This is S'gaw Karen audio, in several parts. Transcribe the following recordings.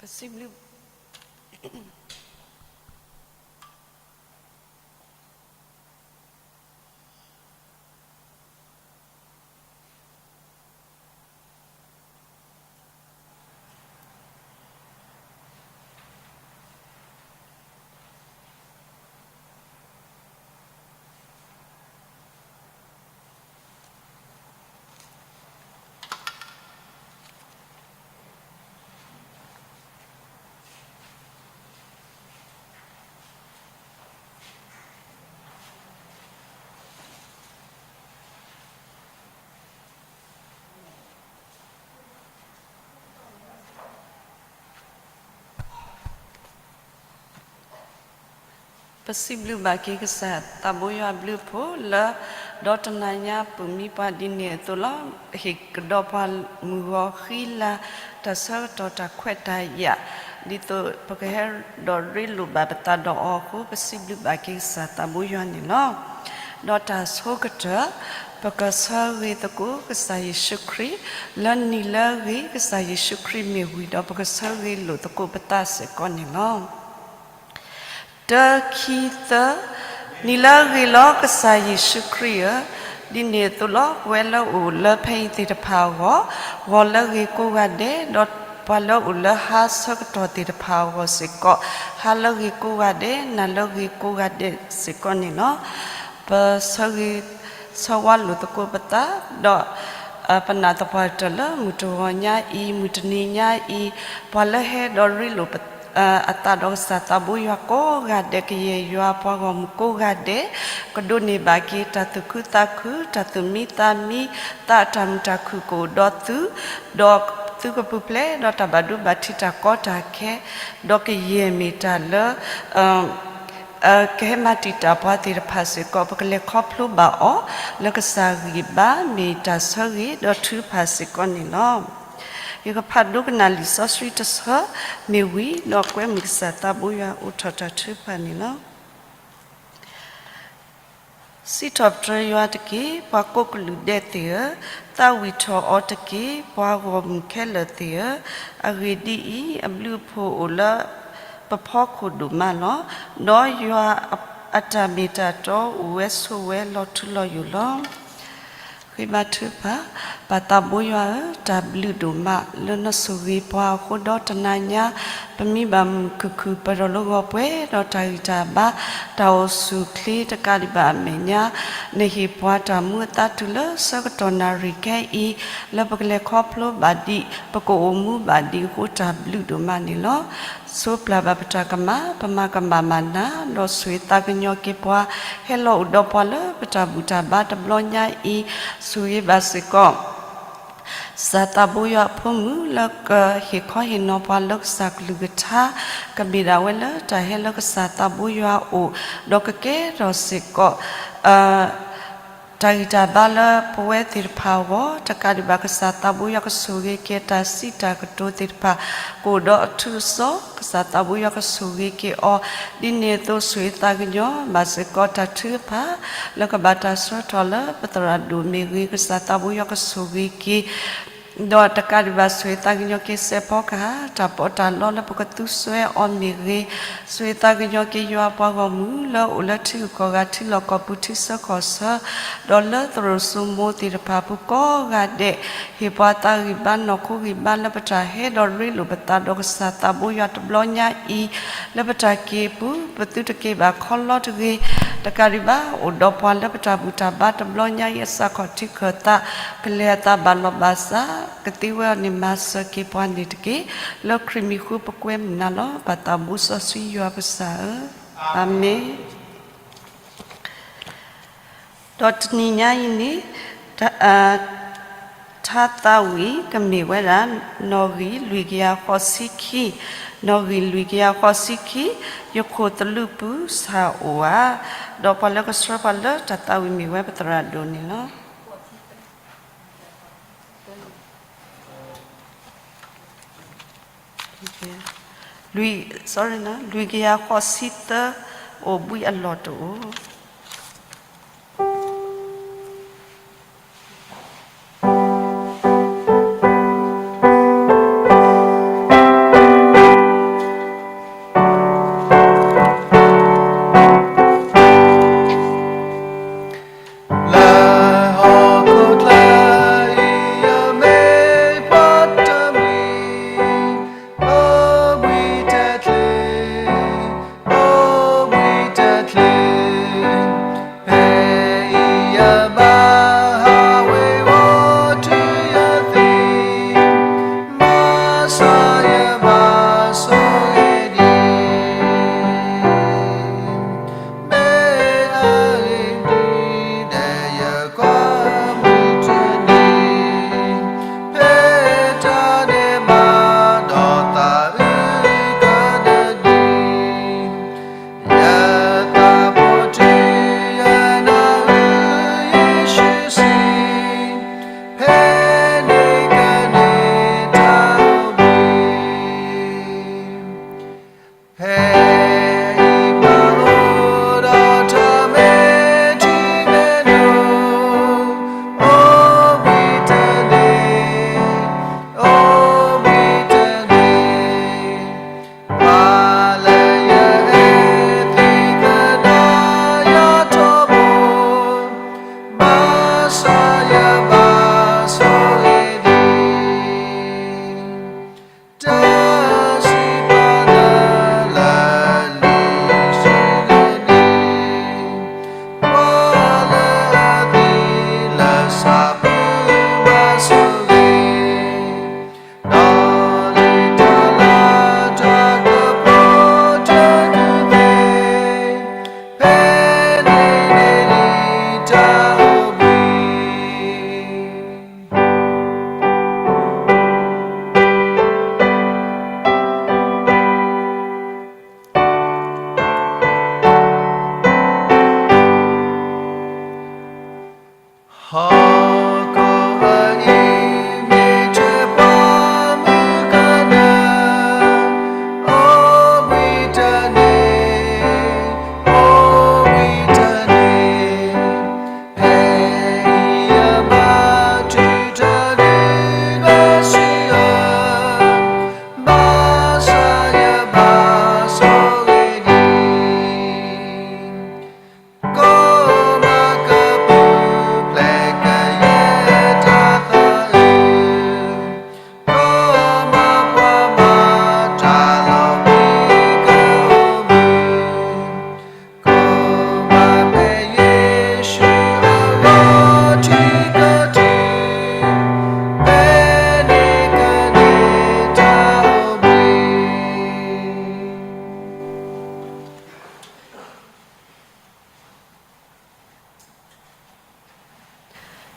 ပစံးဘျုး ပစံးဘျုးဘၣ်က့ၤကစၢ်သးဘိယွၤအဘျုးအဖှိၣ်လၢ ဒီတနၤညါပမံပှၤဒ်န့ၣ်အသိးလီၤ. ဟ့ၣ်ကဒီးပှၤမုၢ်ဂီၤဃံလၤ တၢ်ဆၢကတီၢ်တၢ်ခွဲးတၢ်ယာ် ဒ်သိးပကဟဲဒီးရ့လိာ်ဘၣ်ပသးဒီးအီၤအဃိ ပစံးဘျုးဘၣ်က့ၤကစၢ်သးဘိယွၤန့ၣ်လီၤ. ဒီးတၢ်ဆိကတၢၢ် ပကဆၢဂ့ၤသကိးကစၢ်ယ့ၣ်ၡူးခရံာ် လၢနံၤလၢအဂ့ၤ ကစၢ်ယ့ၣ်ၡူးခရံာ်မ့ၢ်ဝံၤဒီး ပကဆၢဂ့ၤလိာ်သကိးပသးစ့ၢ်ကီးန့ၣ်လီၤ. တၢ ခံ သၢ နံၤလၢအဂ့ၤလီၤ ကစၢ်ယ့ၣ်ၡူးခရံာ်ဧၢ, ဒ်န့ၣ်အသိးလီၤ ပဝဲလၢအအိၣ်လၢဖဲအံၤသ့ၣ်တဖၣ်အဂီၢ်, ဂီၤလၢအဂ့ၤကိးဂၤဒဲး, ဒီးပှၤလၢအအိၣ်လၢဟါဆၢကတီၢ်သ့ၣ်တဖၣ်အဂီၢ်စ့ၢ်ကီး, ဟါလၢအဂ့ၤကိးဂၤဒဲး, နၤလၢအဂ့ၤကိးဂၤဒဲးစ့ၢ်ကီးန့ၣ်လီၤ. ပဆၢဂ့ၤဆၢဝါလိာ်သကိးပသး, ဒီး ပနာ်သပှၢ်တၢၢ်လၢမုၢ်တဂီၤညါအံၤ, မုၢ်တနံၤညါအံၤ, ပှၤလၢဟဲဒီးရ့လိာ် အသးဒီးကစၢ်သးဘိယွၤကိးဂၤဒဲး, ကယဲၢ်ယွၤပှၤဂီၢ်မုၢ်ကိးဂၤဒဲး, ကဒိးန့ၢ်ဘၣ်က့ၤတၢ်သူၣ်ခုသးခု, တၢ်သူၣ်မံသးမံ, သးအတၢ်မုာ်တၢ်ခုၣ်ကအိၣ်ဒီးသု, ဒီးသုကပူၤဖျဲးဒီးတၢ်ဘၣ်ဒိဘၣ်ထံးတၢ်ကီတၢ်ခဲ, ဒီးကယဲၢ်မ့ၢ်တၢ်လၢ ကဟဲမၤတံာ်တာ်ပှၤသ့ၣ်တဖၣ်စ့ၢ်ကီး, ပကလဲၤခီဖျိဘၣ်အီၤ လၢကစၢ်ဂံၢ်ဘါမ့ၢ်တၢ်ဆၢဂ့ၤဒီးထုကဖၣ်စ့ၢ်ကီးန့ၣ်လီၤ. ယကဖးဒိကနၣ်လံာ်စီဆှံတဆၢမ့ၢ်ဝံၤ, ဒီးကွဲမုာ်ကစၢ်သးဘိယွၤအိၣ်ထီၣ်တၢ်ထုကဖၣ်န့ၣ်လီၤ. စံးထီၣ်ပတြၢၤယွၤတက့ၢ်, ပှၤကိးကလုာ်ဒဲးသ့ၣ်ဧၢ, သးဝံၣ်ထီၣ်အီၤတက့ၢ်, ပှၤဂီၢ်မုၢ်ခဲလၢာ်သ့ၣ်ဧၢ, အဂ့ၢ်ဒ်အံၤ, အဘျုးအဖှိၣ်အိၣ်လၢပဖီခိၣ်ဒိၣ်မးလီၤ. ဒီးယွၤအတၢ်မ့ၢ်တၢ်တီအိၣ်ဝဲဆိးဝဲလီၤထူလီၤယိာ်လီၤ. ဃ့ဘါထုကဖၣ်, ပၢ်သးဘိယွၤဧၢ, တၢ်ဘျုးဒိၣ်မးလၢနဆိၣ်ဂ့ၤပှၤအဃိဒီးတနၤညါ, ပမံဘၣ်မုာ်မုာ်ခုၣ်ခုၣ်ပၢၢ်ထီၣ်လၢဂီၤပှဲၤဒီးတၢ်ဂံၢ်တၢ်ဘါ, တၢ်အိၣ်ဆူၣ်အိၣ်ချ့တကးဒံးဘၣ်အမဲာ်ညါ, နဟ့ၣ်ပှၤတၢ်မူအသးတုၤလၢဆၢကတီၢ်နၣ်ရံၣ်ခဲအံၤ, လၢပကလဲၤခီဖျိဘၣ်ဒံး, ပကအိၣ်မူဘၣ်ဒံးအဃိတၢ်ဘျုးဒိၣ်မးန့ၣ်လီၤ. ဆိးပျၢ်ဘၣ်ပတၢ်ကမၣ်, ပမၤကမၣ်မၤနၢၤ, ဒီးဆိၣ်ဂ့ၤသးကညီၤက့ၤပှၤ, ဟဲလီၤအိၣ်ဒီးပှၤလၢပတၢ်ဘူၣ်တၢ်ဘါတဘျီညါအံၤ, ဆိၣ်ဂ့ၤဘၣ်စ့ၢ်ကီး ကစၢ်သးဘိယွၤအဖိမုၣ်လၢကဟ့ၣ်ခီဟ့ၣ်နီၤပှၤလၢကစၢ်ကလုၢ်ကထါ, ကမ့ၢ်ဒၣ်ဝဲလၢတၢ်ဟဲလၢကစၢ်သးဘိယွၤအအိၣ်, ဒီးကကဲထီၣ်စ့ၢ်ကီး တၢ်ဂံၢ်တၢ်ဘါလၢပဝဲသ့ၣ်တဖၣ်အဂီၢ်, တကးဒံးဘၣ်ကစၢ်သးဘိယွၤကဆိၣ်ဂ့ၤက့ၤတၢ်စံးတၢ်ကတိၤသ့ၣ်တဖၣ်, ကအိၣ်ဒီးအထူးအစီ, ကစၢ်သးဘိယွၤကဆိၣ်ဂ့ၤက့ၤအီၤ, ဒ်န့ၣ်အသိးဆိၣ်ဂ့ၤသးကညီၤဘၣ်စ့ၢ်ကီးတၢ်ထုကဖၣ်, လၢကဘၣ်တၢ်ဆှၢထီၣ်လၢပသရၣ်ဒိၣ်မ့ၢ်ဂ့ၤ, ကစၢ်သးဘိယွၤကဆိၣ်ဂ့ၤက့ၤ ဒီးတကးဒံးဘၣ်ဆိၣ်ဂ့ၤသးကညီၤက့ၤစဲးဖီကဟၣ်, တၢ်ပီးတၢ်လီလၢပကသူစွဲအီၤမ့ၢ်ဂ့ၤ, ဆိၣ်ဂ့ၤသးကညီၤက့ၤယွၤပှၤဂီၢ်မုၢ်လၢအိၣ်လၢထံဂုၤကီၢ်ဂၤထံလီၢ်ကီၢ်ပူၤထံဆၢကီၢ်ဆၢ, ဒီးလၢသရိာ်စိမိၤသ့ၣ်တဖၣ်အပူၤကိးဂၤဒဲး, ဟ့ၣ်ပှၤသးဂံၢ်ဘါနီၢ်ခိဂံၢ်ဘါလၢပတၢ်ဟဲဒီးရ့လိာ်ပသးဒီးကစၢ်သးဘိယွၤတဘျီညါအံၤ, လၢပတၢ်က့ၤအပူၤ, ပသုတက့ၤဘၣ်ခီလီတဂ့ၤ, တကးဒံးဘၣ်အိၣ်ဒီးပှၤလၢပတၢ်ဘူၣ်တၢ်ဘါတဘျီညါအံၤအစးခီၣ်ထံးခၢၣ်သး, ကလဲၤအသးဘၣ်လီၢ်ဘၣ်စး, ကသ့ဝဲအီၤန့ၣ်မၤစၢၤက့ၤပှၤန့ၣ်တက့ၢ်. လၢခရံာ်မံၤဃိပကွဲမုာ်နၤလီၤ. ပၢ်သးဘိစီဆှံယွၤပကစၢ်ဧၢ, အၤမ့ၣ်. ဒီးတနံၤညါအံၤန့ၣ်, ထါသးဝံၣ်ကမ့ၢ်ဝဲဒၣ် နီၣ်ဂံၢ်လွံၢ်ကယၤဃိးဆံခံ, နီၣ်ဂံၢ်လွံၢ်ကယၤဃိးဆံခံ, ယခိၣ်သလုးပူၤဆၣ်အိၣ်ဧါ, ဒီးပှၤလၢကဆှၢပှၤလၢတၢ်သးဝံၣ်မ့ၢ်ဝဲပသရၣ်ဒိၣ်န့ၣ်လီၤ. လွံၢ်, sorry, လွံၢ်ကယၤဃိးဆံသၢ အိၣ်ဘှံးအလီၢ်တအိၣ်.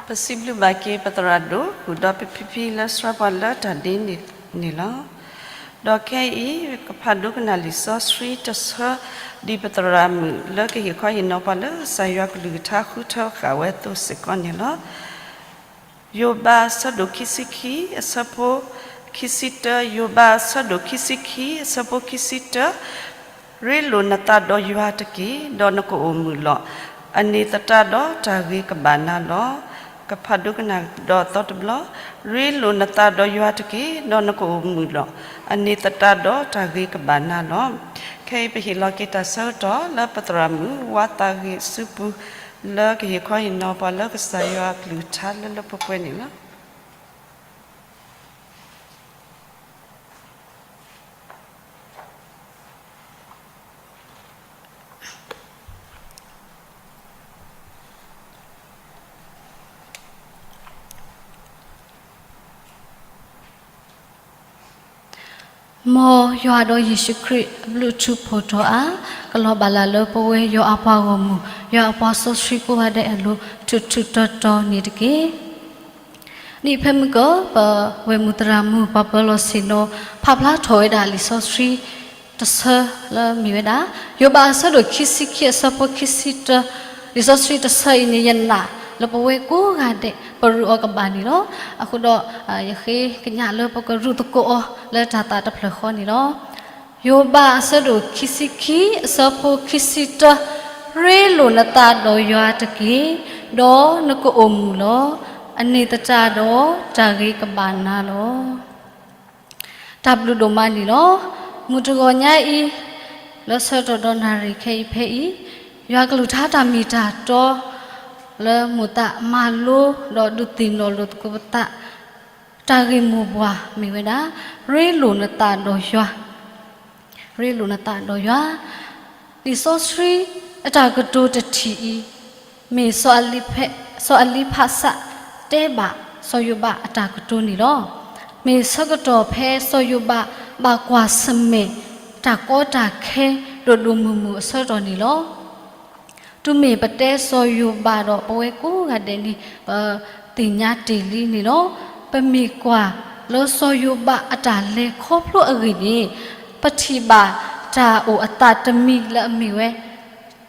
ပစံးဘျုးဘၣ်က့ၤပသရၣ်ဒိၣ် ဃုာ်ဒီးပဖံဖံလၢဆှၢပှၤလၢတၢ်ဒ့န့ၣ်န့ၣ်လီၤ. ဒီးခဲအံၤ ကဖးဒိကနၣ်လံာ်စီဆှံတဆၢ ဒ်ပသရၣ်မုၣ်လၢကဟ့ၣ်ခီဟ့ၣ်နီၤပှၤလၢကစၢ်ယွၤကလုၢ်ကထါဃုထၢဃာ်ဝဲအသိးစ့ၢ်ကီးန့ၣ်လီၤ. ယိၤဘးအဆၢဒိၣ်ခံဆံခံ အဆၢဖိခံဆံတၢ, ယိၤဘးအဆၢဒိၣ်ခံဆံခံ အဆၢဖိခံဆံတၢ, ရ့လိာ်နသးဒီးယွၤတက့ၢ်, ဒီးနကအိၣ်မုာ်လီၤ. အန့ၣ်သတးဒီးတၢ်ဂ့ၤကဘၣ်နၤလီၤ. ကဖးဒိကနၣ်ဒီးအသီတဘျီ, ရ့လိာ်နသးဒီးယွၤတက့ၢ်, ဒီးနကအိၣ်မုာ်လီၤ. အန့ၣ်သတးဒီးတၢ်ဂ့ၤကဘၣ်နၤလီၤ. ခဲအံၤပဟ့ၣ်လီၤက့ၤတၢ်ဆၢကတီၢ်လၢပသရၣ်မုၣ် ဝါသးဂ့ၤစုပူၤ လၢကဟ့ၣ်ခီဟ့ၣ်နီၤပှၤလၢကစၢ်ယွၤအကလုၢ်ကထါလၢလၢပှဲၤပှဲၤန့ၣ်လီၤ. မ်ယွၤဒီးယ့ၣ်ၡူးခရံာ်အဘျုးထူးဖှိၣ်ထီၣ်အါ, ကလီၤဘၣ်လၢ်လၢပဝဲယွၤအပှၤဂီၢ်မုၢ်, ယွၤအပှၤစီဆှံကိးဂၤဒဲးအလိၤ ထူးထူးတီၤတီၤန့ၣ်တက့ၢ်. နံၣ်ဖဲမုၢ်ကီၢ် ပဝဲၢ်မုၢ်သရၣ်မုၣ် ပှၤပၢၤလီၢ်ဆ့ၣ်နီၤ ဖးဖျါထီၣ်ဝဲဒၣ်လံာ်စီဆှံတဆၢလၢမ့ၢ်ဝဲဒၣ် ယိၤဘးအဆၢဒိၣ်ခံဆံခံ အဆၢဖိခံဆံတၢ, လံာ်စီဆှံတဆၢအံၤန့ၣ် ယနာ်လၢပဝဲကိးဂၤဒဲး ပရူးအီၤကဘၣ်န့ၣ်လီၤ. အဃိဒီး ယဃ့ကညးလၢပကရူးသကိးအီၤလၢတၢ်သးတဖျၢၣ်ဃီန့ၣ်လီၤ. ယိၤဘးအဆၢဒိၣ်ခံဆံခံ အဆၢဖိခံဆံတၢ, ရ့လိာ်နသးဒီးယွၤတက့ၢ်, ဒီးနကအိၣ်မုာ်လီၤ. အန့ၣ်သတးဒီးတၢ်ဂ့ၤကဘၣ်နၤလီၤ. တၢ်ဘျုးဒိၣ်မးန့ၣ်လီၤ. မုၢ်တဂီၤညါအံၤ လၢဆၢကတီၢ်ဒီးနၣ်ရံၣ်ခဲအံၤဖဲအံၤ, ယွၤကလုၢ်ကထါတၢ်မ့ၢ်တၢ်တီ လၢမိၢ်သးမၤလိ ဒီးဒုးသ့ၣ်နီၣ်လိာ်သကိးပသး တၢ်ဂ့ၢ်မိၢ်ပှၢ်မ့ၢ်ဝဲဒၣ် ရ့လိာ်နသးဒီးယွၤ ရ့လိာ်နသးဒီးယွၤ. လံာ်စီဆှံအတၢ်ကတိၤတထံၣ်အံၤ မ့ၢ် စီၤအလံဖးစး တဲဘၣ်စီၤယိၤဘးအတၢ်ကတိၤန့ၣ်လီၤ. မ့ၢ်ဆၢကတီၢ်ဖဲစီၤယိၤဘး ဘၣ်ကွၢ်ဆၢၣ်မဲာ် တၢ်ကီတၢ်ခဲ ဒိၣ်ဒိၣ်မုၢ်မုၢ်အဆၢကတီၢ်န့ၣ်လီၤ. တုၤမ့ၢ်ပတဲစီၤယိၤဘးဒီး ပဝဲကိးဂၤဒဲးန့ၣ် ပသ့ၣ်ညါတ့ၢ်လံန့ၣ်လီၤ. ပမ့ၢ်ကွၢ်လၢစီၤယိၤဘးအတၢ်လဲၤခီဖျိအဂ့ၢ်န့ၣ် ပထံၣ်ဘၣ်တၢ်အိၣ်အသးတမံၤလၢအမ့ၢ်ဝဲ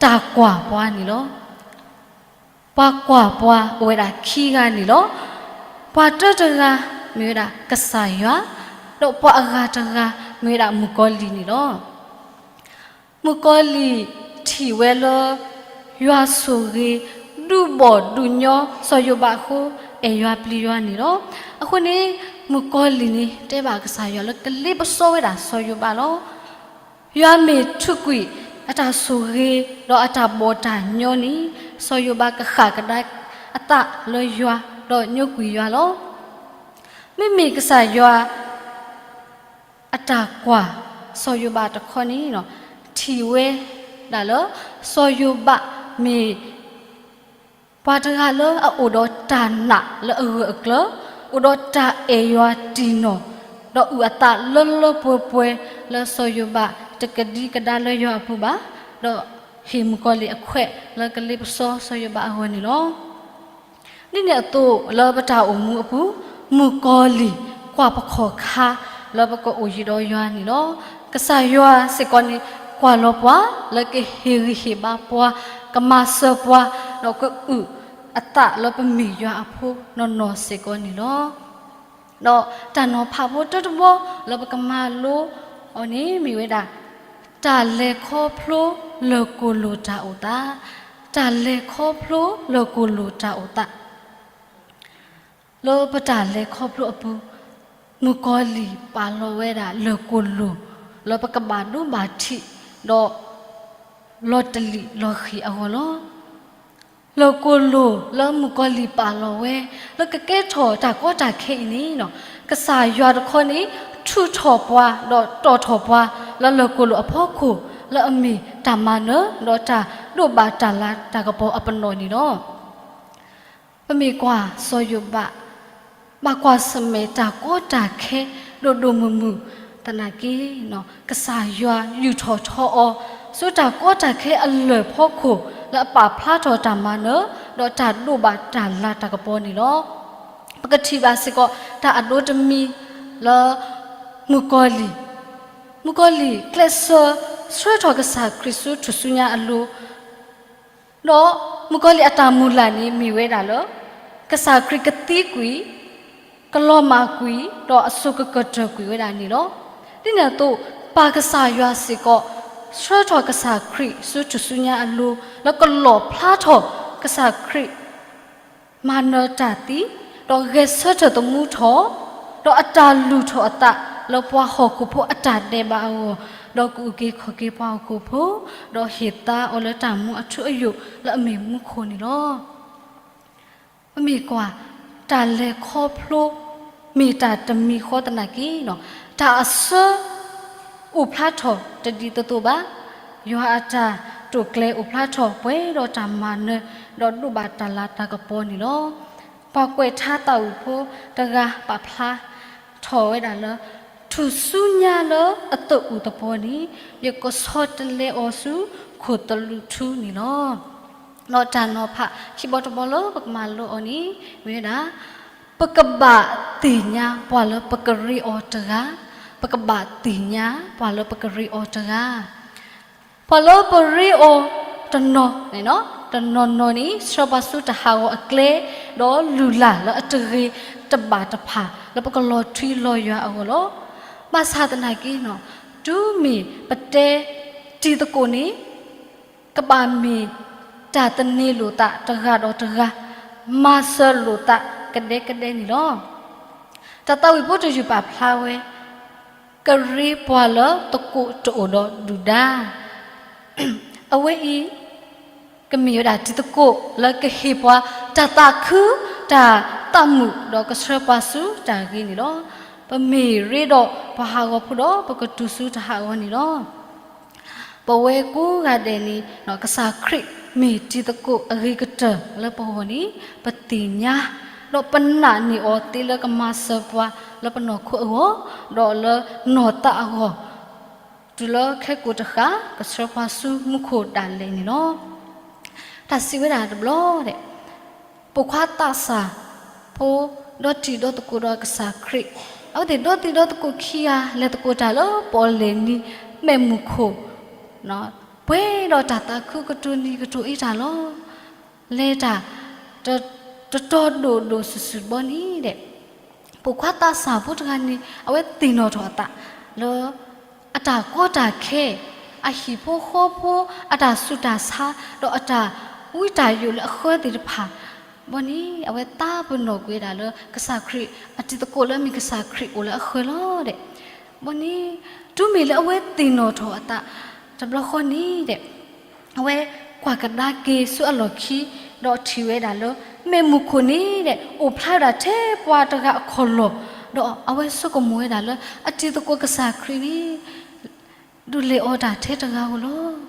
တၢ်ကွၢ်ပှၤန့ၣ်လီၤ. ပှၤကွၢ်ပှၤအိၣ်ဝဲဒၣ်ခံဂၤန့ၣ်လီၤ. ပှၤတၢတဂၤ မ့ၢ်ဝဲဒၣ်ကစၢ်ယွၤ, ဒီးပှၤအဂၤတဂၤ မ့ၢ်ဝဲဒၣ်မုၣ်ကီၤလံၢ်န့ၣ်လီၤ. မုၣ်ကီၤလံၢ်ထံၣ်ဝဲလၢ ယွၤဆိၣ်ဂ့ၤ ဒုးဘီၣ်ဒုးညီ စီၤယိၤဘးအဃိ အဲၣ်ယွၤပျံၤယွၤန့ၣ်လီၤ. အဃိန့ၣ် မုၣ်ကီၤလံၢ်န့ၣ် တဲဘၣ်ကစၢ်ယွၤလၢကလ့ပစီဝဲဒၣ်စီၤယိၤဘးလီၤ. ယွၤမ့ၢ်ထုးကွံာ်အတၢ်ဆိၣ်ဂ့ၤ ဒီးအတၢ်ဘီၣ်တၢ်ညီန့ၣ် စီၤယိၤဘးကဃၣ်ကဒါအသးလၢယွၤ ဒီးညိကွံာ်ယွၤလီၤ. မ့မ့ၢ်ကစၢ်ယွၤ အတၢ်ကွၢ် စီၤယိၤဘးတခီန့ၣ် ထံၣ်ဝဲဒၣ်လၢ စီၤယိၤဘးမ့ၢ် ပှၤတဂၤလၢအအိၣ်ဒီးတၢ်နာ်လၢအဂၢၢ်အကျၢၤ, အိၣ်ဒီးတၢ်အဲၣ်ယွၤတံၢ်နီၢ်, ဒီးအုၣ်အသးလၢလၢပှဲၤပှဲၤ လၢစီၤယိၤဘးတကဒံကဒါလၢယွၤအပူၤဘၣ်, ဒီးဟ့ၣ်မုၣ်ကီၤလံၢ်အခွဲးလၢကလ့ပစီစီၤယိၤဘးအဂီၢ်န့ၣ်လီၤ. ဒ်န့ၣ်အသိးလၢပတၢ်အိၣ်မူအပူၤ, မုၣ်ကီၤလံၢ်ကွၢ်ပခီၣ်ခါလၢပကအိၣ်ယံၤဒီးယွၤန့ၣ်လီၤ. ကစၢ်ယွၤစ့ၢ်ကီးန့ၣ် ကွၢ်လီၤပှၤလၢကဟ့ၣ်ဂံၢ်ဟ့ၣ်ဘါပှၤ, ကမၤစၢၤပှၤ, ဒီးကအုၣ်အသးလၢပမ့ၢ်ယွၤအဖိနီၢ်နီၢ်စ့ၢ်ကီးန့ၣ်လီၤ. ဒီးတၢ်နီၤဖးဖိတၢတဘီလၢပကမၤလိအီၤန့ၣ်မ့ၢ်ဝဲဒၣ် တၢ်လဲၤခီဖျိလၢၢ်ကိၢ်လိာ်တၢ်အိၣ်သး, တၢ်လဲၤခီဖျိလၢၢ်ကိၢ်လိာ်တၢ်အိၣ်သး လၢပတၢ်လဲၤခီဖျိအပူၤ, မုၣ်ကီၤလံၢ်ပာ်လီၤဝဲဒၣ်လၢၢ်ကိၢ်လိာ် လၢပကဘၣ်ဒိဘၣ်ထံး ဒီးလီၤတလံာ်လီၤဃံၤအဂီၢ်လီၤ. လၢၢ်ကိၢ်လိာ်လၢမုၣ်ကီၤလံၢ်ပာ်လီၤဝဲ လၢကကဲထီၣ်တၢ်ကီတၢ်ခဲအံၤန့ၣ် ကစၢ်ယွၤတခီန့ၣ် ထုးထီၣ်ပှၤ ဒီးတီၢ်ထီၣ်ပှၤ လၢလၢၢ်ကိၢ်လိာ်အဖီခိၣ် လၢအမ့ၢ်တၢ်မၤနၢၤ ဒီးတၢ်ဒိးဘၣ်တၢ်လၤတၢ်ကပီၤအပနီၣ်န့ၣ်လီၤ. ပမ့ၢ်ကွၢ်စီၤယိၤဘး ဘၣ်ကွၢ်ဆၢၣ်မဲာ်တၢ်ကီတၢ်ခဲ ဒိၣ်ဒိၣ်မုၢ်မုၢ် သနာ်က့ ကစၢ်ယွၤယူာ်ထီၣ်ထီအီၤ ဆူတၢ်ကီတၢ်ခဲအလၢၢ်ဖီခိၣ် လၢအပာ်ဖျါထီၣ်တၢ်မၤနၢၤ ဒီးတၢ်ဒိးဘၣ်တၢ်လၤတၢ်ကပီၤန့ၣ်လီၤ. ပကထံၣ်ဘၣ်စ့ၢ်ကီး တၢ်အဒိတမံၤလၢ မုၣ်ကီၤလံၢ်, မုၣ်ကီၤလံၢ်ကျဲးစၢးဆှၢထီၣ်ကစၢ်ခရံာ်ဆူထူၣ်စုညါအလိၤ, ဒီးမုၣ်ကီၤလံၢ်အတၢ်မုၢ်လၢ်န့ၣ်မ့ၢ်ဝဲဒၣ်လၢ ကစၢ်ခရံာ်ကသံကွံာ်, ကလီၤမၢ်ကွံာ်, ဒီးအစိကကတၢၢ်ကွံာ်ဝဲဒၣ်န့ၣ်လီၤ. ဒ်န့ၣ်အသိး ပၢ်ကစၢ်ယွၤစ့ၢ်ကီး ဆှၢထီၣ်ကစၢ်ခရံာ်ဆူထူၣ်စုညါအလိၤ လၢကလီၣ်ဖျါထီၣ်ကစၢ်ခရံာ် မၤနၢၤတၢ်သံ, ဒီးဂဲၤဆၢထၢၣ်သမူထီၣ်, ဒီးအတၢ်လုၢ်ထီၣ်အသးလၢပှၤဟီၣ်ခိၣ်ဖိအတၢ်ဒဲးဘးအဂီၢ်, ဒီးကအုၣ်က့ၤခီၣ်က့ၤပှၤဟီၣ်ခိၣ်ဖိ, ဒီးဟ့ၣ်သါအီၤလၢတၢ်မူအထူအယိာ်လၢအမ့ၢ်မူခိၣ်န့ၣ်လီၤ. ပမ့ၢ်ကွၢ် တၢ်လဲၤခီဖျိ မ့ၢ်တၢ်တမံၤဃီသနာ်က့, တၢ်အဆၢ အိၣ်ဖျါထီၣ်တဒ်သိးသိးဘၣ်. ယွၤအတၢ်တိာ်ကျဲၤအိၣ်ဖျါထီၣ်ပှဲၤဒီးတၢ်မၤနၢၤ ဒီးဒိးဘၣ်တၢ်လၤတၢ်ကပီၤန့ၣ်လီၤ. ပှၤကွဲးထါသးဝံၣ်ဖိတဂၤပာ်ဖျါထီၣ်ဝဲဒၣ်လၢ ထူၣ်စုညါလၢအသအိၣ်သပှီၤန့ၣ် ယကဆီတလဲအီၤဆူခိၣ်သလုးထူန့ၣ်လီၤ. ဒီးတၢ်နီၤဖးခံဘီတဘီလၢပကမၤလိအီၤန့ၣ် မ့ၢ်ဝဲဒၣ် ပကဘၣ်သ့ၣ်ညါပှၤလၢပကရ့အီၤတဂၤ, ပကဘၣ်သ့ၣ်ညါပှၤလၢပကရ့အီၤတဂၤ. ပှၤလၢပရ့အီၤတနီၤန့ၣ်, တနီၤနီၤန့ၣ် ဆှၢပှၤဆူတၢ်ဟးဂီၤအကျဲ, ဒီးလုၢ်လၢ်လၢအတဂ့ၤတဘၣ်တဖၣ် လၢပကလီၤထွံလီၤယွၤအဂီၢ်လီၤ. ဘၣ်ဆၣ်သနာ်က့ တုၤမ့ၢ်ပတဲတံၤသကိးန့ၣ် ကဘၣ်မ့ၢ်တၢ်သန့ၤလိာ်သးတဂၤဒီးတဂၤ, မၤစၢၤလိာ်သးကဒဲကဒဲန့ၣ်လီၤ. တၢ်သးဝံၣ်ဖိတယုၢ်ပာ်ဖျါဝဲ, ကရ့ပှၤလၢသကိးတအိၣ်ဒီးဒုၣ်ဒါ အဝဲအံၤ ကမ့ၢ်ဝဲဒၣ်တံၤသကိးလၢကဟ့ၣ်ပှၤတၢ်သးခု, တၢ်သးမုာ်, ဒီးကဆှၢပှၤဆူတၢ်ဂ့ၤန့ၣ်လီၤ. ပမ့ၢ်ရ့ဒီးပှၤဟးဂီၤဖိဒီး ပကတုၤဆူတၢ်ဟးဂီၤန့ၣ်လီၤ. ပဝဲကိးဂၤဒဲးန့ၣ် ကစၢ်ခရံာ်မ့ၢ်တံၤသကိးအဂ့ၤကတၢၢ်လၢပဂီၢ်န့ၣ် ပသ့ၣ်ညါ, ဒီးပနာ်န့ၢ်အီၤသ့လၢကမၤစၢၤပှၤလၢပနီၢ်ခိအဂီၢ်, ဒီးလၢနီၢ်သးအဂီၢ် တုၤလၢခဲကိာ်တဃၣ် ကဆှၢပှၤဆူမူခိၣ်ဒၣ်လဲာ်န့ၣ်လီၤ. တၢ်စံးဝဲဒၣ်တဘျီဒဲး, ပိာ်ခွါသးစၢ်ဖိ ဒီတံၤဒီသကိးဒီးကစၢ်ခရံာ်, အဝဲသ့ၣ်ဒီတံၤဒီသကိးခံဂၤ လဲၤသကိးတၢ်လၢပီၣ်လဲၣ်နံၤမဲးမုၢ်ခိၣ်, ပှဲၤဒီးတၢ်သးခုကတိၤနံၤကတိၤအ့တၢ်လီၤ. လဲၤတၢ် တတီၤဒိၣ်ဒိၣ်ဆူၣ်ဆူၣ်တဘျီန့ၣ်ဒဲး, ပိာ်ခွါသးစၢ်ဖိတဂၤန့ၣ် အဝဲသ့ၣ်နီၣ်ထီၣ်အသးလၢ အတၢ်ကီတၢ်ခဲ, အဟံၣ်ဖိဃီဖိ, အတၢ်ဆူးတၢ်ဆါ, ဒီးအတၢ်ဝံတၢ်ယိးလၢအဃၢသ့ၣ်တဖၣ်, ဘၣ်န့ၣ် အဝဲသးပ့ၤနီၣ်ကွံာ်ဝဲဒၣ်လၢ ကစၢ်ခရံာ် အတံၤသကိးလၢအမ့ၢ်ကစၢ်ခရံာ်အိၣ်လၢအဃၢၤလီၤဒဲး. ဘၣ်န့ၣ် တုၤမ့ၢ်လၢအဝဲသ့ၣ်နီၣ်ထီၣ်အသး တဘျီဃီန့ၣ်ဒဲး အဝဲကွၢ်ကဒါက့ၤဆူအလီၢ်ခံ, ဒီးထံၣ်ဝဲဒၣ်လၢ မဲးမုၢ်ခိၣ်န့ၣ်ဒဲး အိၣ်ဖျါဝဲဒၣ်ထဲပှၤတဂၤအခီၣ်လီၢ်, ဒီးအဝဲဆိကမိၣ်ဝဲဒၣ်လၢ အတံၤသကိးကစၢ်ခရံာ်န့ၣ် ဒုးလဲၤအီၣ်တၢ်ထဲတဂၤဧိၤလီၤ.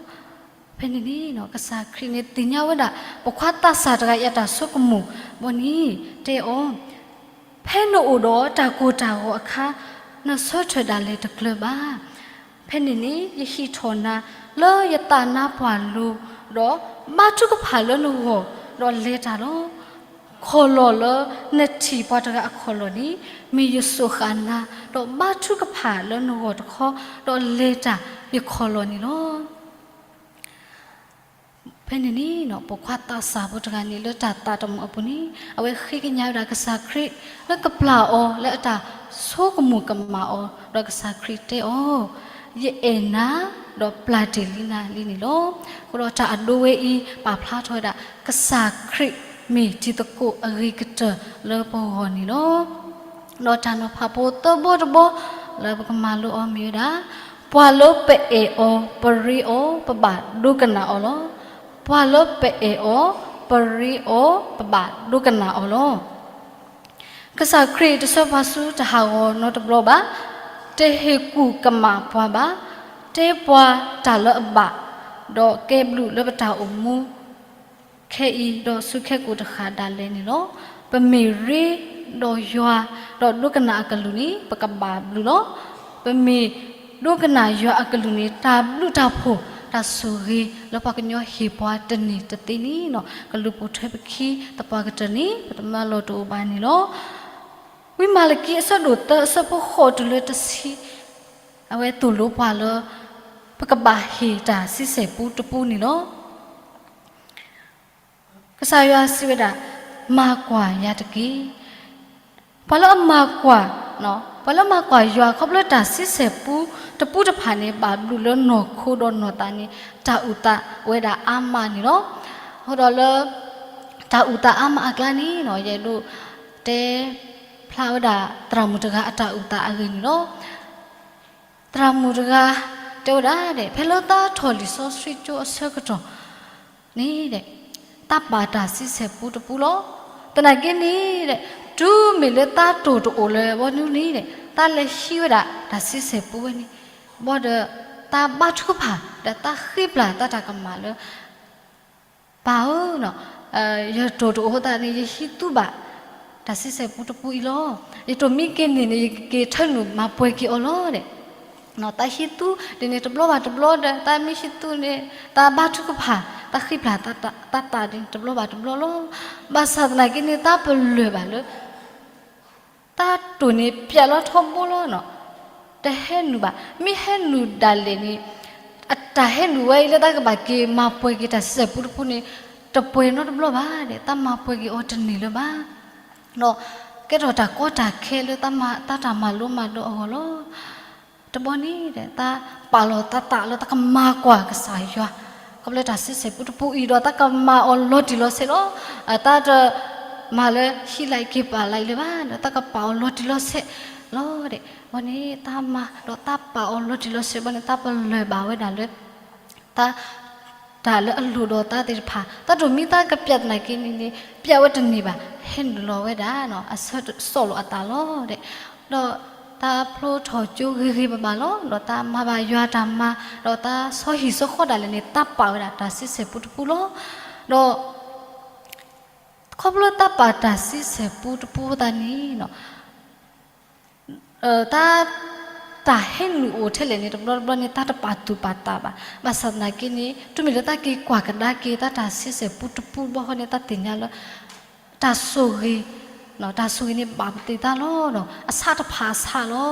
ဖဲန့ၣ်န့ၣ် ကစၢ်ခရံာ်န့ၣ်သ့ၣ်ညါဝဲဒၣ် ပိာ်ခွါသးစၢ်တဂၤအံၤအတၢ်ဆိကမိၣ်, ဘၣ်န့ၣ် တဲအီၤ, ဖဲနအိၣ်ဒီးတၢ်ကိၢ်တၢ်ဂီၤအခါ နဆၢထၢၣ်ဒၣ်လဲာ်တကျၢၤဘၣ်. ဖဲန့ၣ်န့ၣ် ယဟံးထီၣ်နၤလၢယသးနါပှၢ်လိၤ, ဒီးဘါထုကဖၣ်လၢနဂီၢ်, ဒီးလဲၤတၢ်လီၤ. ခီၣ်လီၢ်လၢနထံၣ်ပှၤတဂၤအခီၣ်လီၢ်န့ၣ် မ့ၢ်ယစိာ်ဃာ်နၤ, ဒီးဘါထုကဖၣ်လၢနဂီၢ်တခီ, ဒီးလဲၤတၢ်ယခီၣ်လီၢ်န့ၣ်လီၤ. ဖဲန့ၣ်န့ၣ် ပိာ်ခွါသးစၢ်ဖိတဂၤန့ၣ် လၢတၢ်သးတမုာ်အပူၤန့ၣ် အဝဲဃ့ကညးဝဲဒၣ်ကစၢ်ခရံာ် လၢကပျၢ်အီၤလၢအတၢ်ဆိကမိၣ်ကမၣ်အီၤ, ဒီးကစၢ်ခရံာ်တဲအီၤ, ယအဲၣ်နၤ ဒီးပျၢ်တ့ၢ်လံနၤလံန့ၣ်လီၤ. အဃိဒီးတၢ်အဒိဝဲအံၤ ပာ်ဖျါထီၣ်ဝဲဒၣ် ကစၢ်ခရံာ်မ့ၢ်တံၤသကိးအဂ့ၤကတၢၢ်လၢပဂီၢ်န့ၣ်လီၤ. ဒီးတၢ်နီၤဖးဖိသၢဘီတဘီ လၢပကမၤလိအီၤမ့ၢ်ဝဲဒၣ်, ပှၤလၢပအဲၣ်အီၤ ပရ့အီၤ ပဘၣ်ဒိကနၣ်အီၤလီၤ. ပှၤလၢပအဲၣ်အီၤ ပရ့အီၤ ပဘၣ်ဒိကနၣ်အီၤလီၤ. ကစၢ်ခရံာ်တဆှၢပှၤဆူတၢ်ဟးဂီၤနီတဘျီဘၣ်, တဟ့ၣ်ကူၣ်ကမၣ်ပှၤဘၣ်, တဲပှၤတၢ်လၢအဘၣ်, ဒီးကဲဘျုးလၢပတၢ်အိၣ်မူ ခဲအံၤဒီးဆူခဲကိာ်တဃၣ်ဒၣ်လဲာ်န့ၣ်လီၤ. ပမ့ၢ်ရ့ဒီးယွၤ ဒီးဒိကနၣ်အကလုၢ်န့ၣ် ပကဘၣ်ဘျုးလီၤ. ပမ့ၢ်ဒိကနၣ်ယွၤအကလုၢ်န့ၣ် တၢ်ဘျုးတၢ်ဖှိၣ် တၢ်ဆိၣ်ဂ့ၤလၢပှၤကညီဟ့ၣ်ပှၤတန့ၢ်တသ့န့ၣ်လီၤ. ကလူၤပိာ်ထွဲပခံ သပှၢ်ကတၢၢ်န့ၣ် ပတမၤလီၤတအိၣ်ဘၣ်န့ၣ်လီၤ. ဝံမၤလကံ အဆၢဒိၣ်သၢ အဆၢဖိဃိးတုၤလၢတဆံ, အဝဲသိၣ်လိပှၤလၢ ပကဘၣ်ဟ့ၣ်တၢ်ဆံဆဲၣ်ပူတပူန့ၣ်လီၤ. ကစၢ်ယွၤစံးဝဲဒၣ်, မၤကွၢ်ယၤတက့ၢ်. ပှၤလၢအမၤကွၢ်, ပှၤလၢအမၤကွၢ်ယွၤခီဖျိတၢ်ဆံဆဲၣ်ပူတပူတဖၣ်န့ၣ် ဘၣ်ဘျုးလၢနီၢ်ခိဒီးနီၢ်သးန့ၣ် တၢ်အုၣ်သးဝဲဒၣ်အါမးန့ၣ်လီၤ. အဃိဒီးလၢ တၢ်အုၣ်သးအါမးအကျါန့ၣ် ယအဲၣ်ဒိးတဲဖျါဝဲဒၣ် သရၣ်မုၣ်တဂၤအတၢ်အုၣ်သးအဂ့ၢ်န့ၣ်လီၤ. သရၣ်မုၣ်တဂၤ တဲဝဲဒၣ်, ဖဲလၢတၢ်ထီၣ်လံာ်စီဆှံကၠိအဆၢကတီၢ်န့ၣ် တၢ်ပာ်တၢ်ဆံဆဲၣ်ပူတပူလီၤ. သနာ်က့န့ၣ် တုၤမ့ၢ်လၢတၢ်တိၢ်တအိၣ်လၢၤဘီနုၤန့ၣ် တၢ်လဲၤဟံးဝဲဒၣ်တၢ်ဆံဆဲၣ်ပူဝဲန့ၣ်, ဘၣ်ဒီး တၢ်ဘါထုကဖၣ် ဒီးတၢ်ဃ့ပျၢ်တၢ်တၢ်ကမၣ်လၢ ပၢ်ဧၢ, ယတိၢ်တအိၣ်အဃိသတးန့ၣ် ယဟံးသူဘၣ် တၢ်ဆံဆဲၣ်ပူတပူအံၤလီၤ. ယတိၢ်မံက့ၤန့ၣ်န့ၣ် ယကက့ၤထၢနုာ်မၤပှဲၤက့ၤအီၤလီၤ. တၢ်ဟံးသူဒ်န့ၣ် တဘျီဘၣ်တဘျီဒီး တၢ်မ့ၢ်ဟံးသူန့ၣ် တၢ်ဘါထုကဖၣ် တၢ်ဃ့ပျၢ်တၢ်သးဒ်န့ၣ် တဘျီဘၣ်တဘျီလီၤ. ဘၣ်ဆၣ်သနာ်က့န့ၣ် တၢ်ပလၢၢ်ဘၣ်လၢ တၢ်တိၢ်န့ၣ် ပျဲလီၤထီဘိလီၤ. တဟဲနုာ်ဘၣ်. မ့ၢ်ဟဲနုာ်ဒၣ်လဲာ်န့ၣ် အတၢ်ဟဲနုာ်ဝဲအံၤလၢတၢ်ကဘၣ်က့ၤမၤပှဲၤက့ၤတၢ်ဆံဆဲၣ်ပူတပူန့ၣ် တပှဲၤနီတဘျီဘၣ်ဒီး တၢ်မၤပှဲၤက့ၤအီၤတန့ၢ်လၢၤဘၣ်. ဒီးကဲထီၣ်တၢ်ကီတၢ်ခဲလၢတၢ်မၤလိမၤဒိးအဂီၢ်လီၤ. တဘျီန့ၣ်ဒီး တၢ်ပာ်လီၤတၢ်သးလၢတၢ်ကမၤကွၢ်ကစၢ်ယွၤ ခီဖျိတၢ်ဆံဆဲၣ်ပူတပူအံၤဒီး တၢ်ကမၤအီၤလီၤတံၢ်လီၤဆဲးလီၤ. တၢ်တမၤလၢဟံးလၢက့ၤပာ်လၢလၢၤဘၣ်ဒီး တၢ်ကပာ်အီၤလီၤတံၢ်လီၤဆဲးလီၤ. ဘၣ်န့ၣ် တၢ်မၤဒီးတၢ်ပာ်အီၤလီၤတံၢ်လီၤဆဲးဘၣ်န့ၣ် တၢ်ပလၢၢ်ဘၣ်ဝဲဒၣ်လၢ တၢ် တၢ်လၢအလိၣ်ဒီးတၢ်သ့ၣ်တဖၣ် တၢ်တိၢ်မံတၢ်ကပျဲသနာ်က့န့ၣ်န့ၣ် ပျဲဝဲတန့ၢ်ဘၣ်. ဟဲနုာ်လီၤဝဲဒၣ် အဆၢစီၣ်လီၤအသးလီၤ. ဒီးတၢ်ဖျိထီၣ်ကၠိဂ့ၤဂ့ၤဘၣ်ဘၣ်လီၤ. ဒီးတၢ်မၤဘၣ်ယွၤတၢ်မၤ ဒီးတၢ်ဆီဟံၣ်ဆီဃီဒၣ်လဲာ်န့ၣ် တၢ်ပာ်ဝဲဒၣ်တၢ်ဆံဆဲၣ်ပူတပူလီၤ. ဒီး ခီဖျိတၢ်ပာ်တၢ်ဆံဆဲၣ်ပူတပူသတးန့ၣ် တၢ် တၢ်ဟဲနုာ်အိၣ်ထဲလဲၣ်န့ၣ် တဘျီတဘျီန့ၣ် တၢ်တပာ်သူၣ်ပာ်သးဘၣ်. ဘၣ်ဆၣ်သနာ်က့န့ၣ် တုၤမ့ၢ်လၢတၢ်က့ၤကွၢ်ကဒါက့ၤ တၢ်တၢ်ဆံဆဲၣ်ပူတပူတဘျီဃီန့ၣ် တၢ်သ့ၣ်ညါလၢ တၢ်ဆိၣ်ဂ့ၤ တၢ်ဆိၣ်ဂ့ၤန့ၣ် ဘၣ်ပသ့ၣ်တၢ်လီၤ. အဆၣ်တဖၣ်အဆၣ်လီ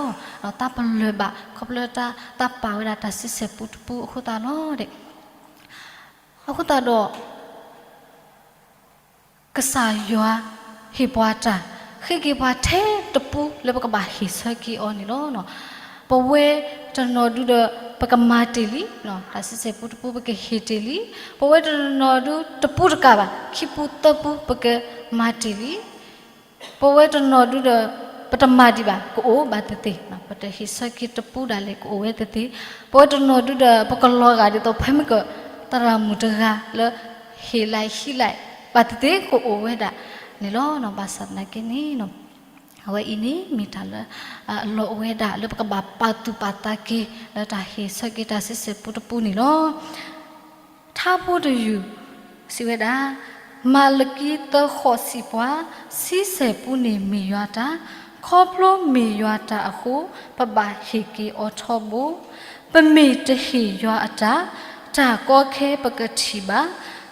ၤ. တၢ်ပလၢၢ်ဘၣ် ခီဖျိတၢ် တၢ်ပာ်ဝဲဒၣ်တၢ်ဆံဆဲၣ်ပူတပူအဃိသတးလီၤ. အဃိသတးဒီး ကစၢ်ယွၤဟ့ၣ်ပှၤတၢ် ဃ့က့ၤပှၤထဲတပူလၢပကဘၣ်ဟ့ၣ်ဆၢက့ၤအီၤန့ၣ်လီၤ. ပဝဲတနီၤဒုဒီး ပကမၤတ့ၢ်လံ တၢ်ဆံဆဲၣ်ပူတပူ ပကဟ့ၣ်တ့ၢ်လံ. ပဝဲတနီၤဒုတပူတကးဘၣ် ခံပူသၢပူ ပကမၤတ့ၢ်လံ. ပဝဲတနီၤဒုဒီး ပတမၤဒံးဘၣ် ကအိၣ်ဘၣ်သ့ၣ်သ့ၣ်, ပတဟ့ၣ်ဆၢက့ၤတပူဒၣ်လဲာ် ကအိၣ်ဝဲသ့ၣ်သ့ၣ်. ပဝဲတနီၤဒုဒီး ပကလီၤဂာ်ဒ်သိးဖဲမ့ၢ်က သရၣ်မုၣ်တဂၤလၢ ဟ့ၣ်လၢဟံးလၢ ဘၣ်သ့ၣ်သ့ၣ် ကအိၣ်ဝဲဒၣ်န့ၣ်လီၤ. ဘၣ်ဆၣ်သနာ်က့န့ၣ် အဝဲအံၤန့ၣ် မ့ၢ်တၢ်လၢ အလီၢ်အိၣ်ဝဲဒၣ်လၢပကဘၣ်ပာ်သူၣ်ပာ်သးက့ၤ လၢတၢ်ဟ့ၣ်ဆၢက့ၤတၢ်ဆံဆဲၣ်ပူတပူန့ၣ်လီၤ. ထါဖိတယုၢ် စံးဝဲဒၣ်, မၤလကံသၢဃိးစံးပှၤ, ဆံဆဲၣ်ပူန့ၣ်မ့ၢ်ယွၤတၢ်, ခီဖျိမ့ၢ်ယွၤတၢ်အဃိ, ပဘၣ်ဟ့ၣ်က့ၤအီၤထီဘိ. ပမ့ၢ်တဟ့ၣ်ယွၤအတၢ်, တၢ်ကီခဲပကထံၣ်ဘၣ်.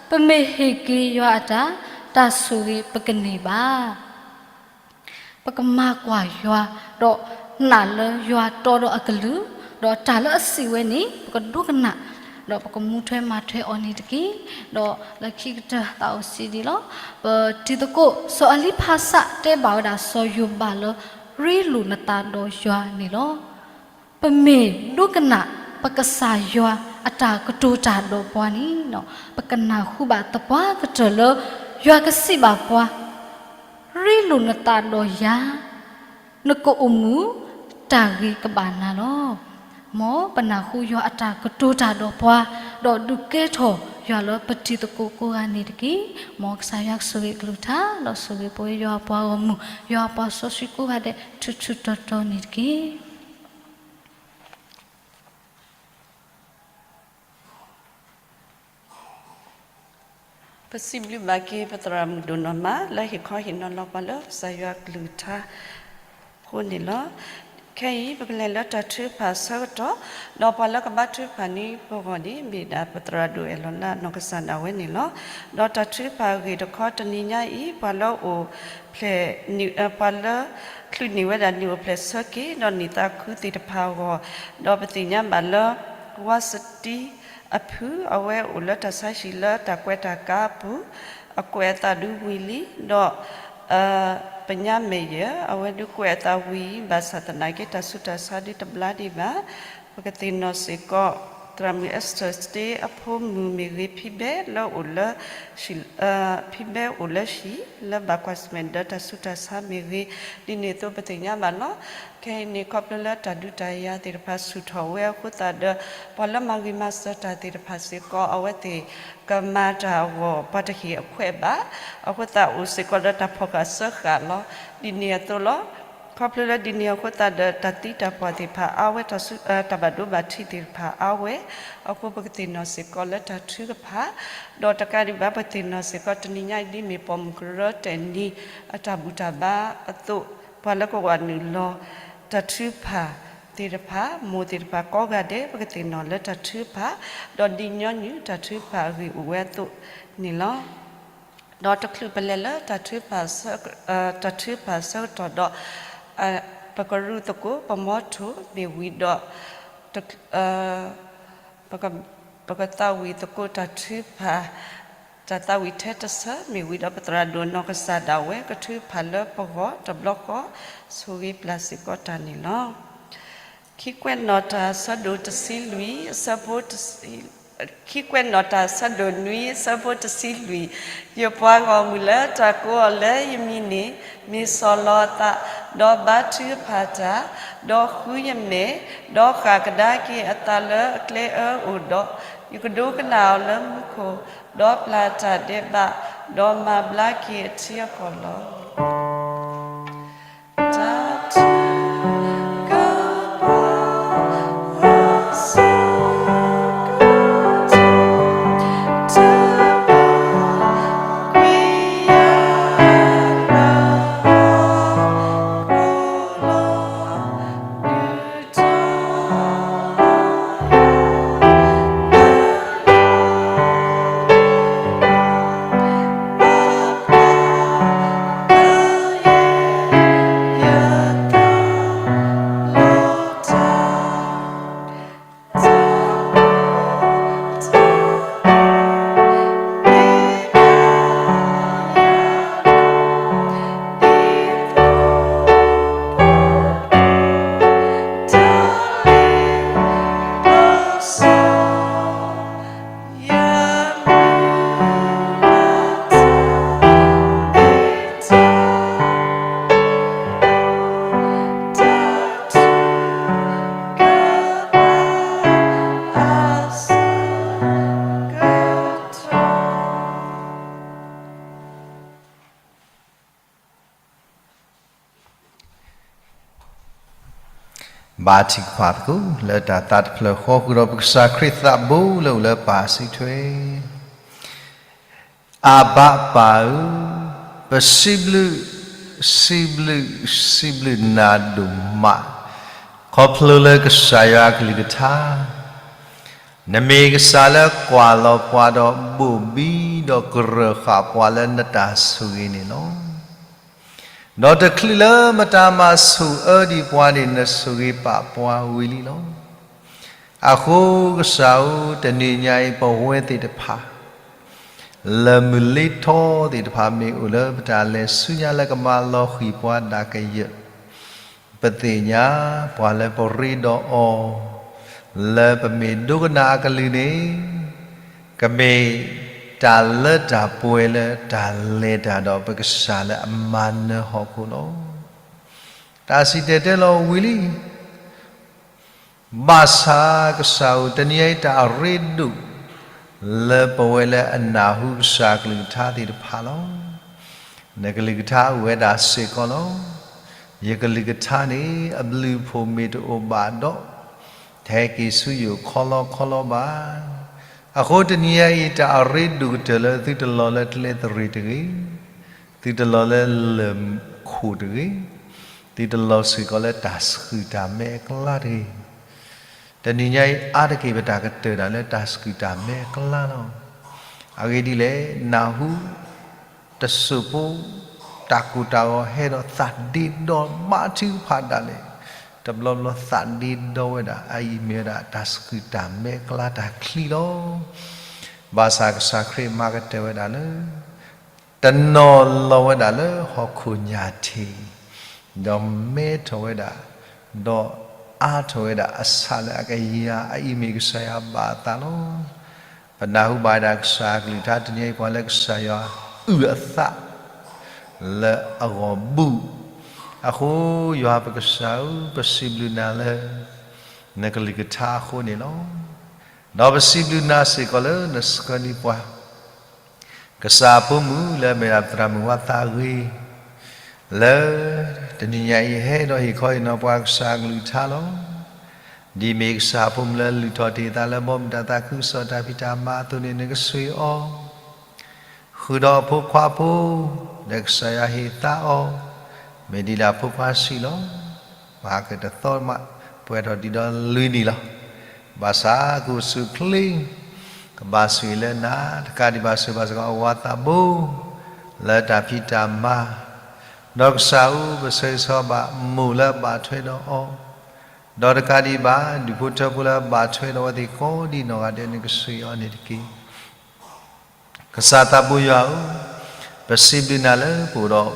ပမ့ၢ်ဟ့ၣ်က့ၤယွၤအတၢ်, တၢ်ဆိၣ်ဂ့ၤပကန့ၢ်ဘၣ်. ပကမၤကွၢ်ယွၤ, ဒီးနာ်လၢယွၤတီဒီးအကလုၢ်, ဒီးတၢ်လၢအစံးဝဲန့ၣ် ပကဒိကနၣ်, ဒီးပကမူထွဲမၤထွဲအီၤန့ၣ်တက့ၢ်. ဒီးလၢခံကတၢၢ်သးအိၣ်စံးဒ်လီၤ, ပတံၤသကိးစီၤအလံဖးစးတဲဘၣ်ဝဲဒၣ်စီၤယိၤဘးလၢ ရ့လိာ်နသးဒီးယွၤန့ၣ်လီၤ. ပမ့ၢ်ဒိကနၣ်ပကစၢ်ယွၤအတၢ်ကတိၤတၢ်ဒီးပှၤန့ၣ်, ပကနၢ်ဟူဘၣ်သပှၢ်ကတၢၢ်လၢ ယွၤကစံးဘၣ်ပှၤ, ရ့လိာ်နသးဒီးယၤ, နကအိၣ်မုာ်, တၢ်ဂ့ၤကဘၣ်နၤလီၤ. မ်ပနၢ်ဟူယွၤအတၢ်ကတိၤတၢ်ဒီးပှၤ, ဒီးဒုးကဲထီၣ်ယွၤလၢပတံၤသကိးကိးဂၤန့ၣ်တက့ၢ်. မ်ကစၢ်ယွၤကဆိၣ်ဂ့ၤအကလုၢ်ကထါ, ဒီးဆိၣ်ဂ့ၤပဝဲယွၤအပှၤဂီၢ်မုၢ်, ယွၤအပှၤစီဆှံကိးဂၤဒဲး ထူးထူးတီၤတီၤန့ၣ်တက့ၢ်. ပစံးဘျုးဘၣ်က့ၤပသရၣ်မုၣ်ဒိၣ်နီၢ်မး လၢဟ့ၣ်ခီဟ့ၣ်နီၤလီၤပှၤလၢကစၢ်ယွၤအကလုၢ်ကထါအဃိန့ၣ်လီၤ. ခဲအံၤ ပကလဲၤလၢတၢ်ထုကဖၣ်အဆၢကတီၢ်, ဒီးပှၤလၢကဘါထုကဖၣ်န့ၣ် ပဂီၢ်န့ၣ် မ့ၢ်ဒၣ်ပသရၣ်ဒိၣ်အဲၣ်လီၤလၢနီၢ်ကစၢ်ဒၣ်ဝဲန့ၣ်လီၤ. ဒီးတၢ်ထုကဖၣ်အဂ့ၢ်တခီတနံၤညါအံၤ ပှၤလၢအိၣ်ဖျဲၣ် ပှၤလၢချုးန့ၢ်ဝဲဒၣ်နံၣ်အိၣ်ဖျဲၣ်ဆၢက့ၤ ဒီးနံၣ်သးခုသ့ၣ်တဖၣ်အဂီၢ်, ဒီးပသ့ၣ်ညါဘၣ်လၢ ဝါစတံအဖု အဝဲအိၣ်လၢတၢ်ဆါဟံၣ်လၢတၢ်ကွဲးတၢ်ကါအပူၤ, အကွဲးအသးဒုးဝံၤလံ, ဒီး ပညါမဲာ်ယဲၢ် အဝဲဒုးကွဲးအသးဝံၤ ဘၣ်ဆၣ်သနာ်က့ တၢ်ဆူးတၢ်ဆါဒုးတဘျါဒံးဘၣ်. ပကသ့ၣ်နီၣ်စ့ၢ်ကီး သရၣ်မုၣ် Esther Stay အဖိမုၣ်မ့ၢ်ဂ့ၤ ဖံဘဲလၢအိၣ်လၢ ဖံဘဲအိၣ်လၢဟံၣ် လၢဘၣ်ကွၢ်ဆၢၣ်မဲာ်ဒီးတၢ်ဆူးတၢ်ဆါမ့ၢ်ဂ့ၤ, ဒ်န့ၣ်အသိးပသ့ၣ်ညါဘၣ်လီၤ. ခဲအံၤန့ၣ် ခီဖျိလၢတၢ်ဒုးတၢ်ယၤသ့ၣ်တဖၣ်ဆူၣ်ထီၣ်ဝဲအဃိသတးဒီး ပှၤလၢမၤဂ့ၤမၤစၢၤတၢ်သ့ၣ်တဖၣ်စ့ၢ်ကီး အဝဲသ့ၣ်ကမၤတၢ်အဂီၢ် ပှၤတဟ့ၣ်အခွဲးဘၣ်. အဃိသတးအိၣ်စ့ၢ်ကီးလၢတၢ်ဖီၣ်ဃာ်စၢဃာ်လီၤ. ဒ်န့ၣ်အသိးလီၤ. ခီဖျိလၢဒ်န့ၣ်အဃိသတးဒီး တၢ်သံတၢ်ပှၢ်သ့ၣ်တဖၣ်အါဝဲ တၢ်ဘၣ်ဒိဘၣ်ထံးသ့ၣ်တဖၣ်အါဝဲ, အဃိပကသ့ၣ်နီၣ်စ့ၢ်ကီးလၢတၢ်ထုကဖၣ်, ဒီးတကးဒံးဘၣ် ပသ့ၣ်နီၣ်စ့ၢ်ကီး တနံၤညါအံၤဒ်မ့ၢ်ပိာ်မုၣ်ကရၢတဲာ်နံၤ အတၢ်ဘူၣ်တၢ်ဘါအသိး, ပှၤလၢကဝးနုာ်လီၤ တၢ်ထုကဖၣ်သ့ၣ်တဖၣ် မိၢ်သ့ၣ်တဖၣ်ကိးဂၤဒဲး ပကသ့ၣ်နီၣ်လၢတၢ်ထုကဖၣ်, ဒီးဒ်ညီနုၢ်တၢ်ထုကဖၣ်အဂ့ၢ်အိၣ်ဝဲအသိးန့ၣ်လီၤ. ဒီးတချုးပလဲၤလၢ တၢ်ထုကဖၣ်အဆၢကတီၢ်ဒီး ပကရူၢ်သကိးပမီထိၣ်မ့ၢ်ဝံၤဒီး ပကသးဝံၣ်သကိးတၢ်ထုကဖၣ် တၢ်သးဝံၣ်ထဲတဆၢ မ့ၢ်ဝံၤဒီးပသရၣ်ဒိၣ်နီၢ်ကစၢ်ဒၣ်ဝဲ ကထုကဖၣ်လၢပဂီၢ်တဘျီဃီ ဆိၣ်ဂ့ၤပျၢ်စ့ၢ်ကီးတၢ်န့ၣ်လီၤ. ခံကွဲးနီၣ်တၢ်အဆၢဒိၣ်တဆံလွံၢ် အဆၢဖိ ခံကွဲးနီၣ်တၢ်အဆၢဒိၣ်နွံ အဆၢဖိတဆံလွံၢ်, ယပှၤဂီၢ်မုၢ်လၢတၢ်ကိးအီၤလၢယမံၤန့ၣ် မ့ၢ်ဆီၣ်လီၤအသး, ဒီးဘါထုကဖၣ်တၢ်, ဒီးဃုယမဲာ်, ဒီးဃၣ်ကဒါက့ၤအသးလၢအကျဲအၢအိၣ်ဒီး, ယကဒိကနၣ်အီၤလၢမူခိၣ်, ဒီးပျၢ်တၢ်ဒဲးဘး, ဒီးမၤဘျါက့ၤအထံအကီၢ်လီၤ. ဘါထုကဖၣ်သကိး လၢတၢ်သးတဖျၢၣ်ဃီဃုာ်ဒီးပကစၢ်ခရံာ်သးဘိလၢအိၣ်လၢပၢ်စုထွဲ အဘၣ်ပၢ်ဧၢ, ပစံးဘျုး, စံးဘျုး, စံးဘျုးနၤဒိၣ်မး, ခီဖျိလၢကစၢ်ယွၤအကလုၢ်ကထါ နမ့ၢ်ကစၢ်လၢကွၢ်လီၤပှၤဒီးဘိၣ်ဘံဒီးကရၢၢ်ဃာ်ပှၤလၢနတၢ်ဆိၣ်ဂ့ၤန့ၣ်လီၤ. ဒီးတချုးလၢမတၤမၤဆိၣ်အၢဒံးပှၤန့ၣ် နဆိၣ်ဂ့ၤပာ်ပှၤဝံၤလံလီၤ. အဃိကစၢ်ဧၢ, တနံၤညါအံၤပဝဲသ့ၣ်တဖၣ် လၢၢ်မုၢ်လ့ထီသ့ၣ်တဖၣ် မ့ၢ်အိၣ်လၢပတၢ်လဲၤဆူညါလၢကမၤလီၤဃံၤပှၤဒၣ်ကယၢၢ်, ပသ့ၣ်ညါ ပှၤလၢပရ့ဒီးအီၤ လၢပမ့ၢ်ဒိကနၣ်အကလုၢ်န့ၣ် ကမ့ၢ်တၢ်လၢတၢ်ပှဲၤလၢတၢ်လဲၤတၢ်ဒီးပကစၢ်လၢအမၤနၢၤဟီၣ်ခိၣ်လီၤ. တၢ်စံၣ်တဲၤတဲလီၤဝံၤလံ ဘၣ်ဆၣ်ကစၢ်ဧၢ, တနံၤအံၤတၢ်အရ့ဒိၣ် လၢပဝဲလၢအနၢ်ဟူကစၢ်ကလုၢ်ကထါသ့ၣ်တဖၣ်လီၤ. နကလုၢ်ကထါအိၣ်ဝဲဒၣ်စ့ၢ်ကီးလီၤ. ယကလုၢ်ကထါန့ၣ် အဘျုးအဖှိၣ်မ့ၢ်တအိၣ်ဘၣ်ဒီး တဟဲက့ၤဆူယအိၣ်ခီလီခီလီဘၣ်. အဃိတနံၤအံၤ တၢ်အရ့ဒိၣ်ကတၢၢ်လၢသုတလီၤလၢကျဲသရ့ၣ်တဂ့ၤ, သုတလီၤလၢလၢၢ်ခိၣ်တဂ့ၤ, သုတလီၤဆှံကီးလၢတၢ်ဆှုၣ်တၢ်မဲအကျါတဂ့ၤ. တနံၤညါအံၤအါတက့ၢ် ပတၢ်ကတၢၢ်တၢ်လၢတၢ်ဆှုၣ်တၢ်မဲအကျါလီၤ. အဂ့ၢ်ဒ်လဲၣ်, နၢ်ဟူ တစိၢ်ဖိ တၢ်ကိၢ်တၢ်ဂီၤဟဲဒီးသးဒ့ဒီဘါထုကဖၣ်ဒၣ်လဲာ်, တဘျီဘျီသးဒ့ဒီဝဲဒၣ် အအံၤမ့ၢ်ဝဲဒၣ်တၢ်ဆှုၣ်တၢ်မဲအကျါတၢ်ချံလီၤ. ဘၣ်ဆၣ်ကစၢ်ခရံာ်မၤကတၢၢ်ဝဲဒၣ်လၢ တနီၤလီၤဝဲဒၣ်လၢဟီၣ်ခိၣ်ညၣ်ထံး, ဒီးမဲထီၣ်ဝဲဒၣ်, ဒီးအါထီၣ်ဝဲဒၣ်အဆၣ်လၢအကယၤ အအံၤမ့ၢ်ကစၢ်ယွၤဘၣ်အသးလီၤ. ပနၢ်ဟူဘၣ်ဝဲဒၣ်ကစၢ်အကလုၢ်ကထါတနံၤအံၤ ပှၤလၢကစၢ်ယွၤအုၣ်အသး လၢအဂီၢ်ဘူး. အဃိယွၤပကစၢ်ဧၢ, ပစံးဘျုးနၤလၢ နကလုၢ်ကထါအဃိန့ၣ်လီၤ. ဒီးပစံးဘျုးနၤစ့ၢ်ကီးလၢနဆှၢန့ၢ်ပှၤ ကစၢ်အဖိမုၣ်လၢအမ့ၢ်ဒၣ်ပသရၣ်မုၣ်ဝါသးဂ့ၤ လၢ တနံၤညါအံၤဟဲဒီးဟ့ၣ်ခီဟ့ၣ်နီၤပှၤကစၢ်အကလုၢ်ကထါလီၤ. ဒ်မ့ၢ်ကစၢ်အဖိမုၣ်လၢလုၢ်ထီၣ်တ့ၢ်အသးလၢဘီမုၢ်တၢ်သးခုကစီၣ်တၢ်ဖံးတၢ်မၤအသိးန့ၣ် နကဆှၢအီၤ ဃုာ်ဒီးအဖိခွါဖိ လၢကစၢ်ယွၤဟ့ၣ်သါအီၤ, မ့ၢ်ဒ်လဲၣ်အဖိခွါဆံးလီၤ. မဟါကတသီမး ပှဲၤထီၣ်ဒံးဒီးလွံၢ်နံၣ်လီၤ. ဘၣ်ဆၣ်ကအိၣ်ဆူၣ်အိၣ်ချ့ ကဘၣ်ဆိၣ်ဂ့ၤလၢနၤ, တကးဒံးဘၣ်ဆိၣ်ဂ့ၤဘၣ်စ့ၢ်ကီးအဝၤသးဘိ လၢတၢ်ဖံးတၢ်မၤ, ဒီးကစၢ်ဧၢ ပဆၢဂ့ၤဆၢဝါဘၣ်မိၢ်လၢအဘၣ်ထွဲဒီးအီၤ, ဒီးတကးဒံးဘၣ် ဒူၣ်ဖိထၢဖိလၢအဘၣ်ထွဲဒီးအဝဲသ့ၣ်ကိးဒံးနီၢ်ဂၤဒဲး နကဆိၣ်ဂ့ၤအီၤန့ၣ်တက့ၢ်. ကစၢ်သးဘိယွၤဧၢ, ပစံးဘျုးနၤလၢပအိၣ်ဒီး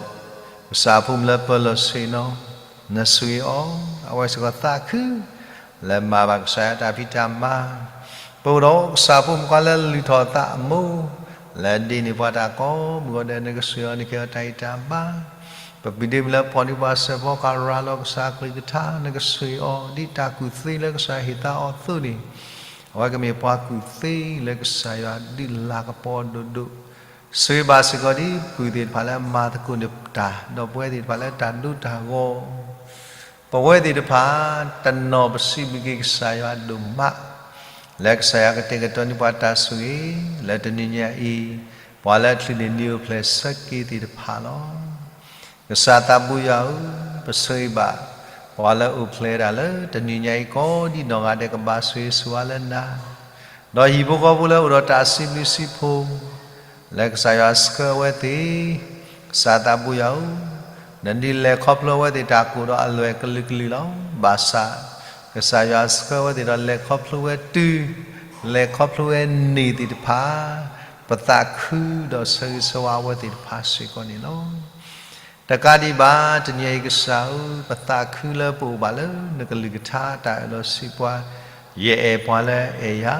ကစၢ်အဖိမုၣ်လၢပၢၤလီၢ်ဆ့ၣ်နီၤ, နဆိၣ်ဂ့ၤအီၤ, အဝဲစ့ၢ်ကီးသးခု လၢမၤဘၣ်ကစၢ်ယွၤတၢ်ဖံးတၢ်မၤ, ပအိၣ်ဒီးကစၢ်အဖိမုၣ်ခွါလၢလုၢ်ထီၣ်သးအမိၢ်, လၢဒ့န့ၢ်ပှၤတၢ်ကိးမုၢ်ဂီၤဒဲး နကဆိၣ်ဂ့ၤအီၤန့ၣ်ကဲအီၤတၢ်ဂံၢ်တၢ်ဘါ, ပပျံၤဒ့မုၣ်လၢဖီၣ်န့ၢ်ပှၤစၢၤဖီကၤရၤလီၤကစၢ်အကလုၢ်ကထါ နကဆိၣ်ဂ့ၤအီၤ ဒ်တၢ်ကူၣ်သ့လၢကစၢ်ဟ့ၣ်သါအီၤအသိးန့ၣ် အဝဲကမ့ၢ်ပှၤကူၣ်သ့လၢကစၢ်ယွၤဒုးလၤကပီၤဒိၣ်ဒိၣ်, ဆိၣ်ဂ့ၤဘၣ်စ့ၢ်ကီးဒ်ပုၢ်သ့ၣ်တဖၣ်လၢအမၤသကိးန့ၢ်တၢ် ဒီးပဝဲသ့ၣ်တဖၣ်လၢတၢ်ဒိတၢ်ဂီၤ, ပဝဲသ့ၣ်တဖၣ် တနီၤပစံးဘျုးက့ၤကစၢ်ယွၤဒိၣ်မး လၢကစၢ်ယွၤကတဲာ်ကတီၤန့ၢ်ပှၤတၢ်ဆိၣ်ဂ့ၤ လၢတနံၤညါအံၤ ပှၤလၢအချုးန့ၢ်နံၣ်အိၣ်ဖျဲၣ်ဆၢက့ၤသ့ၣ်တဖၣ်လီၤ. ကစၢ်သးဘိယွၤဧၢ, ပဆိၣ်ဂ့ၤဘၣ် ပှၤလၢအအိၣ်ဖျဲၣ်ဝဲဒၣ်လၢတနံၤညါအံၤကိးဒံးနီၢ်ဂၤဒဲး ကဘၣ်ဆိၣ်ဂ့ၤဆိၣ်ဝါလၢနၤ, ဒီးဟံၣ်ဖိဃီဖိလၢအိၣ်ဒီးတၢ်စံးဘျုးစံးဖှိၣ် လၢကစၢ်ယွၤဆှၢအဝဲသ့ၣ်, ကစၢ်သးဘိယွၤဧၢ, နဒုးလဲၤခီဖျိအဝဲသ့ၣ်တၢ်ကိၢ်ဒီးအလွဲၢ်ကလုာ်ကလုာ်လီၤ. ဘၣ်ဆၣ် ကစၢ်ယွၤဆှၢအဝဲသ့ၣ်ဒီးလဲၤခီဖျိဝဲတုၤ, လဲၤခီဖျိဝဲန့ၢ်သ့ၣ်တဖၣ် ပသးခုဒီးဆၢဂ့ၤဆၢဝါအဝဲသ့ၣ်တဖၣ်စ့ၢ်ကီးန့ၣ်လီၤ. တကးဒံးဘၣ် တနံၤအံၤကစၢ်ဧၢ, ပသးခုလၢပအိၣ်ဘၣ်လၢနကလုၢ်ကထါတၢ်အၢၣ်လီၤစံးပှၤ, ယအဲၣ်ပှၤလၢအအဲၣ်ယၤ,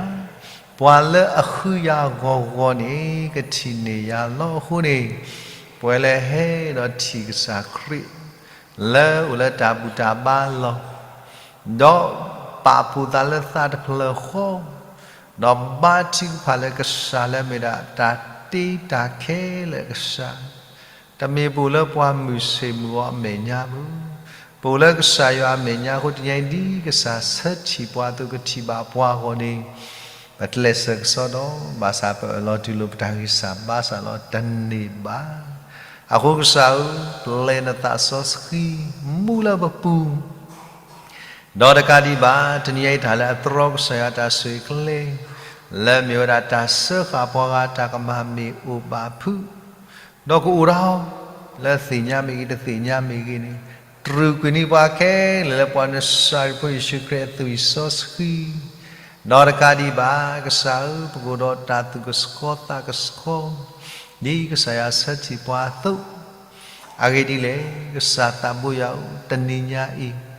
ပှၤလၢအဃုယၤဂီၤဂီၤန့ၣ် ကထံၣ်န့ၢ်ယၤလီၤအဃိန့ၣ်, ပဝဲလၢဟဲဒီးထံၣ်ကစၢ်ခရံာ် လၢအိၣ်လၢတၢ်ဘူၣ်တၢ်ဘါလီၢ်, ဒီးပာ်ဖှိၣ်သးလၢသးတဖျၢၣ်ဃီ, ဒီးဘါထုကဖၣ်လၢကစၢ်လၢအမ့ၢ်ဒၣ်တၢ်တ့တၢ်ခဲလၢာ်ကစၢ်, တမ့ၢ်ပအိၣ်လၢပှၤမုၢ်ဆ့ၣ်မုၢ်ဂီၤအမဲာ်ညါဘၣ်, ပအိၣ်လၢကစၢ်ယွၤအမဲာ်ညါအဃိ တနံၤအံၤဒ်ကစၢ်ဆၢထံၣ်ပှၤအသိးကထံၣ်ဘၣ်ပှၤအဂီၢ်န့ၣ်, ပကျဲးစၢးကစီဒီး ဘၣ်ဆၣ်ပအၢၣ်လီၤတူၢ်လိာ်ပတၢ်ဂံၢ်စၢ်ဘါစၢ်လီၤတန့ၢ်ဘၣ်. အဃိကစၢ်ဧၢ, ပျဲနသးစီဆှံမူလၢပပူၤ ဒီးတကးဒံးဘၣ် တနံၤအံၤတၢ်လၢအတြီကစၢ်ယွၤတၢ်ဆိၣ်ဂ့ၤကျဲ, လၢမ့ၢ်ဝဲဒၣ်တၢ်စၢဃာ်ပှၤဂၤတၢ်ကမၣ်မ့ၢ်အိၣ်ဘၣ်ဖုး, ဒီးကအိၣ်ဒီး လၢသ့ၣ်ညါမ့ၢ်ဂ့ၤ တသ့ၣ်ညါမ့ၢ်ဂ့ၤန့ၣ်, တြူာ်ကွံာ်န့ၢ်ပှၤခဲလၢာ်လၢပှၤနစၤရ့းဖိယ့ၣ်ၡူးခရံာ်အသွံၣ်စီဆှံ, ဒီးတကးဒံးဘၣ် ကစၢ်ဧၢ ပကအိၣ်ဒီးတၢ်သူၣ်ကဆှီသးကဆှီ, ဒ်ကစၢ်ယွၤဆၢထံၣ်ပှၤအသိး, အဂ့ၢ်ဒ်လဲၣ်, ကစၢ်သးဘိယွၤဧၢ, တနံၤညါအံၤ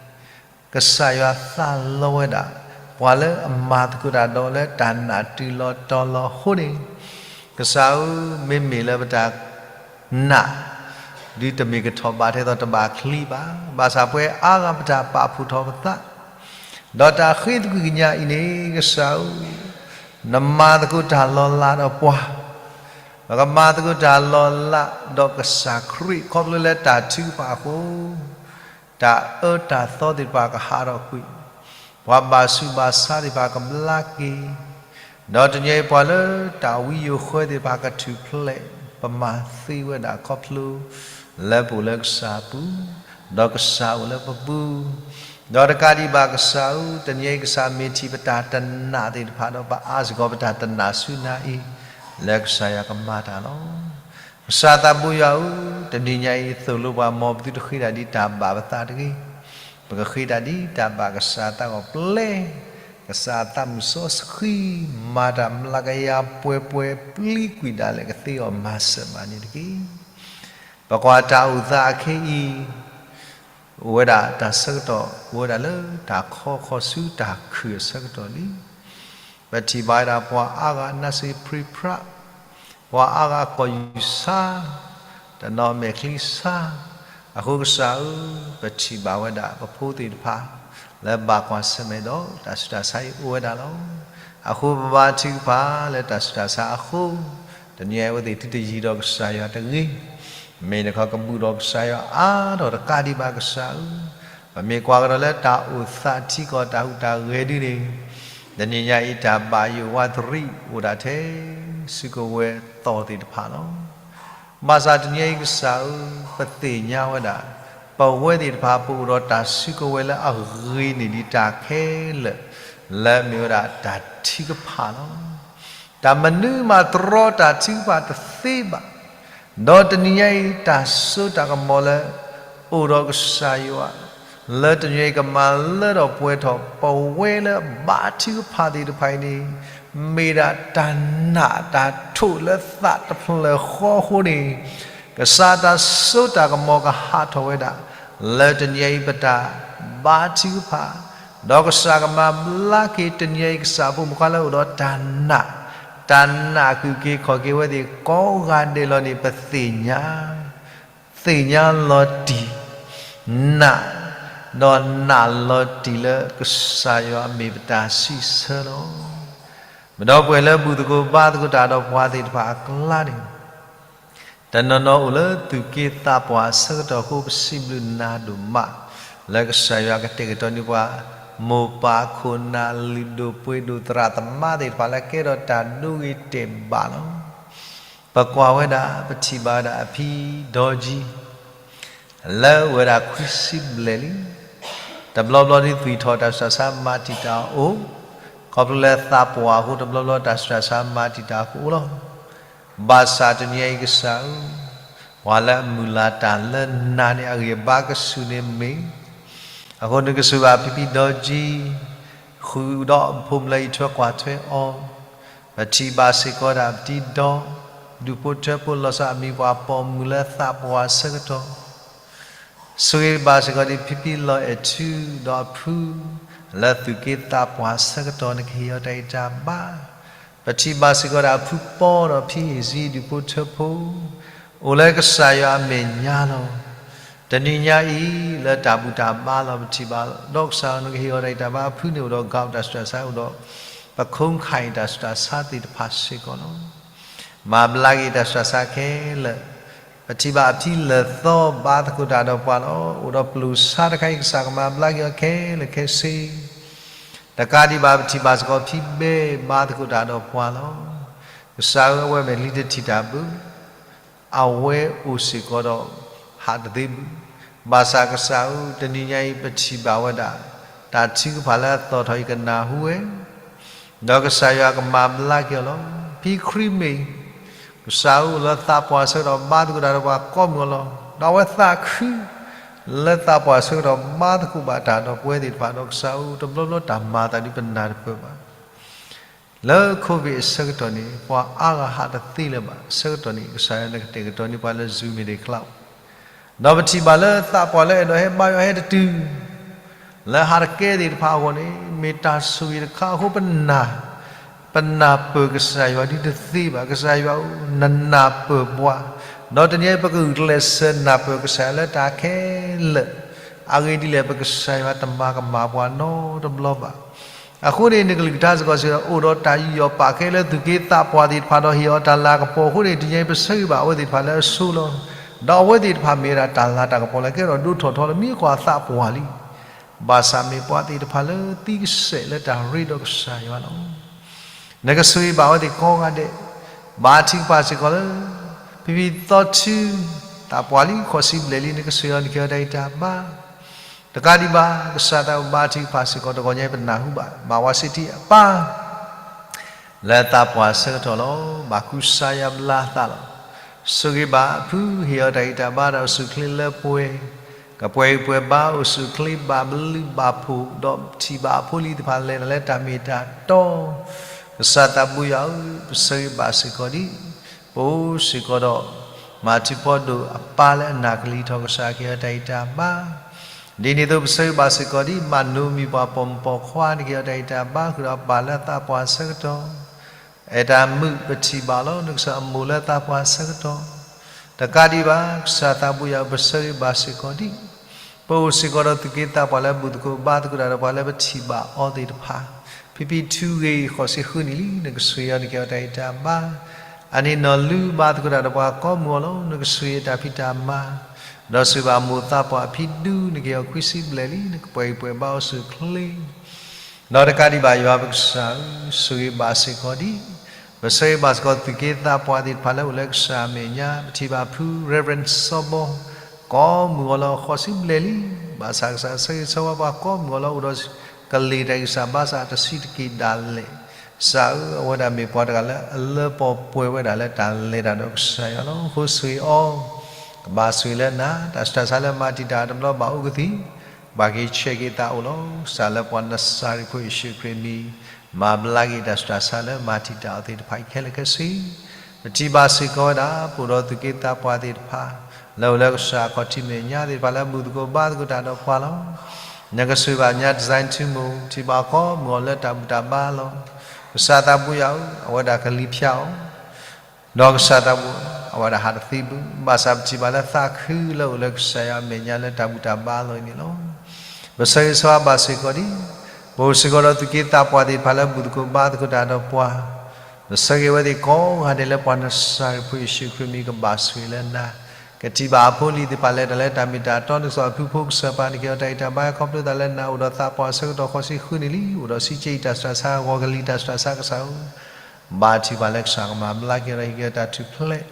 ကစၢ်ယွၤသးလီဝဲဒၣ် ပှၤလၢအမၤသကိးတၢ်ဒီးလၢတၢ်နာ်တုၤလီၤတီၤလီၤအဃိန့ၣ်, ကစၢ်ဧၢ, မ့မ့ၢ်လၢပတၢ်နာ် ဒုးတမ့ၢ်ကထီၣ်ဘးထဲသိးတဘၣ်ချံဘၣ်, ဘၣ်ဆၣ်ပဝဲအါဂၤပတၢ်ပာ်ဖှိၣ်ထီၣ်ပသး, ဒီးတၢ်ဃ့သကွံာ်ကညးအံၤန့ၣ် ကစၢ်ဧၢ, နမၤသကိးတၢ်လီၤလးဒီးပှၤ, ပကမၤသကိးတၢ်လီၤလးဒီးကစၢ်ခရံာ် ခီဖျိလၢတၢ်ထုကဖၣ်အဃိ တၢ်အၢတၢ်သီသ့ၣ်တဖၣ်ကဟးထီၣ်ကွံာ်, ပှၤဘၣ်ဆူးဘၣ်ဆါသ့ၣ်တဖၣ်ကဘျါက့ၤ, ဒီးတနံၤအံၤပှၤလၢတၢ်ဝံယိၤဃၢသ့ၣ်တဖၣ်ကထူၣ်ဖျဲး, ပမၤသ့ဝဲဒၣ်ခီဖျိလၢပအိၣ်လၢကစၢ်အပူၤ, ဒီးကစၢ်အိၣ်လၢပပူၤ, ဒီးတကးဒံးဘၣ်ကစၢ်ဧၢ, တနံၤအံၤကစၢ်မ့ၢ်ထံၣ်ပတၢ်တနာ်သ့ၣ်တဖၣ် ဒီးပအါစ့ၢ်ကီးပတၢ်တနာ်ဆူနၤအံၤ, လၢကစၢ်ယွၤကမၤတၢ်လီၤ. ကစၢ်သးဘိယွၤဧၢ, တနံၤညါအံၤသိၣ်လိပှၤ မ်ပသုတဃ့တၢ်ဒ်တၢ်ဘၣ်ပသးတဂ့ၤ, ပကဃ့တၢ်ဒ်တၢ်ဘၣ်ကစၢ်သးဂီၢ်ပျဲၢ်, ကစၢ်သးမုၢ်စီဆှံ မၤတၢ်မျးကယၤပှဲၤပှဲၤ ပျံၤကွံာ်ဒၣ်လဲာ်ကသ့အီၤမၤစၢၤဘၣ်န့ၣ်တက့ၢ်. ပကွၢ်တၢ်အိၣ်သးအခဲအံၤ အိၣ်ဝဲဒၣ်တၢ်ဆၢကတီၢ် အိၣ်ဝဲဒၣ်လၢတၢ်ခီဃီၤဆူတၢ်ခုၣ်အဆၢကတီၢ်လံ. ပထံၣ်ဘၣ်ဝဲဒၣ်ပှၤအါဂၤနါစ့ပြံပြါ, ပှၤအါဂၤကီၢ်ယူၢ်ဆါ, တနီၤမဲာ်ချံဆါ, အဃိကစၢ်ဧၢ, ပထံၣ်ဘၣ်ဝဲဒၣ်ပဖိသ့ၣ်တဖၣ် လၢဘၣ်ကွၢ်ဆၢၣ်မဲာ်ဒီးတၢ်ဆူးတၢ်ဆါအံၤအိၣ်ဝဲဒၣ်လီၤ. အဃိပဘါထုကဖၣ်လၢတၢ်ဆူးတၢ်ဆါအဃိ, တနံၤအံၤအဝဲသ့ၣ်သုတယံၤဒီးကစၢ်ယွၤတဂ့ၤ, မ့ၢ်တခီကဘူၣ်ဒီးကစၢ်ယွၤအါထီၣ်တကးဒံးဘၣ်ကစၢ်ဧၢ, ပမ့ၢ်ကွၢ်ကဒီးလၢတၢ်အိၣ်သးထံကီၢ်တၢ်ဟူးတၢ်ဂဲၤဒ်န့ၣ်, တနံၤညါအံၤတၢ်ဘၣ်ယိၣ်ဝးတရံးအိၣ်ဒၣ်ထဲ စုကဝဲၤသီၣ်သ့ၣ်တဖၣ်လီၤ. ဘၣ်ဆၣ်တနံၤအံၤကစၢ်ဧၢ, ပသ့ၣ်ညါဝဲဒၣ် ပဝဲသ့ၣ်တဖၣ်ပအိၣ်ဒီးတၢ်စုကဝဲၤလၢအဂ့ၤန့ၢ်ဒံးတၢ်ခဲလၢာ် လၢအမ့ၢ်ဝဲဒၣ်တၢ်ထုကဖၣ်လီၤ. တၢ်မနုၤမၤတြီတၢ်ထုကဖၣ်တသ့ဘၣ်. ဒီးတနံၤညါအံၤ တၢ်စိတၢ်ကမီၤလၢ အိၣ်ဒီးကစၢ်ယွၤ လၢတနံၤအံၤကမၤလၢထီၣ်ပှဲၤထီၣ် ပဝဲလၢဘါထုကဖၣ်သ့ၣ်တဖၣ်အံၤန့ၣ် မ့ၢ်ဒၣ်တၢ်နာ်တၢ်ထိၣ်လၢသးတဖျၢၣ်ဃီအဃိန့ၣ်, ကစၢ်တၢ်စိတၢ်ကမီၤကဟးထီၣ်ဝဲဒၣ် လၢတနံၤအံၤပတၢ်ဘါထုကဖၣ်, ဒီးကစၢ်ကမၤဘျါက့ၤတနံၤအံၤကစၢ်အဖိမုၣ်ခွါလၢအိၣ်ဒီးတၢ်နာ်, တၢ်နာ်အုၣ်က့ၤခီၣ်က့ၤဝဲသ့ၣ်ကိးဂၤဒဲးလီၤန့ၣ် ပသ့ၣ်ညါ သ့ၣ်ညါလီၤတံၢ်, နာ်, ဒီးနာ်လီၤတံၢ်လၢကစၢ်ယွၤမ့ၢ်ပတၢ်စံးဆၢလီၤ. ပဒီပုၢ်ဝဲၢ်လၢဘူၣ်သကိးဘါသကိးတၢ်ဒီးပှၤသ့ၣ်တဖၣ်အကျါန့ၣ် တနီၤနီၤအိၣ်လၢသူၣ်က့သးပှၢ်အဆၢကတီၢ်အဃိ ပစံးဘျုးနၤဒိၣ်မး လၢကစၢ်ယွၤကတဲာ်ကတီၤန့ၢ်ပှၤ မိၢ်ပၢ်ခိၣ်နၢ် လုၢ်ဒိၣ်ပှ့ၤဒိၣ်သရၣ်သမါသ့ၣ်တဖၣ်လၢကဲထီၣ်တၢ်ဒိဂ့ၤတဲာ်ဘၣ်လီၤ. ပကွၢ်ဝဲဒၣ် ပထံၣ်ဘၣ်ဝဲဒၣ်အဖံဒီကၠံ လၢအိၣ်ဝဲဒၣ်ခွံဆံဘျဲၣ်လံ. တဘျီဘျီဒ်သွံၣ်ထီၣ်တၢ်ဆူးတၢ်ဆါမၤတံာ်တာ်အအိၣ်, ခီဖျိလၢသးပှၢ်အဃိ တဘျီဘျီတၢ်ဆူးတၢ်ဆါမၤတံာ်တာ်အဃိလီၤ. ဘၣ်ဆၣ်တနံၤအံၤကစၢ်ဧၢ, ပှၤလၢအမုၢ်လၢ်တၢ်လၢနၤန့ၣ် အဂံၢ်အဘါကဆူၣ်န့ၣ်မ့ၢ်, အဃိန့ၣ်ကစၢ်ယွၤဖံဖံဒီကၠံ ဃုာ်ဒီးဖိမုၣ်လၢအံးထွဲကွၢ်ထွဲအီၤ, ပထံၣ်ဘၣ်စ့ၢ်ကီးဒၣ်ပတံၤဒီ ဒူၣ်ဖိထၢဖိလီၤဆီအမံၤပှၤပိာ်မုၣ်လၢသးပှၢ်အဆၢကတီၢ် ဆိၣ်ဂ့ၤဘၣ်စ့ၢ်ကီးဒ်ဖံဖံလီၤအဲၣ်ထူဒီးအဖု လၢသူၣ်က့သးပှၢ်ဆၢကတီၢ်န့ၣ် ကဟ့ၣ်အီၤတၢ်ဂံၢ်တၢ်ဘါ, ပထံၣ်ဘၣ်စ့ၢ်ကီးဒၣ်အဖုပီဒီးဖံအ့ၣ်စံဒူၣ်ဖိထၢဖိ အိၣ်လၢကစၢ်ယွၤအမဲာ်ညါလီၤ. တနံၤညါအံၤ လၢတၢ်ဘူၣ်တၢ်ဘါလီၤ ပထံၣ်ဘၣ်ဒီးကစၢ်ယွၤန့ၣ် ကဟ့ၣ်အီၤတၢ်ဂံၢ်တၢ်ဘါအဖုန့ၣ် အိၣ်ဒီးကးတၢ်ဆူးတၢ်ဆါ အိၣ်ဒီး ပခိၣ်ခါအံၤတၢ်ဆူးတၢ်ဆါသ့ၣ်တဖၣ်စ့ၢ်ကီးလီၤ. မၤဘျါက့ၤတၢ်ဆူးတၢ်ဆါခဲလၢာ်, ပထံၣ်ဘၣ်အဖံလၢာ်သီဘါသကိးတၢ်ဒီးပှၤလီၤ. အိၣ်ဒီးပျူၤဆါတခါအံၤ ကစၢ်ကမၤဘျါက့ၤအီၤခဲလၢာ်ခဲဆ့, တကးဒံးဘၣ် ပထံၣ်ဘၣ်စ့ၢ်ကီးဖံဘဲဘါသကိးတၢ်ဒီးပှၤလီၤ. ကစၢ်ဧၢ အဝဲမဲာ်ချံတထံၣ်တၢ်ဘၣ် အဝဲအိၣ်စ့ၢ်ကီးဒီး ဟးတသ့ဘၣ်. ဘၣ်ဆၣ်ကစၢ်ဧၢ တနံၤညါအံၤ ပထံၣ်ဘၣ်ဝဲဒၣ် တၢ်ထုကဖၣ်လၢအသီၣ်ထီၣ်အံၤ ကနၢ်ဟူဝဲ, ဒီးကစၢ်ယွၤကမၤဘျါက့ၤအီၤလီၤ. ဖံခရံာ်မ့ၢ် ကစၢ်ဧၢ အိၣ်လၢသးပှၢ်ဆၢကတီၢ် ဘါသကိးတၢ်ဒီးပှၤကိးမုၢ်အလီၢ်, ဒီးအဝဲသးခု လၢသးပှၢ်ဆၢကတီၢ် ဘါသကိးဘၣ်တၢ်ဒီးပဝဲသ့ၣ်တဖၣ် ဒီးကစၢ်ဧၢ တဘျီဘျီတၢ်မၤအသးဒ်ပနၢ်တပၢၢ်ဘၣ် လၢ COVID အဆၢကတီၢ်န့ၣ် ပှၤအါဂၤဟးတသ့လၢၤဘၣ်. အဆၢကတီၢ်န့ၣ် ကစၢ်ယွၤန့ၣ်ကတဲာ်ကတီၤန့ၢ်ပှၤလၢ Zoom မ့ၢ်ဒၣ် cloud, ဒီးပထံၣ်ဘၣ်လၢသးပှၢ်လၢအဲၣ်ဒိးဟဲဘါယွၤဟဲတတုၤ လၢဟးတကဲသ့ၣ်တဖၣ်အဂီၢ်န့ၣ် မ့ၢ်တၢ်ဆိၣ်ဂ့ၤတခါအဃိ ပနၢ် ပနၢ်ပၢၢ်ကစၢ်ယွၤဒ်တသ့ဘၣ်. ကစၢ်ယွၤဧၢ နနၢ်ပၢၢ်ပှၤ, ဒီးတနံၤအံၤ ပကဂုာ်ကျဲးစၢးနၢ်ပၢၢ်ကစၢ်ယွၤလၢတၢ်ခဲလၢာ်, အဂ့ၢ်ဒ်လဲၣ် ပကစၢ်ယွၤတမၤကမၣ်ပှၤနီတဘျီဘၣ်. အဃိန့ၣ် နကလုၢ်ကထါစ့ၢ်ကီးစံး အိၣ်ဒီးတၢ်ယူးယီၣ်ပာ်ကဲလၢသူၣ်က့သးပှၢ်သ့ၣ်တဖၣ်ဒီးဟ့ၣ်အီၤတၢ်လၤကပီၤအဃိန့ၣ် တနံၤအံၤပဆၢဂ့ၤဘၣ်အဝဲသ့ၣ်တဖၣ်လၢအဆိလီၤ. ဒီးအဝဲသ့ၣ်တဖၣ်မ့ၢ်ဝဲဒၣ်တၢ်လၤတၢ်ကပီၤလၢကဲထီၣ်ဒိၣ်ထီၣ်ထီလၢမံၤကွၢ်သးပှၢ်လံ. ဘၣ်ဆၣ်မ့ၢ်ပှၤသ့ၣ်တဖၣ်လၢသံကစဲးလၢတၢ်ရ့ဒီးကစၢ်ယွၤလီၤ. နကဆိၣ်ဂ့ၤဘၣ်အဝဲသ့ၣ်ကိးဂၤဒဲး, ဘါထုကဖၣ်စ့ၢ်ကီးလၢ ဖံဖံသီထူ သးပှၢ်လံ ဃိးဆံဘျဲၣ်လံ နကဆိၣ်ဂ့ၤအီၤ နကဟ့ၣ်အီၤတၢ်ဂံၢ်တၢ်ဘါ, တကးဒံးဘၣ် ကစၢ်သးဘိယွၤဘါထုကဖၣ်စ့ၢ်ကီး တဂီၤညါအံၤပနၢ်ဟူဘၣ် မၤဝါစ့ၢ်ထံအပၢ် လၢသးပှၢ်အဆၢကတီၢ်လီၤ. ဘၣ်ကူစါယွၤဘျါသးလီၤ. ဆိၣ်ဂ့ၤဘၣ်အဖု ဟ့ၣ်အီၤတၢ်ဂံၢ်တၢ်ဘါဒီးအိၣ်ဆူၣ်အိၣ်ချ့လၢပှဲၤ, ကပှဲၤဂံၢ်ပှဲၤဘါ အိၣ်ဆူၣ်အိၣ်ချ့ဘၣ်ဘျုးဘၣ်ဖှိၣ် ဒီးထံၣ်ဘၣ်အဖိအလံၤသ့ၣ်တဖၣ် လဲၤတၢ်လၢတၢ်မ့ၢ်တၢ်တီ ကစၢ်သးဘိယွၤဧၢ, ပဆိၣ်ဂ့ၤဘၣ်စ့ၢ်ကီးဒံး ပအိၣ်စ့ၢ်ကီးဒီး မၤထံဖီဒိၣ်အပၢ်လၢအနၢ်ကလံၤထီၣ် ကစၢ်ကဟ့ၣ်အီၤတၢ်ဂံၢ်တၢ်ဘါ, ဒ်န့ၣ်အသိး ပဆိၣ်ဂ့ၤဘၣ်စ့ၢ်ကီးဒံး မၤနိမံၤပှၤပိာ်မုၣ်ပိာ်ခွါ နကဟ့ၣ်အီၤတၢ်ဂံၢ်တၢ်ဘါ ဃုာ်ဒီးအပၢ်လၢသးပှၢ်အဆၢကတီၢ် အဲၣ်တၢ်မုာ် ပထံၣ်ဘၣ်လီၤ နကစၢ်အမိၢ်လၢသးပှၢ်အဆၢကတီၢ်, တကးဒံးဘၣ် ကစၢ်သးဘိယွၤဧၢ ပဆိၣ်ဂ့ၤဘၣ်စ့ၢ်ကီးဒံး ပအိၣ်စ့ၢ်ကီးဒီးသူၣ်က့သးပှၢ်လၢဘူၣ်သကိးဘါသကိးတၢ်ဒီးပှၤလၢပထံၣ်ဘၣ်အီၤသ့ၣ်တဖၣ်, ဖံဖံထုဂ့ၤ ဃိးဆံဃုနံၣ်လံ နကဆိၣ်ဂ့ၤအီၤ နကဟ့ၣ်အီၤတၢ်ဂံၢ်တၢ်ဘါ, အန့ၣ်နီၢ်လုၢ်ဘါသကိးတၢ်ဒီးပှၤကိးမုၢ်အီၤလီၤ နကဆိၣ်ဂ့ၤအတၢ်ဖံးတၢ်မၤ, ဒီးဆိၣ်ဂ့ၤဘၣ်မိၢ်သးပှၢ်အဖံဒူ နကဟ့ၣ်အီၤခွံဆံဘျဲၣ်လံ နကပှဲၤဂံၢ်ပှဲၤဘါအိၣ်ဆူၣ်အိၣ်ချ့ ဒီးတကးဒံးဘၣ် ယွၤပကစၢ်ဧၢ, ဆိၣ်ဂ့ၤဘၣ်စ့ၢ်ကီးဒံး, ပဆိၣ်ဂ့ၤဘၣ်စ့ၢ်ကီးသူၣ်က့သးပှၢ်သ့ၣ်တဖၣ်လၢအိၣ်လၢကစၢ်အမဲာ်ညါ, ပထံၣ်ဘၣ်ဖု Reverend စီၤဘီ ကိးမုၢ်အီၤလီၤ ဃိးဆံဘျဲၣ်လံ, ဘၣ်ဆၣ်ကစၢ်ဆိၣ်ဂ့ၤဆိၣ်ဝါပှၤကိးမုၢ်အီၤလီၤ အိၣ်ဒီးကလ့ၤတၢ်ဂံၢ်စၢ်ဘါစၢ်တဆံးတက့ၢ်ဒၣ်လဲာ်, ကစၢ်ဧၢ အဝဲဒၣ်မ့ၢ်ပှၤတဂၤလၢအလၢပှဲၤဝဲဒၣ်လၢတၢ်လဲၤတၢ်ဒီးကစၢ်ယွၤလီၤ. အဃိဆိၣ်ဂ့ၤအီၤ, ကဘၣ်ဆိၣ်ဂ့ၤလၢနၤ, တၢ်ဆူးတၢ်ဆါလၢမၤတံာ်တာ်တဘျီဘၣ်အိၣ်ကသံၣ်, ဘၣ်က့ၤဆဲးက့ၤသးအိၣ်လီၤ. ကစၢ်လၢပှၤနစၤရ့းဖိယ့ၣ်ၡူးခရံာ်အမံၤ, မၤဘျါက့ၤတၢ်ဆူးတၢ်ဆါလၢမၤတံာ်တာ်အီၤသ့ၣ်တဖၣ်အံၤခဲလၢာ်ခဲဆ့, ပထံၣ်ဘၣ်စ့ၢ်ကီးဝဲဒၣ် ပအိၣ်ဒီးသူၣ်က့သးပှၢ်သ့ၣ်တဖၣ်, လၢအိၣ်လၢကစၢ်အခီၣ်ထံးမဲာ်ညါသ့ၣ်တဖၣ်လၢဘူၣ်သကိးဘါသကိးတၢ်ဒီးပှၤလီၤ. နကဆိၣ်ဂ့ၤဘၣ်ညါ design ထူမိၢ် ထံၣ်ဘၣ်ကိးမုၢ်အီၤလၢတၢ်ဘူၣ်တၢ်ဘါလီၤ. ကစၢ်သးဘိယွၤဧၢ, အဝဲဒၣ်ကလံၤဖၠါအီၤ ဒီးကစၢ်သးဘိ အဝဲဒၣ်ဟးတသ့ဘၣ်, ဘၣ်ဆၣ်ပထံၣ်ဘၣ်လၢသးခုလၢအိၣ်လၢကစၢ်ယွၤအမဲာ်ညါလၢတၢ်ဘူၣ်တၢ်ဘါလီၤအံၤန့ၣ်လီၤ. ပဆိၣ်ဂ့ၤဆိၣ်ဝါဘၣ်စ့ၢ်ကီးဒံး, ပအိၣ်စ့ၢ်ကီးဒီးသူၣ်က့သးပှၢ်သ့ၣ်တဖၣ်လၢဘူၣ်သကိးဘါသကိးတၢ်ဒီးပှၤ, ပဆိၣ်ဂ့ၤဝဲသ့ၣ်ကိးဂၤဒဲးလၢပှၤနစၤရ့းဖိယ့ၣ်ၡူးခရံာ်အမံၤ ကဘၣ်ဆိၣ်ဂ့ၤလၢနၤ, ကထံၣ်ဘၣ်အဖိအလံၤသ့ၣ်တဖၣ်လဲၤတၢ်လၢတၢ်မ့ၢ်တၢ်တီ နကစၢ်အဖုဖိကစၢ်ပၢ် နကဟ့ၣ်အီၤတၢ်ဂံၢ်တၢ်ဘါခီဖျိသးလၢနၤ အိၣ်ဒီးသးပှၢ်အဆၢကတီၢ်ဃိးဆံဃုနံၣ်လံ, အိၣ်ဒီးဆံးက့အံၤတၢ်ဆူးတၢ်ဆါ ဂီၤကလံၤတၢ်ဆူးတၢ်ဆါကစၢ်ဧၢ ဘါထုကဖၣ်လၢကစၢ်ကမၤဘျါက့ၤဒီးဟ့ၣ်က့ၤတၢ်ထူၣ်ဖျဲး,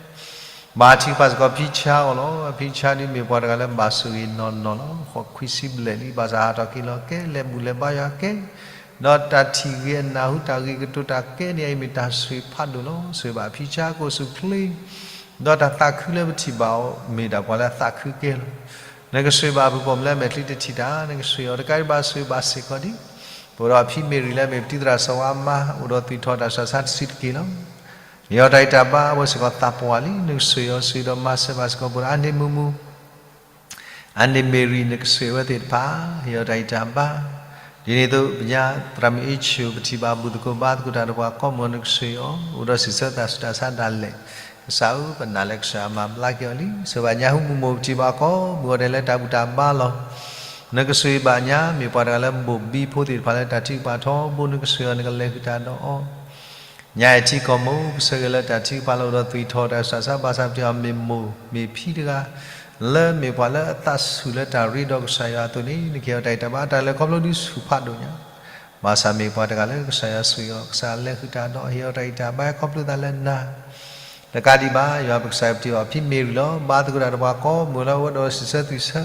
ဘါထုကဖၣ်စ့ၢ်ကီးဖံဆါအီၤလီၤ. အဖံဆါဒ်မ့ၢ်ပှၤတဂၤလၢဘၣ်ဆိၣ်ဂ့ၤနီၢ်နီၢ်လီၤ. ဃိးခွံဆံဘျဲၣ်လံ ဘၣ်ဆၣ်ဟးထီၣ်က့ၤလီၤကဲ လဲၤဘူၣ်လဲၤဘါယွၤကဲ, ဒီးတၢ်ထံၣ်ဂ့ၤအနၢ်ဟူတၢ်ဂ့ၤကတိၤတၢ်ကဲန့ၣ် အံၤမ့ၢ်တၢ်ဆိၣ်ဂ့ၤဖးဒိၣ်လီၤ. ဆိၣ်ဂ့ၤဘၣ်အဖံဆါကအိၣ်ဆူၣ်အိၣ်ချ့ ဒီးတၢ်သးခုလၢပထံၣ်ဘၣ်အီၤ မ့ၢ်ဒၣ်ပှၤလၢအသးခုကဲလီၤ. နကဆိၣ်ဂ့ၤဘၣ်အဖုပိာ်မုၣ်လၢအမဲာ်ချံတထံၣ်တၢ်, နကဆိၣ်ဂ့ၤအီၤတကးဒံးဘၣ် ဆိၣ်ဂ့ၤဘၣ်စ့ၢ်ကီးဒံး, ပအိၣ်ဒီးအဖံမ့ၢ်ရံၤလၢအမ့ၢ်ပတံၤသရၣ်စီၤဝါအမါ အိၣ်ဒီးသွံၣ်ထီၣ်တၢ်ဆူးတၢ်ဆါတဆံးတက့ၢ်လီၤ. ယအီၤတၢ်ဂံၢ်တၢ်ဘါ အဝဲစ့ၢ်ကီးသးပှၢ်လံ, နကဆိၣ်ဂ့ၤအီၤ ဆိၣ်ဂ့ၤဒီးမၤစၢၤဘၣ်စ့ၢ်ကီး ပအိၣ်ဒီးအန့ၣ်မုာ်မုာ် အန့ၣ်မ့ၢ်ရံၤ နကဆိၣ်ဂ့ၤဝဲသ့ၣ်တဖၣ် ဟ့ၣ်အီၤတၢ်ဂံၢ်တၢ်ဘါ. ဒ်န့ၣ်အသိး ပညါသရၣ်မုၣ်အ့ၣ်ဆူၣ် ပထံၣ်ဘၣ်ဘူၣ်သကိးဘါသကိးတၢ်ဒီးပှၤကိးမုၢ် နကဆိၣ်ဂ့ၤအီၤ အိၣ်ဒီးစံးဆၢတၢ်ဆူးတၢ်ဆါဒၣ်လဲာ်. ကစၢ်ဧၢ ပနာ်လၢကစၢ်မၤဘျါက့ၤအီၤလံ. ဆိၣ်ဂ့ၤဘၣ်ညါ ဟူမုၢ်မိၢ် ပထံၣ်ဘၣ်ကိးမုၢ်အီၤဒဲးလၢတၢ်ဘူၣ်တၢ်ဘါလီၤ. နကဆိၣ်ဂ့ၤဘၣ်ညါ မ့ၢ်ပှၤတဂၤလၢဘိၣ်ဘံဖိသ့ၣ်တဖၣ်လၢတၢ်ထုကဖၣ်ထီဘိ နကဆိၣ်ဂ့ၤအီၤ နကလဲၤဃုာ်တၢ်ဒီးအီၤ ညါအံၤထံကီၢ်မိၢ် ပဆိၣ်ဂ့ၤလၢတၢ်ထုကဖၣ်လၢအိၣ်ဒီးသွံၣ်ထီၣ်တၢ်ဆူးတၢ်ဆါ ဘၣ်ဆၣ်ပထံၣ်အီၤ မ့ၢ်မိၢ်မ့ၢ်ဖံတဂၤ လၢမ့ၢ်ပှၤလၢအသးဆူၣ်လၢတၢ်ရ့ဒီးကစၢ်ယွၤအသိးန့ၣ် နကဟ့ၣ်အီၤတၢ်ဂံၢ်တၢ်ဘါ တၢ်လဲၤခီဖျိဒုးဆူၣ်ဖးဒိၣ်ညါ ဘၣ်ဆၣ်မ့ၢ်ပှၤတဂၤလၢကစၢ်ယွၤဆိၣ်ဂ့ၤအီၤ ကစၢ်လဲၤဃုာ်တၢ်ဒီး ဟ့ၣ်အီၤတၢ်ဂံၢ်တၢ်ဘါ ခီဖျိသးလၢနၤ တကးဒံးဘၣ် ယွၤပကစၢ်ပထံၣ်အီၤ ဖံမ့ၢ်ရံၤလီၤ. ဘါသကိးတၢ်ဒီးပှၤကိးမုၢ်လၢအဝဲဒီးစံးဆၢသွံၣ်ဆၢ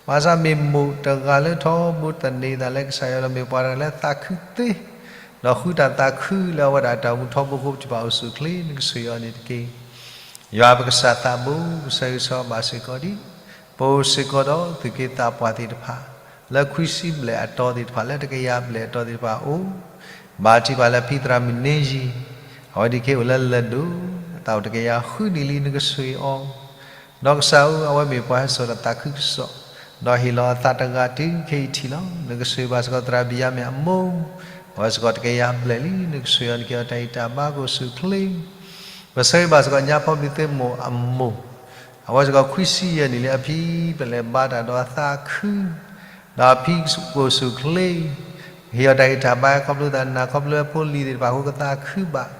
ဘၣ်ဆၣ်မ့ၢ်မိၢ်တဂၤလၢထီဘိသန့ၤသးလၢကစၢ်ယွၤဒီး မ့ၢ်ပှၤတဂၤလၢသးခုသ့ ဒီးဃုတၢ်သးခုလၢအဝဲဒၣ်တၢ်အိၣ်မူထီဘိအဃိ ပထံၣ်ဘၣ်အိၣ်ဆူၣ်အိၣ်ချ့ နကဆိၣ်ဂ့ၤအီၤန့ၣ်တက့ၢ်. ယွၤပကစၢ်သးဘိ ပဆၢဂ့ၤဆၢဝါဘၣ်စ့ၢ်ကီးဒံး ပအိၣ်စ့ၢ်ကီးဒီးသူၣ်က့သးပှၢ်သ့ၣ်တဖၣ် လၢခွံဆံဘျဲၣ်အတီသ့ၣ်တဖၣ် လၢတကယၤဘျဲၣ်အတီသ့ၣ်တဖၣ်အအိၣ် ဘၣ်ထံၣ်ဘၣ်လၢဖံသရၣ်မုၣ်န့ၣ်ယံၤ အဝဲဒၣ်ခဲအံၤအိၣ်လၢလၢၢ်ဒိၣ် အသးအိၣ်တကယၤဃုနံၣ်လံ နကဆိၣ်ဂ့ၤအီၤ ဒီးကစၢ်ဧၢ အဝဲမ့ၢ်ပှၤဟဲစိာ်ဒီးသးခုကစီၣ် ဒီးဟ့ၣ်လီၤအသးတဂၤတုၤခဲအံၤထံၣ်လီၤ. နကဆိၣ်ဂ့ၤဘၣ်စ့ၢ်ကီးသရၣ်ဘံၣ်ယၤမ့ၣ်အမိၢ် အဝဲစ့ၢ်ကီးတကယၤဘျဲၣ်လံ နကဆိၣ်ဂ့ၤအီၤ နကဟ့ၣ်အီၤတၢ်ဂံၢ်တၢ်ဘါကအိၣ်ဆူၣ်အိၣ်ချ့ ပဆၢဂ့ၤဘၣ်စ့ၢ်ကီးညါဖီဘံၣ်သ့ၣ်မိၢ်အမိၢ် အဝဲစ့ၢ်ကီးခွံဆံယဲၢ်နံၣ်လံ အဖံပလဲၤဘါတၢ်ဒီးအသးခု ဒီးအဖံကအိၣ်ဆူၣ်အိၣ်ချ့ ဟ့ၣ်အီၤတၢ်ဂံၢ်တၢ်ဘါ ခီဖျိသးနၤခီဖျိဖိလံၤသ့ၣ်တဖၣ်အဃိကသးခုဘၣ်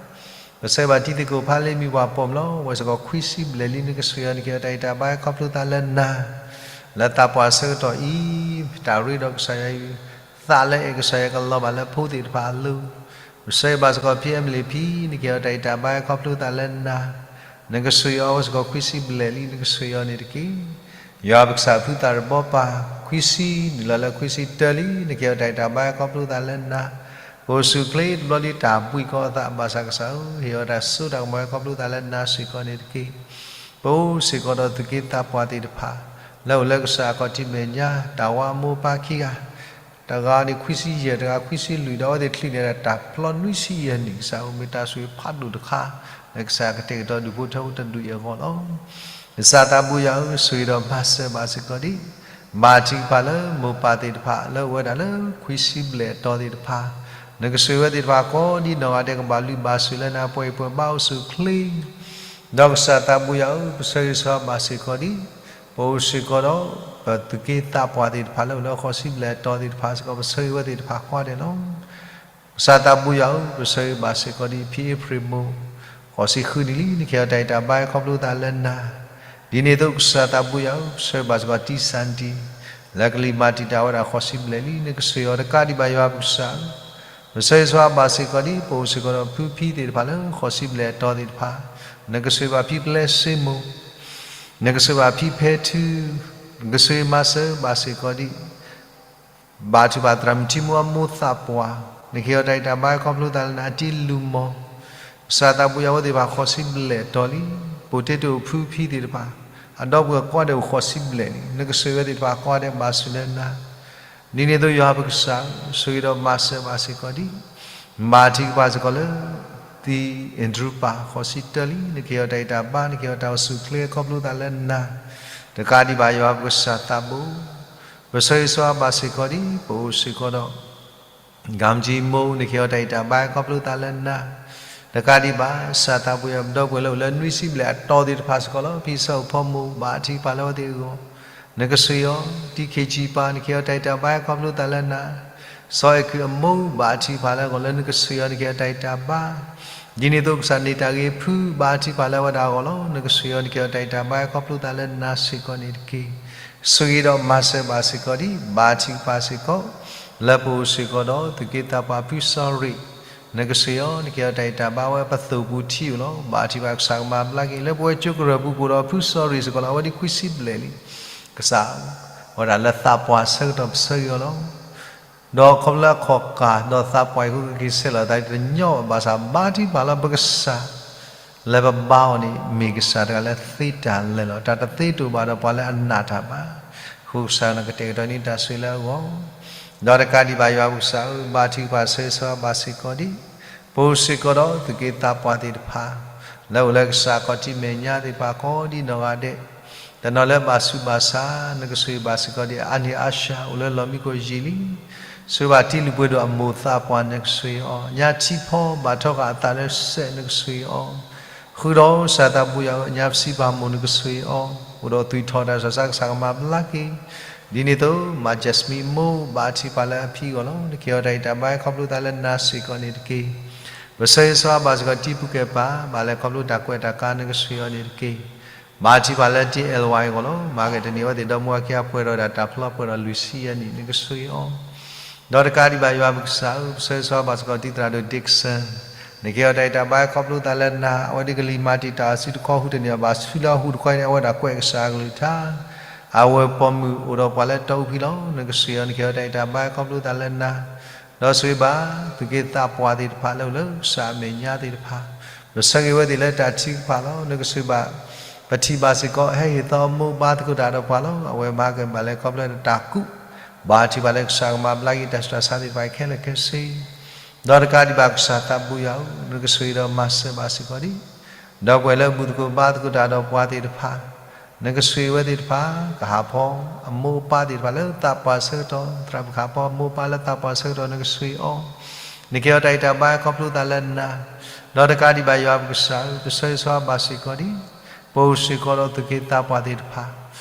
ပဆၢဂ့ၤဘၣ်တံၤသကိးဖးလ့မံၤပှၢ်ပိာ်မုၣ်လီၤ. အဝဲစ့ၢ်ကီးခွံဆံဘျဲၣ်လံ နကဆိၣ်ဂ့ၤအီၤ နကဟ့ၣ်အီၤတၢ်ဂံၢ်တၢ်ဘါ ခီဖျိသးလၢနၤ လၢသးပှၢ်အဆၢကတီၢ်အံၤ တၢ်ရ့ဒီးကစၢ်ယွၤအံၤ သးလၢအဲၣ်ကစၢ်ယွၤကလီၤဘၣ်လၢဖိသ့ၣ်တဖၣ်အလိၤ ပဆၢဂ့ၤဘၣ်စ့ၢ်ကီးဖံအဲမလံဖံ နကဟ့ၣ်အီၤတၢ်ဂံၢ်တၢ်ဘါ ခီဖျိသးလၢနၤ နကဆိၣ်ဂ့ၤအီၤစ့ၢ်ကီးခွံဆံဘျဲၣ်လံ နကဆိၣ်ဂ့ၤအီၤန့ၣ်တက့ၢ်. ယွၤပကစၢ်ဖုသးတဘီပၢ် ခွံဆံ နုာ်လီၤလၢခွံဆံတၢလံ နကဟ့ၣ်အီၤတၢ်ဂံၢ်တၢ်ဘါခီဖျိသးလၢနၤ, ပအိၣ်ဆူၣ်အိၣ်ချ့တဘျီဒ်တၢ်ဘှံးကီအသး ဘၣ်ဆၣ်ကစၢ်ဧၢ, ဟ့ၣ်အီၤတၢ်စိတၢ်ကမီၤခီဖျိသးလၢနၤစ့ၢ်ကီးန့ၣ်တက့ၢ်. ပအိၣ်စ့ၢ်ကီးဒီးသူၣ်က့သးပှၢ်သ့ၣ်တဖၣ် လၢအိၣ်လၢကစၢ်အခီၣ်ထံးမဲာ်ညါ တၢ်ဝါအမိၢ်အပၢ်ခံဂၤ တဂၤန့ၣ်ခွံဆံယဲၢ်, တဂၤခွံဆံလွံၢ်, ဒီးအဝဲသ့ၣ်ချုးန့ၢ်ဒၣ်တၢ်ဖျီနွံဆံယဲၢ်နံၣ်, ကစၢ်ဧၢ မ့ၢ်တၢ်ဆိၣ်ဂ့ၤဖးဒိၣ်တခါ လၢကစၢ်ကတဲာ်ကတီၤဒူၣ်ဖိထၢဖိတဒူၣ်အံၤအဂီၢ်လီၤ. ကစၢ်သးဘိယွၤဧၢ, ဆိၣ်ဂ့ၤဒီးမၤစၢၤဘၣ်စ့ၢ်ကီးဒံး ဘၣ်ထံကပၤလၢမိၢ်ပၢ်သ့ၣ်တဖၣ် လၢအိၣ်ဝဲဒၣ်လၢခွံဆံဘျဲၣ်အတီၤသ့ၣ်တဖၣ်, နကဆိၣ်ဂ့ၤဝဲသ့ၣ်တဖၣ်ကိးဒ်နီၢ်ဂၤဒဲး ကဘၣ်လုၢ်ဘၣ်စူၢ်လၢနၤ ပှဲၤအံၤပှဲၤဘါအိၣ်ဆူၣ်အိၣ်ချ့ ဒီးကစၢ်သးဘိယွၤဧၢ, ပဆၢဂ့ၤဆၢဝါဘၣ်စ့ၢ်ကီးဒံး ပအိၣ်စ့ၢ်ကီးဒီး ပသူၣ်က့သးပှၢ်သ့ၣ်တဖၣ်လၢအိၣ်လၢဃိးဆံဘျဲၣ်အတီၤသ့ၣ်တဖၣ်စ့ၢ်ကီး ပဆၢဂ့ၤဝဲသ့ၣ်တဖၣ်ကိးဂၤဒဲးလီၤ. ကစၢ်သးဘိယွၤဧၢ, ပဆၢဂ့ၤဘၣ်စ့ၢ်ကီးဒံး ဖံအ့ဖြ့ၣ်မိၢ် ဃိးဆံဃုနံၣ်လံ နကဟ့ၣ်အီၤတၢ်ဂံၢ်တၢ်ဘါခီဖျိသးလၢနၤ, ဒ်န့ၣ်အသိးကစၢ်သးဘိယွၤဧၢ, ပဆၢဂ့ၤဘၣ်စ့ၢ်ကီးတံၢ်စၣ်တံၢ် လၢကလံၤမၤတံာ်တာ်ဝဲဒၣ်ဃိးဆံဘျဲၣ်လံ နကဆိၣ်ဂ့ၤအီၤတကးဒံးဘၣ်ယွၤပကစၢ်ဧၢ ပဆၢဂ့ၤဆၢဝါဘၣ်စ့ၢ်ကီးဒံး ပအိၣ်စ့ၢ်ကီးဒီးဖုဖံသ့ၣ်တဖၣ်လၢဃိးဆံဘျဲၣ်အတီၤသ့ၣ်တဖၣ်, နကဆိၣ်ဂ့ၤဘၣ်ဖံပျဲစ့မိၢ်, နကဆိၣ်ဂ့ၤဘၣ်ဖံဖဲထု, နကဆိၣ်ဂ့ၤမၤစၢၤဘၣ်စ့ၢ်ကီးဒံး ဘၣ်ထံးဘၣ်သရၣ်မုၣ်ထံမူအမိၢ်သးပှၢ်, နကဟ့ၣ်အီၤတၢ်ဂံၢ်တၢ်ဘါခီဖျိသးလၢနၤ အတံၤလူၢ်မီၢ်, ကစၢ်သးဘိယွၤအဝဲသ့ၣ်တဖၣ်ဃိးဆံဘျဲၣ်အတီၤလံ, ပိာ်တ့တိာ်ဖုဖံသ့ၣ်တဖၣ်, အဒီပုၢ်ဝဲၢ်ကိးဂၤဒဲးအိၣ်ဃိးဆံဘျဲၣ်လံ, နကဆိၣ်ဂ့ၤဝဲသ့ၣ်တဖၣ်ကိးဂၤဒဲးဘၣ်ဆူၣ်လၢနၤ ဒ်န့ၣ်အသိးယွၤပကစၢ်ဧၢ, ဆိၣ်ဂ့ၤဒီးမၤစၢၤဘၣ်စ့ၢ်ကီးဒံး, ဘၣ်ထံးကပၤစ့ၢ်ကီးလၢ သံအ့ၣ်ဒြူပၢ်ဃိးဆံတၢလံ, နကဟ့ၣ်အီၤတၢ်ဂံၢ်တၢ်ဘါ, နကဟ့ၣ်အီၤတၢ်အိၣ်ဆူၣ်အိၣ်ချ့ခီဖျိသးလၢနၤ, တကးဒံးဘၣ်ယွၤပကစၢ်သးဘိ, ပဆၢဂ့ၤဆၢဝါဘၣ်စ့ၢ်ကီးဒံး, ပအိၣ်စ့ၢ်ကီးဒီး ကၣ်မၠံမိၢ် နကဟ့ၣ်အီၤတၢ်ဂံၢ်တၢ်ဘါခီဖျိသးလၢနၤ, တကးဒံးဘၣ် ကစၢ်သးဘိယွၤ ပဒီပုၢ်ဝဲၢ်လၢအိၣ်လၢနွံဆံဘျဲၣ်အတီၤသ့ၣ်တဖၣ်စ့ၢ်ကီးလီၤ. ဖံစီၤအိၣ်ဖီမိၢ် ဘၣ်ထံးကပၤလၢအဝဲသ့ၣ်အဂီၢ်, နကဆိၣ်ဂ့ၤအီၤ, တံၤခ့ၣ်ကၠံပၢ် နကဟ့ၣ်အီၤတၢ်ဂံၢ်တၢ်ဘါခီဖျိသးလၢနၤ, စီၤအဲၣ်ကုၣ်အမိၢ် ဘၣ်ထံးကပၤလၢအဂီၢ်လၢနကဆိၣ်ဂ့ၤအီၤ နကဟ့ၣ်အီၤတၢ်ဂံၢ်တၢ်ဘါ ဒ်န့ၣ်အသိးကစၢ်န့ၢ်တၢ်ဂ့ၤဖု ဘၣ်ထံးကပၤလၢအဝဲဒၣ်အဂီၢ်လီၤ. နကဆိၣ်ဂ့ၤအီၤ နကဟ့ၣ်အီၤတၢ်ဂံၢ်တၢ်ဘါခီဖျိသးလၢနၤစ့ၢ်ကီးန့ၣ်တက့ၢ်. ဆိၣ်ဂ့ၤဒီးမၤစၢၤဘၣ်စ့ၢ်ကီးဒံး ဘၣ်ထံးကပၤစ့ၢ်ကီး လၢပအိၣ်စ့ၢ်ကီးဒီးသူၣ်က့သးပှၢ်ဖုစီၤရ့ၣ်, နကဆိၣ်ဂ့ၤအီၤ နကဟ့ၣ်အီၤတၢ်ဂံၢ်တၢ်ဘါဝဲပသိၣ်ပူၤထံအိၣ်လီၤ. ဘၣ်ထံးကပၤကစၢ်ကမၤဘျါက့ၤ လၢပဝဲကၠိကရၢၢ်ပူၤကအိၣ်ဒီးဖုစီၤရ့ၣ်စ့ၢ်ကီးလီၤ. အဝဲဒၣ်ခွံဆံဘျဲၣ်လံ. ကစၢ် အဝဲဒၣ်လၢသးပှၢ်ဆၢကတီၢ်ပဆၢဂ့ၤအီၤလီၤ. ဒီးခီဖျိလၢအခီၣ်ကၢ်ဒီးသးပှၢ်အံၤ ဃိကက့ၤဆဲးလီၤသးတညီဘၣ်ဆၣ် ဘၣ်ထံးကပၤလၢပကစၢ် လၢပဘါအီၤန့ၣ် မ့ၢ်ကစၢ်တဂၤလၢသ့တၢ်လၢာ်လီၤ. တၢ်တသ့တအိၣ်ဘၣ်ဒီးပှၤလၢအနာ်တၢ်ဘၣ်. အဃိကစၢ်နကတဲာ်ကတီၤန့ၢ်တၢ်ဆိၣ်ဂ့ၤလၢအဂီၢ်, ဒီးတကးဒံးဘၣ်ယွၤပကစၢ်ဧၢ, ဘၣ်ထံးကပၤဆၢဂ့ၤဆၢဝါဘၣ်စ့ၢ်ကီးဒံး ပအိၣ်စ့ၢ်ကီးဒီးသူၣ်က့သးပှၢ်သ့ၣ်တဖၣ် လၢအိၣ်လၢကစၢ်အခီၣ်ထံးမဲာ်ညါသ့ၣ်တဖၣ်ကိးဒ်နီၢ်ဂၤဒဲး, တနီၤလၢဘၣ်ဆူးဘၣ်ဆါ နကဆိၣ်ဂ့ၤဘၣ်စ့ၢ်ကီးဒံး အါန့ၢ်အါစှၤအိၣ်လၢလီၢ်မံခိၣ်ယံာ်လံ. ဆိၣ်ဂ့ၤဘၣ်တံၤလုၢ်ပှ့ၤဒိၣ်အမိၢ်သးပှၢ်နကဆိၣ်ဂ့ၤအီၤ, ညါထံဖီဘၣ်ထီဃာ်အသးလၢစဲးနကဆိၣ်ဂ့ၤအီၤ, ဃုာ်ဒီးကစၢ်သးဘိယွၤဧၢ, ညါပစံးပာ်မိၢ်နကဆိၣ်ဂ့ၤအီၤ, အိၣ်ဒီးသွံၣ်ထီၣ်တၢ်ဆူးတၢ်ဆါကစၢ်ကမၤဘျါက့ၤ ဒ်န့ၣ်အသိး မၤကၠဲးစမံမိၢ် ဘၣ်ထံးကပၤလၢအဖံအဂီၢ်လီၤ. နကဟ့ၣ်အီၤတၢ်ဂံၢ်တၢ်ဘါခီဖျိသးလၢနၤစ့ၢ်ကီးန့ၣ်တက့ၢ်. ပဆၢဂ့ၤဆၢဝါဘၣ်စ့ၢ်ကီးတံၤဖိကဲပၤ ဘၣ်လဲၤခီဖျိတၢ်ကွဲးတၢ်ကါနကဆိၣ်ဂ့ၤအီၤန့ၣ်တက့ၢ်. ဘၣ်ထံးကပၤလၢတံၤအဲၣ်ဝါအံၤအဂီၢ်လီၤ. မၤကဲၤတနံၤအဝဲသ့ၣ်ဒီမါဝၤခံဂၤပှဲၤဒီးဒၣ်တၢ်ဖျီပှဲၤဒီးလွံၢ်ဆံယဲၢ်နံၣ် နကဆိၣ်ဂ့ၤအီၤ ဒီးတကးဒံးဘၣ်ယွၤပကစၢ်ဧၢ, ပဆၢဂ့ၤဆၢဝါဘၣ်စ့ၢ်ကီးတံၤသရၣ်ဒိၣ် Dixon, နကဟ့ၣ်အီၤတၢ်ဂံၢ်တၢ်ဘါခီဖျိသးလၢနၤ, အဝဲဒၣ်ကလံၤမၤတံာ်တာ်အစုတခီဟူးတန့ၢ်ဘၣ်ဆူလၢအဟူးတခီအံၤန့ၣ် အဝဲဒၣ်ကွဲးကစၢ်အကလုၢ်ကထါ, အဝဲပိာ်မုၣ်အိၣ်ဒီးပှၤလၢတီအူဖံလီၤ. နကဆိၣ်ဂ့ၤအီၤ နကဟ့ၣ်အီၤတၢ်ဂံၢ်တၢ်ဘါခီဖျိသးလၢနၤ, ဒီးဆိၣ်ဂ့ၤဘၣ် သူၣ်က့သးပှၢ်သ့ၣ်တဖၣ်လၢအိၣ်လၢကစၢ်အမဲာ်ညါသ့ၣ်တဖၣ်, ပဆၢဂ့ၤဝဲသ့ၣ်လၢတၢ်ထံကဖၣ်လီၤ. နကဆိၣ်ဂ့ၤဘၣ် ပထံၣ်ဘၣ်စ့ၢ်ကီး ဟဲဟ့ၣ်သီအမိၢ်အပၢ်သကိးတၢ်ဒီးပှၤလီၤ. အဝဲမၤကဲၤဘၣ်လဲၤခီဖျိတၢ်ကူး, ဘၣ်ထံးဘၣ်လၢကစၢ်ကမၤဘျါက့ၤတၢ်ဆူးတၢ်ဆါသ့ၣ်တဖၣ်ခဲလၢာ်ခဲဆ့, ဒီးတကးဒံးဘၣ်ကစၢ်သးဘိယွၤဧၢ, နကဆိၣ်ဂ့ၤဒီးမၤစၢၤဘၣ်စ့ၢ်ကီးဒံး ဒီပုၢ်ဝဲၢ်လၢဘူၣ်သကိးဘါသကိးတၢ်ဒီးပှၤသ့ၣ်တဖၣ်, နကဆိၣ်ဂ့ၤဝဲသ့ၣ်တဖၣ်, ကဟးဖီအမိၢ်အပၢ်သ့ၣ်တဖၣ်လၢသးပှၢ်ဆၢကတီၢ်, သရၣ်မုၣ်ကဟးဖီအမိၢ်အပၢ်လၢသးပှၢ်ဆၢကတီၢ် နကဆိၣ်ဂ့ၤအီၤ, နကဟ့ၣ်အီၤတၢ်ဂံၢ်တၢ်ဘါခီဖျိသးလၢနၤ, ဒီးတကးဒံးဘၣ်ယွၤပကစၢ်ဧၢ, ပဆၢဂ့ၤဆၢဝါဘၣ်စ့ၢ်ကီးဒံး ပအိၣ်စ့ၢ်ကီးဒီးသူၣ်က့သးပှၢ်သ့ၣ်တဖၣ်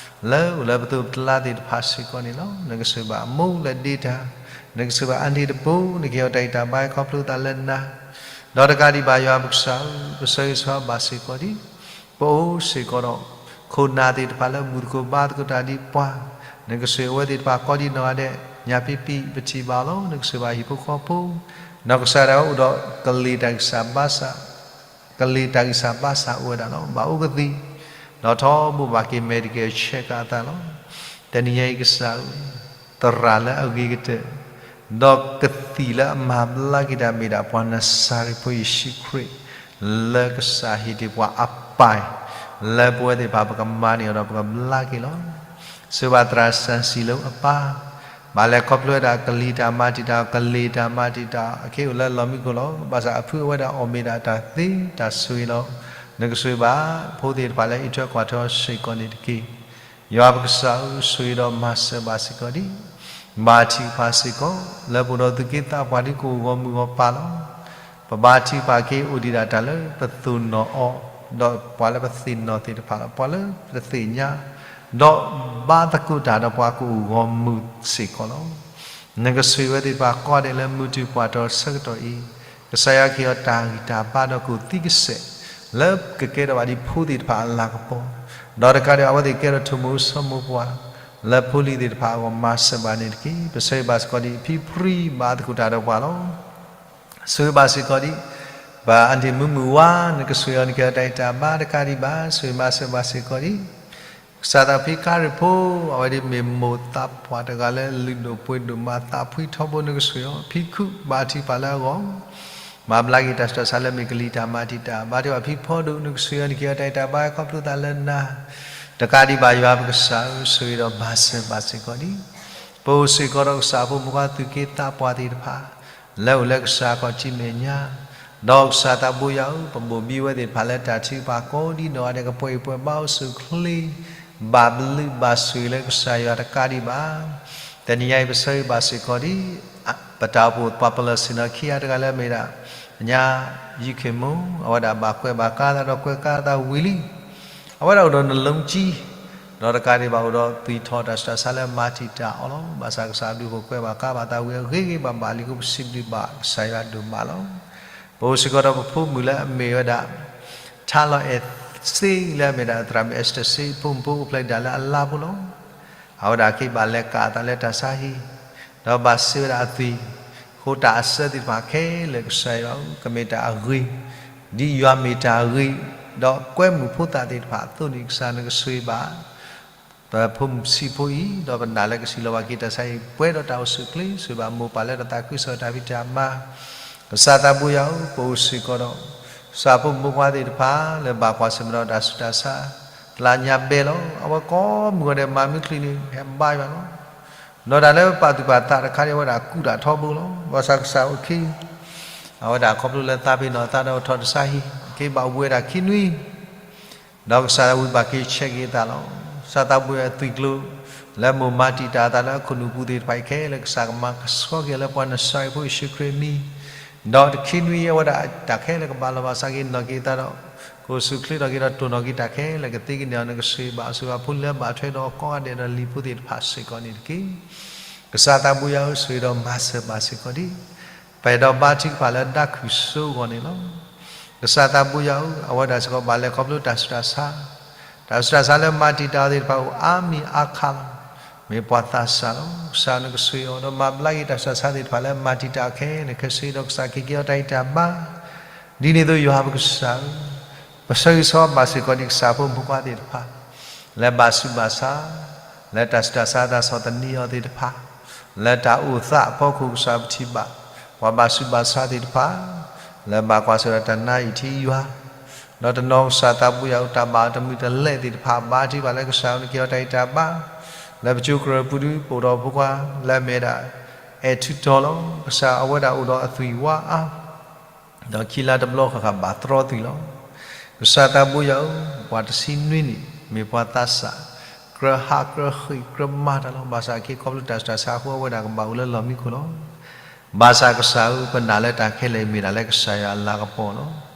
လၢအိၣ်လၢပသိးပတလါသ့ၣ်တဖၣ်စ့ၢ်ကီးန့ၣ်လီၤ. နကဆိၣ်ဂ့ၤဘၣ်အမိၢ်လၢဒ့တၢ်, နကဆိၣ်ဂ့ၤဘၣ်အါန့ၢ်တဘိ, နကဟ့ၣ်အီၤတၢ်ဂံၢ်တၢ်ဘါခီဖျိသးလၢနၤ, ဒီးတကးဒံးဘၣ်ယွၤပကစၢ်ဧၢ, ပဆၢဂ့ၤဆၢဝါဘၣ်စ့ၢ်ကီးဒံး ပအိၣ်စ့ၢ်ကီးဒီး ခိၣ်နၢ်သ့ၣ်တဖၣ်လၢဘူၣ်သကိးဘါသကိးတၢ်ဒ်ပှၤ, နကဆိၣ်ဂ့ၤအဝဲသ့ၣ်တဖၣ်ကိးဒ်နီၢ်ဂၤဒဲး, ညါပံပံ ပထံၣ်ဘၣ်အီၤလီၤ. နကဆိၣ်ဂ့ၤဘၣ်ဟံၣ်ဖိဃီဖိ, နီၢ်ကစၢ်ဒၣ်ဝဲအိၣ်ဒီးကလံၤတၢ်ကစၢ်ဘါစၢ် ကလံၤတၢ်ဂံၢ်စၢ်ဘါစၢ်အိၣ်ဝဲဒၣ်လီၤ. ဘၣ်အိၣ်ကသံၣ်, ဒီးထီဘိဘၣ်က့ၤမဲာ်တကဲဆဲးကးအသးလီၤ. တနံၤညါအံၤကစၢ်ဧၢ, သရၣ်လၢအဂ့ၤကတၢၢ်, ဒီးကသံၣ်လၢအမၤဘျါက့ၤတၢ်မ့ၢ်ဒၣ်ပှၤနၤစၤရ့းဖိယ့ၣ်ၡူးခရံာ်, လၢကစၢ်ဟ့ၣ်တ့ၢ်ပှၤအပၢ်, လၢပဝဲသ့ၣ်တဖၣ်ပကမၤန့ၢ်အီၤဒီး ပကဘျါက့ၤလီၤ. စၢဘၣ်သရၣ်စံးစံးလၢအပၢ်, ဘၣ်လဲၤခီဖျိဝဲဒၣ်ကလံၤတၢ်မၤတံာ်တာ်, ကလံၤတၢ်မၤတံာ်တာ်, အခ့အိၣ်လၢလီၢ်မံခိၣ်လီၤ. ဘၣ်ဆၣ်အဖုအဝဲဒၣ်အီၣ်မ့ၢ်ဒၣ်တၢ်သ့တၢ်ဆိၣ်ဂ့ၤလီၤ. နကဆိၣ်ဂ့ၤဘၣ်ဖိသ့ၣ်တဖၣ်လၢအံးထွဲကွၢ်ထွဲအီၤစ့ၢ်ကီးန့ၣ်တက့ၢ်. ယွၤပကစၢ်ဧၢ, ဆိၣ်ဂ့ၤဒီးမၤစၢၤဘၣ်စ့ၢ်ကီးဒံး, ဘါထုကဖၣ်စ့ၢ်ကီး, လၢပအိၣ်ဒီးသူၣ်က့သးပှၢ်ဒ်ကအိၣ်ဂီၢ်မုၢ်ဂီၢ်ပၤလီၤ. ပဘါထုကဖၣ်က့ၤအိၣ်ဒံးဒၣ်တၢ်လၢပသိၣ်နီၣ်အီၤ, ဒီးပှၤလၢပသ့ၣ်နီၣ်သ့ၣ်တဖၣ်လီၤ. ပှၤလၢပသ့ၣ်ညါ, ဒီးဘါသကိးတၢ်ဒီးပှၤကအိၣ်ဂီၢ်မုၢ်စ့ၢ်ကီးလီၤ. နကဆိၣ်ဂ့ၤဝဲသ့ၣ်တဖၣ်ကိးဂၤဒဲးလၢမုၢ်တူၢ်ပှၢ်တီဆၢကတီၢ်အံၤ, ကစၢ်ယွၤကဟ့ၣ်အီၤတၢ်ဂံၢ်တၢ်ဘါဒီးကအိၣ်သံကစဲး, လၢကကဲထီၣ်ဘၣ်ဒ်ဖိသ့ၣ်တဖၣ်အလၤကပီၤ, ဒီးတကးဒံးဘၣ်အဝဲသ့ၣ်ကဲထီၣ်ထိၣ်မူစီၤမိၤပှၢ်, လၢဖိလံၤသ့ၣ်တဖၣ်အဂီၢ်မၤစၢၤဘၣ်န့ၣ်တက့ၢ်. ပဆိၣ်ဂ့ၤဘၣ်စ့ၢ်ကီးဒံးအဖံဖုဘါသကိးတၢ်ဒီးပှၤလီၤ. ဆိၣ်ဂ့ၤဘၣ်စ့ၢ်ကီးဒံး, ပှၤအဒ့ၣ်မုၢ်မုၢ်ဝါ, နကဆိၣ်ဂ့ၤအီၤနကဟ့ၣ်အီၤတၢ်ဂံၢ်တၢ်ဘါတကးဒံးဘၣ်, ဆိၣ်ဂ့ၤမၤစၢၤဘၣ်စ့ၢ်ကီးဒံး ကစၢ်သးဖံကါရ့ၣ်ဖိ, အဝဲဒၣ်မ့ၢ်မိၢ်သးပှၢ်တဂၤလၢလုၢ်ဒိၣ်ပှ့ၤဒိၣ်မးသးဖှံထီဘိနကဆိၣ်ဂ့ၤအီၤ, ဖံခုဘါထုကဖၣ်လၢအဂီၢ်, မၤဘျါက့ၤတၢ်ဆူးတၢ်ဆါလၢမ့ၢ်ကလံၤတၢ်မၤတံာ်တာ်, ဘါထုကဖၣ်ဖံဖီဒိၣ်နကဆိၣ်ဂ့ၤအီၤနကဟ့ၣ်အီၤတၢ်ဂံၢ်တၢ်ဘါခီဖျိသးလၢနၤ, တကးဒံးဘၣ်ယွၤပကစၢ်ဧၢ, ဆိၣ်ဂ့ၤဒီးမၤစၢၤဘၣ်စ့ၢ်ကီးဒံး ပအိၣ်စ့ၢ်ကီးဒီးကစၢ်ဖိမုၣ်ဖိခွါသူၣ်က့သးပှၢ်သ့ၣ်တဖၣ်, လၢအိၣ်လၢကစၢ်ခီၣ်ထံးမဲာ်ညါ, ဒီးကစၢ်သးဘိယွၤဧၢ, ပဘိၣ်ဘံဝဲသ့ၣ်တဖၣ်လၢတၢ်ထုကဖၣ်ကိးဒ်နီၢ်ဂၤဒဲး ကပှဲၤအံၤပှဲၤဘါအိၣ်ဆူၣ်အိၣ်ချ့, ဘၣ်ဘျုးဘၣ်ဆိၣ်ဂ့ၤလၢကစၢ်ယွၤတကးဒံးဘၣ်. တနံၤညါအံၤပဆၢဂ့ၤဘၣ်စ့ၢ်ကီးဒံး ပတၢ်အိၣ်ဖှိၣ်ပှၤပလီၢ်ဆ့ၣ်နီၤခံဂၤတဂၤလၢအမ့ၢ်ဒၣ် ကညီ ယုၢ်ခ့ၣ်မူ, အဝဲဒၣ်ဘၣ်ကွဲးဘၣ်ကါသးဒီးကွဲးကါသးဝံၤလံ အဝဲဒၣ်အိၣ်ဒီးနလၢကၠံ, ဒီးတကးဒံးဘၣ်အိၣ်ဒီးသွံၣ်ထီၣ်တၢ်ဆူးတၢ်ဆါလၢမၤတံာ်တာ်အီၤလီၤ. ဘၣ်ဆၣ်ကစၢ်အဘျုးအဖှိၣ်ကွဲးဘၣ်ကါဘၣ်သးဝံၤအဂ့ၤဂ့ၤဘၣ်ဘၣ်လံအဃိ ပစံးဘျုးဘၣ်ကစၢ်ယွၤဒိၣ်မးလီၤ. ပအိၣ်စ့ၢ်ကီးဒီးပဖိမုၣ်လၢအမ့ၢ်ဝဲဒၣ် ထါလီၤအဲၣ်စ့လၢအမ့ၢ်ဒၣ်သရၣ်မုၣ်အဲစတၢၢ်စ့ ဖိမုၣ်ဖိအိၣ်ဖျဲၣ်ဒၣ်လၢအလါဖိလီၤ. အဝဲဒၣ်က့ၤဘၣ်လဲၤကးအသးလၢတၢ်ဆါဟံၣ်, ဒီးဘၣ်စံးဝဲဒၣ်အသွံၣ်, ဃိတၢ်အစၢသ့ၣ်တဖၣ်ခဲလၢာ်ကစၢ်ယွၤဧၢ, ကမ့ၢ်တၢ်အဂ့ၤ, ဒ်ယွၤမ့ၢ်တၢ်အဂ့ၤ, ဒီးကွဲမုာ်ဖိသၣ်သ့ၣ်တဖၣ်အသိးန့ၣ် ကစၢ်နကဆိၣ်ဂ့ၤဘၣ် ပဖိမုၣ်ဆံးဖိအံၤ, ဒီးပနာ်လၢကစံးလီၤဘၣ်က့ၤတၢ်ဆါဟံၣ် ပှဲၤဒီးတၢ်အိၣ်ဆူၣ်အိၣ်ချ့, ဆိၣ်ဂ့ၤဘၣ်မိၢ်ပၢ်လၢတၢ်သးခုကစီၣ်တၢ်ဖံးတၢ်မၤ, ကစၢ်သးဘိယွၤဧၢ, ပအိၣ်စ့ၢ်ကီးဒီး ကစၢ်ဖိမုၣ်ဖိခွါသ့ၣ်တဖၣ် လၢဘၣ်ကွၢ်ဆၢၣ်မဲာ်ဒီးတၢ်ဆူးတၢ်ဆါ, သလၢညါဘဲလီၤ. အဝဲကိးမုၢ်ဂီၤဒဲးမၤမုၢ်ချံန့ၣ် ဟဲဘါယွၤလီၤ. ဒီးတၢ်လၢပာ်သူၣ်ပာ်သးတခါန့ၣ် အဝဲဒၣ်ကူးတၢ်ထီဘိလီၤ. ဘၣ်ဆၣ်ကစၢ်အိၣ်ခံ အဝဲဒၣ်ခီဖျိလၢသးပ့ၤနီၣ်အသးဒီးထီၣ်တၢ်ဆါဟံၣ်, က့ၤဘၣ်ဝံၤဝဲဒၣ်ခံနွံ ဒီးကစၢ်ဝံၤဘၣ်က့ၤဆဲးက့ၤအသးလီၤ. ကစၢ်သးဘိယွၤအသွံၣ်ကျိၤ လၢမိၢ်မၤတံာ်တာ်အသးလၢအခိၣ်နူာ်ပူၤသ့ၣ်တဖၣ်အံၤခဲလၢာ် ကစၢ်ကမၤကဆှီက့ၤအီၤလၢပှၤနၤစၤရ့းဖိယ့ၣ်ၡူးခရံာ်အမံၤ, ဒီးတခံနွံအဝဲဒၣ်တၢ်ခဲလၢာ်ကဘၣ်လီၤဘၣ်စးက့ၤနီၣ်က့ၤအသးဒီး ကအိၣ်ဆူၣ်အိၣ်ချ့ထီၣ်က့ၤဒီးတိၢ်နီၣ်က့ၤတၢ်ခဲလၢာ်ကသ့ကန့ၢ်အီၤ နကဆိၣ်ဂ့ၤဘၣ်ဆိၣ်ဂ့ၤဖိလၢဘၣ်ထွဲဒီးကိးဂၤဒဲးဒီးလံၤဖိသ့ၣ်တဖၣ်စ့ၢ်ကီးန့ၣ်တက့ၢ်. ကစၢ်သးဘိယွၤဧၢ, ဆိၣ်ဂ့ၤဒီးမၤစၢၤဘၣ်စ့ၢ်ကီးဒံး ပအဲၣ်ဒိးဘါထုကဖၣ်လၢတၢ်ခုၣ်စိအဂီၢ်န့ၣ်လီၤ. ကစၢ်သးဘိယွၤဧၢ, အဝဲဒၣ်စ့ၢ်ကီးဘၣ်လဲၤခီဖျိတၢ်ဆူးတၢ်ဆါ, တၢ်ဆူးတၢ်ဆါလၢမၤတံာ်တာ်အီၤသ့ၣ်တဖၣ်အိၣ်အါမံၤအါခးလီၤ. မ့ၢ်ပှၤသးစၢ်လီၤ. ကစၢ်နကဆိၣ်ဂ့ၤအီၤဒီးမၤဘျါက့ၤတၢ်ဆူးတၢ်ဆါသ့ၣ်တဖၣ်လၢမၤတံာ်တာ်အီၤခဲလၢာ် နကဆိၣ်ဂ့ၤဒီးကစၢ်က့ၤက့ၤအီၤတၢ်ဂံၢ်တၢ်ဘါ ဒ်န့ၣ်အသိးယွၤပကစၢ်ဧၢ, ပဆၢဂ့ၤဆၢဝါဘၣ်စ့ၢ်ကီးဒံးကစၢ်ဖိမုၣ်ဖိခွါသ့ၣ်တဖၣ် လၢဘၣ်ဆူးဘၣ်ဆါ လၢတၢ်ဆူးတၢ်ဆါတၢ်ဆီၣ်သနံးအီၤသ့ၣ်တဖၣ်, လၢတၢ်အိၣ်သးအဖီခိၣ်ကစၢ်ပထံၣ်ဘၣ် ပှၤဘၣ်ဆူးဘၣ်ဆါသ့ၣ်တဖၣ် လၢဘၣ်ကွၢ်ဆၢၣ်ဒီးတၢ်နါအံၤထံယွၤ, ဒီးတနီၤကစၢ်သးဘိယွၤဧၢ တၢ်ဘၣ်တမုာ်တလဲသ့ၣ်တဖၣ် ဘါထုကဖၣ်လၢကစၢ်နက့ၤအီၤတၢ်ဂံၢ်တၢ်ဘါ လၢပကၠိကရၢၢ်ပူၤဒုး ပအိၣ်ဒီးဖိခွါလၢအမ့ၢ်ဒၣ် အဲၣ်ထူးတီၤလီၤ. ကစၢ်အဝဲဒၣ်အိၣ်ဒီးအသွံၣ်ဝါအါ ဒီးခံလါတဘျီဃၣ်ဃၣ်ဘၣ်တြီသွံၣ်လီၤ. ကစၢ်သးဘိယွၤဧၢ, ပှၤတဆံနွံနံၣ် မ့ၢ်ပှၤသးစၢ်, ကြၢးဟးကြၢးဃ့ၢ်ကြၢးမၤတၢ်လီၤ. ဘၣ်ဆၣ်အခ့ခီဖျိတၢ်ဆူးတၢ်ဆါအဃိ အဝဲဒၣ်ကဘၣ်အိၣ်လၢလီၢ်မံခိၣ်လီၤ. ဘၣ်ဆၣ်ကစၢ်ဧၢ, ပနာ်လၢတၢ်ခဲလၢာ်အံၤမ့ၢ်ဒၣ်လၢကစၢ်ယွၤအလၤကပီၤလီၤ.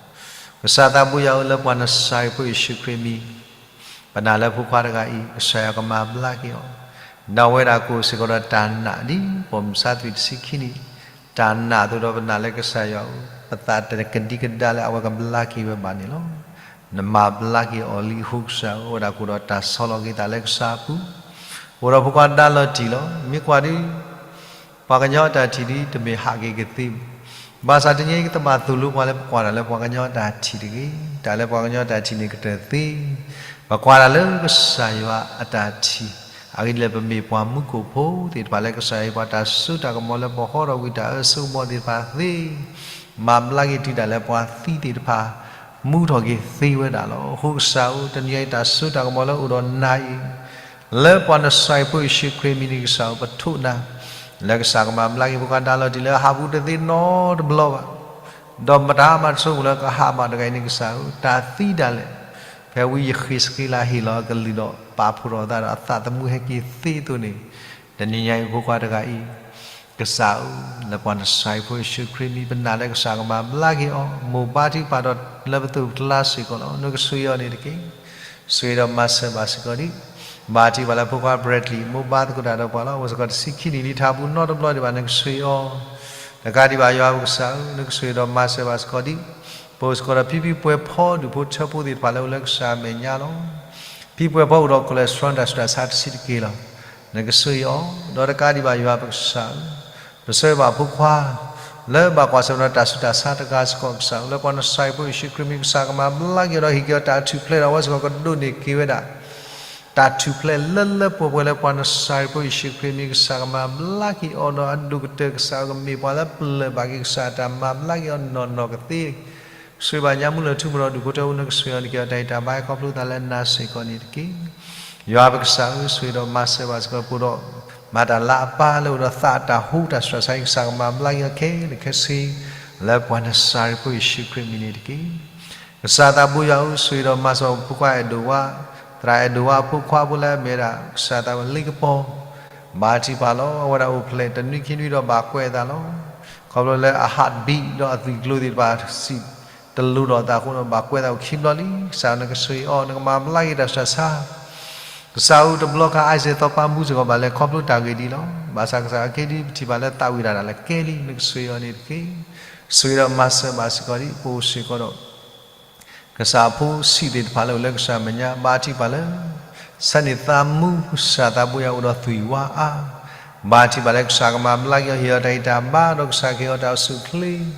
ကစၢ်သးဘိယွၤဧၢ, လၢပှၤနၤစၤရ့းဖိယ့ၣ်ၡူးခရံာ်အမံၤ ပနာ်လၢဖိခွါတဂၤအံၤ ကစၢ်ယွၤကမၤဘျါက့ၤအီၤ, ဒီးအဝဲဒၣ်ကအိၣ်စ့ၢ်ကီးဒီးတၢ်နာ် ဒ်ပိာ်မုၣ်ဆါသွံၣ်တဆံခံနံၣ်, တၢ်နာ်အသိးဒီးပနာ်လၢကစၢ်ယွၤဧၢ, ပသးတကဒံကဒါလၢအဝဲကဘျါက့ၤဝဲဘၣ်န့ၣ်လီၤ. နမၤဘျါက့ၤအီၤလံအဃိ ကစၢ်ဧၢ, အဝဲဒၣ်ကအိၣ်ဒီးတၢ်ဆီလီၤက့ၤသးလၢကစၢ်အပူၤ, အိၣ်ဒီးဖိခွါဒါလီၤတံၢ်လီၤ. မ့ၢ်ကွၢ်ဒ် ပှၤကညီအတၢ်ထံၣ်ဒ်တမ့ၢ်ဟးက့ၤကသ့ဘၣ်. ဘၣ်ဆၣ်တနံၤအံၤ ကသဘၣ်သိၣ်လိပှၤလၢပကွၢ်တၢ်လၢပှၤကညီအတၢ်ထံၣ်တဂ့ၤ. တၢ်လၢပှၤကညီအတၢ်ထံၣ်န့ၣ်ကတၢၢ်သ့, ပကွၢ်တၢ်လၢကစၢ်ယွၤအတၢ်ထံၣ်, အဂ့ၢ်ဒ်လဲၣ် ပမ့ၢ်ပှၤမူခိၣ်ဖိသ့ၣ်တဖၣ်လၢကစၢ်ယွၤဟ့ၣ်ပှၤတၢ်စိတၢ်ကမီၤလၢပဟီထီၣ်ကွံာ်တၢ်အၢစိကမီၤသ့ၣ်တဖၣ်သ့, မၤဘျါက့ၤတုၤဒၣ်လဲာ်ပှၤသံသ့ၣ်တဖၣ် မူထီၣ်က့ၤသ့ဝဲဒၣ်လီၤ. အဃိကစၢ်ဧၢ, တနံၤအံၤတၢ်စိတၢ်ကမီၤလၢအိၣ်ဒီးနၤအံၤ လၢပှၤနစၤရ့းဖိယ့ၣ်ၡူးခရံာ်အမံၤန့ၣ် ကစၢ်ဧၢ ပထိးနၤ လၢကစၢ်ကမၤဘျါက့ၤ ဖိခွါတၢ်လီၤတံၢ်လၢအဟးပူၤတသ့နီတဘျီဘၣ်, ဒီးမတၤမၤတဆိကမိၣ်လၢကဟးဘၣ်တဂၤအံၤန့ၣ် ကစၢ်ဧၢ, တၢ်သံဒၣ်လဲာ်, ဖဲဝံယဃ့းစက့လးဟ့ၣ်လီၤအကလုၢ်ဒီး ပာ်ဖှိၣ်ထီၣ်အသးဒီးအသးသမူဟဲက့ၤသ့အသိးန့ၣ်, တနံၤညါအံၤဖိခွါတဂၤအံၤ ကစၢ်ဧၢ, လၢပှၤနစၤရ့းဖိယ့ၣ်ၡူးခရံာ်အမံၤ ပနာ်လၢကစၢ်ကမၤဘျါက့ၤအီၤ, မိၢ်ဘါထုကဖၣ်ဒီးလၢပသိးပကျါစ့ၢ်ကီးလီၤ. နကဆိၣ်ဂ့ၤအီၤန့ၣ်တက့ၢ်. ဆိၣ်ဂ့ၤဒီးမၤစၢၤဘၣ်စ့ၢ်ကီးဒံး. ဘါထုကဖၣ်လၢဖိခွါ Bradley မိၢ်ဘါသကိးတၢ်ဒီးပှၤလီၤ. အဝဲစ့ၢ်ကီးတဆံခံနံၣ်လံ တဟးပူၤနီတဘျီဒံးဘၣ်, နကဆိၣ်ဂ့ၤအီၤ. တကးဒံးဘၣ်ယွၤပကစၢ်ဧၢ, နကဆိၣ်ဂ့ၤဒီးမၤစၢၤဘၣ်စ့ၢ်ကီးဒံး. ပအိၣ်စ့ၢ်ကီးဒီးဖံဖံပွဲၢ်ဖီဒူၣ်ဖိထၢဖိသ့ၣ်တဖၣ်လၢအိၣ်လၢကစၢ်အမဲာ်ညါလီၤ. ဖံပွဲၢ်ဖီအိၣ်ဒီး cholesterol တၢ်ဆူးတၢ်ဆါတဆံးတက့ၢ်လီၤ. နကဆိၣ်ဂ့ၤအီၤ, ဒီးတကးဒံးဘၣ်ယွၤပကစၢ်ဧၢ, ပဆၢဂ့ၤဘၣ်ဖိခွါ လၢဘၣ်ကွၢ်ဆၢၣ်မဲာ်ဒီးတၢ်ဆူးတၢ်ဆါတဂၤစ့ၢ်ကီးကစၢ်ဧၢ, လၢပှၤနစၤရ့းဖိယ့ၣ်ၡူးခရံာ်အမံၤ ကစၢ်ကမၤဘျါက့ၤအီၤဒီးဟ့ၣ်က့ၤအီၤတၢ်ထူၣ်ဖျဲးဒီးအဝဲစ့ၢ်ကီးကဒိးန့ၢ်က့ၤဝဲဒၣ် တၢ်ထူၣ်ဖျဲးလၢလၢပှဲၤပှဲၤလၢပှၤနစၤရ့းဖိယ့ၣ်ၡူးခရံာ်အမံၤ ကစၢ်ကမၤဘျါက့ၤအီၤဒီးအဒိၣ်ကတၢၢ် ကစၢ်ကမ့ၢ်ပှၤလၢပလၢၢ်ဘၣ်က့ၤကစၢ်တၢ်မၤဘျါက့ၤအီၤနီၢ်နီၢ်ကသ့ ဆိၣ်ဂ့ၤဘၣ်ညါမူလၢထူမရီၤဒူၣ်ဖိထၢဖိ နကဆိၣ်ဂ့ၤအီၤန့ၣ် က့ၤအီၤတၢ်ဂံၢ်တၢ်ဘါဟဲခီဖျိသးလၢနၤစ့ၢ်ကီးန့ၣ်တက့ၢ်. ယွၤပကစၢ်ဧၢ, ဆိၣ်ဂ့ၤဒီးမၤစၢၤဘၣ်စ့ၢ်ကီးဖိဒီး မၤတၢ်လၢအပၢ်လၢအိၣ်ဒီးသးအတၢ်ဟူတၢ်ဆူးတၢ်ဆါအံၤ ကစၢ်ကမၤဘျါက့ၤအီၤခဲလၢာ်ခဲဆ့ လၢပှၤနစၤရ့းဖိယ့ၣ်ၡူးခရံာ်အမံၤန့ၣ်တက့ၢ်. ကစၢ်သးဘိယွၤဧၢ, ဆိၣ်ဂ့ၤဒီးမၤစၢၤဖိခွါအဲၣ်ဒိးဝါ, သရၣ်အဲၣ်ဒိးဝါအဖိခွါဖိလၢအမ့ၢ်ဝဲဒၣ် ကစၢ်သးဝဲလ့ကပီၤ ဘါထုကဖၣ်လီၤ. အဝဲဒၣ်အိၣ်ဖျဲၣ်တနွံခံနွံဒီးဘၣ်ကွဲးအသးလီၤ. ခီဖျိလၢအ heartbeat ဒီးအသွံၣ်ကျိၤသ့ၣ်တဖၣ်စံးတလိၤဒီးအသးအဃိဒီး ဘၣ်ကွဲးအသးအိၣ်ခံဘျီလံ. ကစၢ်ဧၢ, နကဆိၣ်ဂ့ၤအီၤ, နကမၤဘျါက့ၤတၢ်ဆူးတၢ်ဆါ. ကစၢ်ဧၢ, တဘျီခါ Isaac သီပၢ်မူစ့ၢ်ကီး ဘၣ်လဲၤခီဖျိတၢ်ဂ့ၢ်ဒ်အံၤလီၤ. ဘၣ်ဆၣ်ကစၢ်ဧၢ, ခဲဒ်ပထံၣ်ဘၣ်လၢသးဝံၣ်တၢ်ဒၣ်လဲာ်ကဲလံ, နကဆိၣ်ဂ့ၤအီၤန့ၣ်တက့ၢ်. ဆိၣ်ဂ့ၤဒီးမၤစၢၤဘၣ်စ့ၢ်ကီးဒံး. ပအိၣ်စ့ၢ်ကီးဒီး ကစၢ်အဖိဆံးသ့ၣ်တဖၣ်လၢအိၣ်လၢကစၢ်အမဲာ်ညါ ဘါထုကဖၣ်လၢ ဆၢန့ၢ်သးမူ ကစၢ်သးဘိယွၤအိၣ်ဒီးသွံၣ်ဝါအါ, ဘါထုကဖၣ်လၢကစၢ်ကမၤဘျါက့ၤအီၤ ဟ့ၣ်အီၤတၢ်ဂံၢ်တၢ်ဘါ ဒီးကစၢ်ကဟ့ၣ်အီၤတၢ်အိၣ်ဆူၣ်အိၣ်ချ့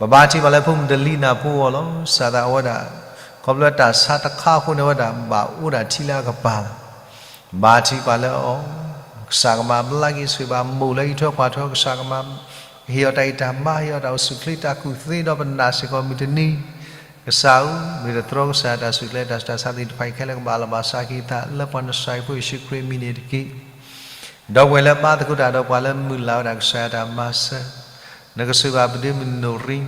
ပဘါထုကဖၣ်လၢဖိမုၣ်တလံၤနၢ်ဖိအဂီၢ်လီၤ. ကစၢ်သးအဝဲဒၣ် ခီဖျိတၢ်ဆါတခါအဃိန့ၣ် အဝဲဒၣ်ဘၣ်အိၣ်ဒၣ်ထံလၢအကပၤလီၤ. ဘါထုကဖၣ်လၢအီၤ, ကစၢ်ကမၤဘျါက့ၤ ဆိၣ်ဂ့ၤဘၣ်မိၢ်လၢအအံးထွဲကွၢ်ထွဲ ကစၢ်ကမၤ ဟ့ၣ်အီၤတၢ်ဂံၢ်တၢ်ဘါ ဟ့ၣ်အီၤတၢ်အိၣ်ဆူၣ်အိၣ်ချ့ တၢ်ကူၣ်သ့ဒီးပနာ်စ့ၢ်ကီးမုၢ်တနံၤ ကစၢ်ဧၢ, မ့ၢ်တသြီကစၢ်ယွၤတၢ်စူၢ်ကျဲၤ တၢ်ဆူးတၢ်ဆါသ့ၣ်တဖၣ်အံၤခဲလၢာ် ကဘၣ်လီၤဘၣ်စးက့ၤအသး လၢပှၤနစၤရ့းဖိယ့ၣ်ၡူးခရံာ်အမံၤန့ၣ်တက့ၢ်. ဒီပုၢ်ဝဲၢ်လၢဘါသကိးတၢ်ဒီးပှၤလၢမုၢ်လၢ်ဝဲဒၣ်ကစၢ်ယွၤတၢ်မၤစၢၤ, နကဆိၣ်ဂ့ၤဘၣ်ပဒိၣ်မုၣ်နိၣ်ရံ,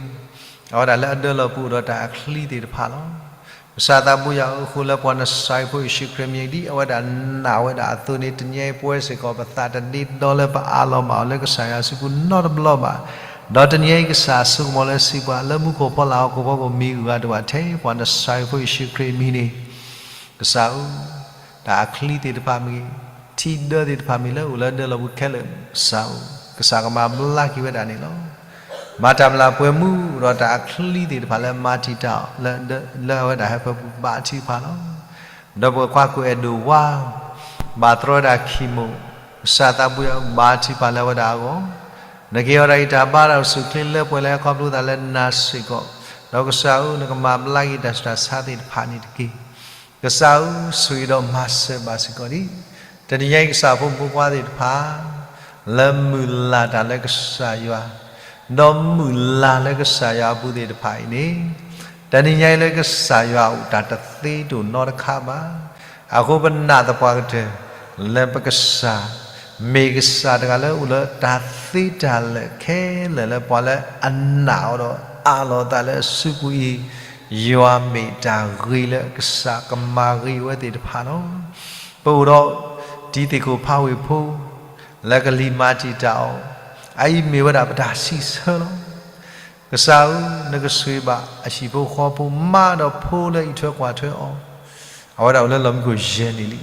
အဝဲဒၣ်လၢအဒၢလီၤပူၤအိၣ်ဒီးတၢ်အချံသ့ၣ်တဖၣ်လီၤ. ကစၢ်သးဘိယွၤဧၢ, အဃိလၢပှၤနစၤရ့းဖိယ့ၣ်ၡူးခရံာ်အမံၤ ဒ်အဝဲဒၣ်နာ်ဝဲဒၣ်အသိးန့ၣ် တနံၤအံၤပဝဲစ့ၢ်ကီး ပသးတဒ့ဒီလၢပအးလီၤဘၣ်အီၤလၢကစၢ်ယွၤအစုပူၤနီတဘျီဘၣ်. ဒီးတနံၤအံၤကစၢ်ဆိကမိၣ်လၢစံးပှၤ လၢမူခိၣ်ဖီလာ်ဟီၣ်ခိၣ်ဖီ ပမံၤဂုၤဂၤဒိၣ်ဘၣ်ထဲ ပှၤနစၤရ့းဖိယ့ၣ်ၡူးခရံာ်အမံၤန့ၣ် ကစၢ်ဧၢ, တၢ်အချံသ့ၣ်တဖၣ်မ့ၢ်ဂ့ၤ, ထံဒၢသ့ၣ်တဖၣ်မ့ၢ်လၢအိၣ်လၢဒၢလီၤပူၤခဲလၢာ် ကစၢ်ဧၢ, ကစၢ်ကမၤဘျါက့ၤဝဲဒၣ်န့ၣ်လီၤ. မၤတၢ်မျၢ်ပှဲၤမူဒီးတၢ်အချံသ့ၣ်တဖၣ်လၢမၤတံာ်တာ်အီၤ လၢအဝဲဒၣ်ဟၢဖၢပူၤဘါထုကဖၣ်လီၤ. ဒီးပှၤခွါကိးအဲၣ်ဒိးဝါ ဘၣ်သြီဝဲဒၣ်ခံမိၢ်, ကစၢ်သးဘိယွၤဧၢ ဘါထုကဖၣ်လၢအဝဲဒၣ်အဂီၢ် နကဟ့ၣ်အီၤတၢ်ဂံၢ်တၢ်ဘါတၢ်အိၣ်ဆူၣ်အိၣ်ချ့လၢပှဲၤလၢဟဲခီဖျိသးလၢနၤစ့ၢ်ကီး, ဒီးကစၢ်ဧၢ နကမၤဘျါက့ၤတၢ်ဆူးတၢ်ဆါသ့ၣ်တဖၣ်န့ၣ်တက့ၢ်. ကစၢ်ဧၢ ဆိၣ်ဂ့ၤဒီးမၤစၢၤဘၣ်စ့ၢ်ကီးဒံး. တနံၤညါအံၤကစၢ်ဖိမုၣ်ဖိခွါသ့ၣ်တဖၣ် လၢမုၢ်လၢ်တၢ်လၢကစၢ်ယွၤ, ဒီးမုၢ်လၢ်လၢကစၢ်ယွၤအပူၤသ့ၣ်တဖၣ်အံၤန့ၣ်, တနံၤညါအံၤလၢကစၢ်ယွၤအအိၣ်တၢ်တသ့တအိၣ်နီတခါဘၣ်. အဃိပနာ်သပှၢ်ကတၢၢ် လၢပကစၢ် မ့ၢ်ကစၢ်တဂၤလၢအိၣ်လၢတၢ်သ့တၢ်လၢာ်ခဲလၢာ်လၢပှၤလၢအနာ်အီၤဒီးအးလီၤအသးလၢအစုပူၤအံၤ, ယွၤမ့ၢ်တၢ်ဂ့ၤလၢကစၢ်ကမၤဂ့ၤဝဲသ့ၣ်တဖၣ်လီၤ. ပအိၣ်ဒီးတံၤသကိးဖးဝ့ၢ်ဖိ လၢကလံၤမၤတံာ်တာ်အီၤ, အအံၤမ့ၢ်ဝဲဒၣ်ပတၢ်စံးဆၢလီၤ. ကစၢ်ဧၢ, နကဆိၣ်ဂ့ၤဘၣ်အဟံၣ်ဖိဃီဖိ မါဒီးဖိလၢအအံးထွဲကွၢ်ထွဲအီၤ, အဝဲဒၣ်အိၣ်လၢလီၢ်မံခိၣ်ယဲၢ်နံၣ်လံ.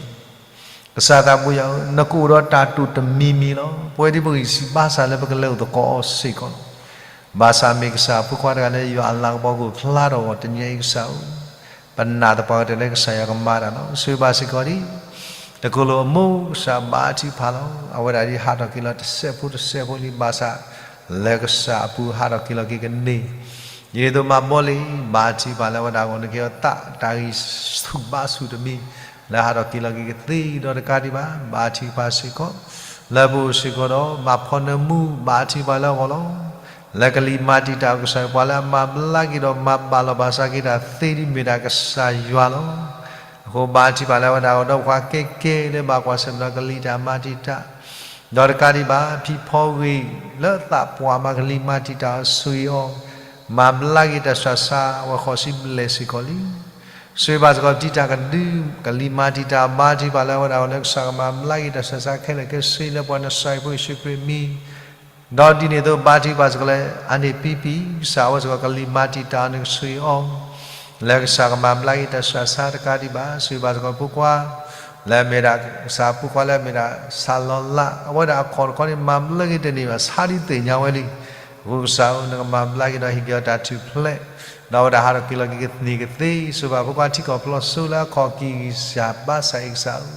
ကစၢ်သးဘိယွၤဧၢ, နကအိၣ်ဒီးတၢ်တိာ်တမံၤမံၤလီၤ. ပဝဲဒ်ပဂံၢ်စၢ်ဘါစၢ်လၢပကလဲၤအိၣ်သကိးအီၤစ့ၢ်ကီးလီၤ. ဘၣ်ဆၣ်မ့ၢ်ကစၢ်ဖိခွါတဂၤလၢယွၤအလၤကပီၤကအိၣ်ဖျါထီၣ်အဂီၢ် တနံၤအံၤကစၢ်ဧၢ, ပနာ်သပှၢ်ကတၢၢ်လၢကစၢ်ယွၤကမၤတၢ်လီၤ. ဆိၣ်ဂ့ၤဘၣ်စ့ၢ်ကီးဒံး တကိၣ်လိာ်အမိၢ် ကစၢ်ဘါထုကဖၣ်လီၤ. အဝဲဒၣ်ဒ်ဟးထီၣ်က့ၤလီၤတစဲးဖိတစဲးဖိလံ ဘၣ်ဆၣ် လၢကစၢ်အပူၤဟးထီၣ်က့ၤလီၤက့ၤကန့ၢ်, ဒ်န့ၣ်အသိးမၤဘီလံ, ဘါထုကဖၣ်လၢအဝဲဒၣ်အဂီၢ် နကဟ့ၣ်အီၤတၢ်ဂံၢ်ဆူၣ်ဘါဆူၣ်တမံၤ, လၢဟးထီၣ်က့ၤလီၤက့ၤကသ့, ဒီးတကးဒံးဘၣ် ဘါထုကဖၣ်စ့ၢ်ကီး လၢပအိၣ်စ့ၢ်ကီးဒီး မၤဖီနၢမူ ဘါထုကဖၣ်လၢအဂီၢ်လီၤ. လၢကလံၤမၤတံာ်တာ်ကစၢ် ပှၤလၢအမၤဘျါက့ၤဒီးမၤဘၣ်လီၤဘၣ်စးက့ၤတၢ်သ့ဒ်မ့ၢ်ဒၣ်ကစၢ်ယွၤလီၤ. အဃိဘါထုကဖၣ်လၢအဝဲဒၣ်အဂီၢ် ဒီးပှၤကဲကဲလၢဘၣ်ကွၢ်ဆၢၣ်မဲာ်ဒီးကလံၤတၢ်မၤတံာ်တာ် ဒီးတကးဒံးဘၣ် ဖံဖီဂ့ၤလၢသးပှၢ်မၤကလံၤမၤတံာ်တာ်အီၤ ဆိၣ်ဂ့ၤအီၤ, မၤဘျါက့ၤတၢ်ဆူးတၢ်ဆါ အဝဲဃိးဆံဘျဲၣ်စ့ၢ်ကီးလံ. ဆိၣ်ဂ့ၤဘၣ်စ့ၢ်ကီး တံာ်တာ်ကဒု ကလံၤမၤတံာ်တာ် ဘါထုကဖၣ်လၢအဝဲဒၣ်အဂီၢ် လၢကစၢ်ကမၤဘျါက့ၤတၢ်ဆူးတၢ်ဆါခဲလၢာ်ခဲဆ့ လၢပှၤနဆှၢအဖိယ့ၣ်ၡူးခရံာ်အမံၤ ဒီးဒ်န့ၣ်အသိး ဘါထုကဖၣ်စ့ၢ်ကီးလၢ အါန့ၢ်ပံပံၤ ကစၢ်အဝဲစ့ၢ်ကီး ကလံၤမၤတံာ်တာ်အီၤ နကဆိၣ်ဂ့ၤအီၤ လၢကစၢ်ကမၤဘျါက့ၤတၢ်ဆူးတၢ်ဆါတကးဒံးဘၣ် ဆိၣ်ဂ့ၤဘၣ်စ့ၢ်ကီးဖိခွါ လၢအမ့ၢ်ဒၣ် ကစၢ်ဖိခွါလၢအမ့ၢ်ဒၣ် ဆၣ်လီၤလး အဝဲဒၣ်အခီၣ်တခီန့ၣ် မၤဘျါက့ၤတန့ၢ်ဘၣ် ဆါဒ်သ့ၣ်ညါဝဲလံ. အဃိကစၢ်ဧၢ နကမၤဘျါက့ၤဒီးဟ့ၣ်က့ၤအီၤတၢ်ထူၣ်ဖျဲး ဒီးအဝဲဒၣ်ဟးထီၣ်က့ၤလီၤက့ၤကန့ၢ်ကသ့ ဆိၣ်ဂ့ၤဘၣ်ဖိခွါထံကီၢ်ဖျိးစိလၢအခီၣ်က့ၤဂံၢ်စၢ်ဘါစၢ်အံၤကစၢ်ဧၢ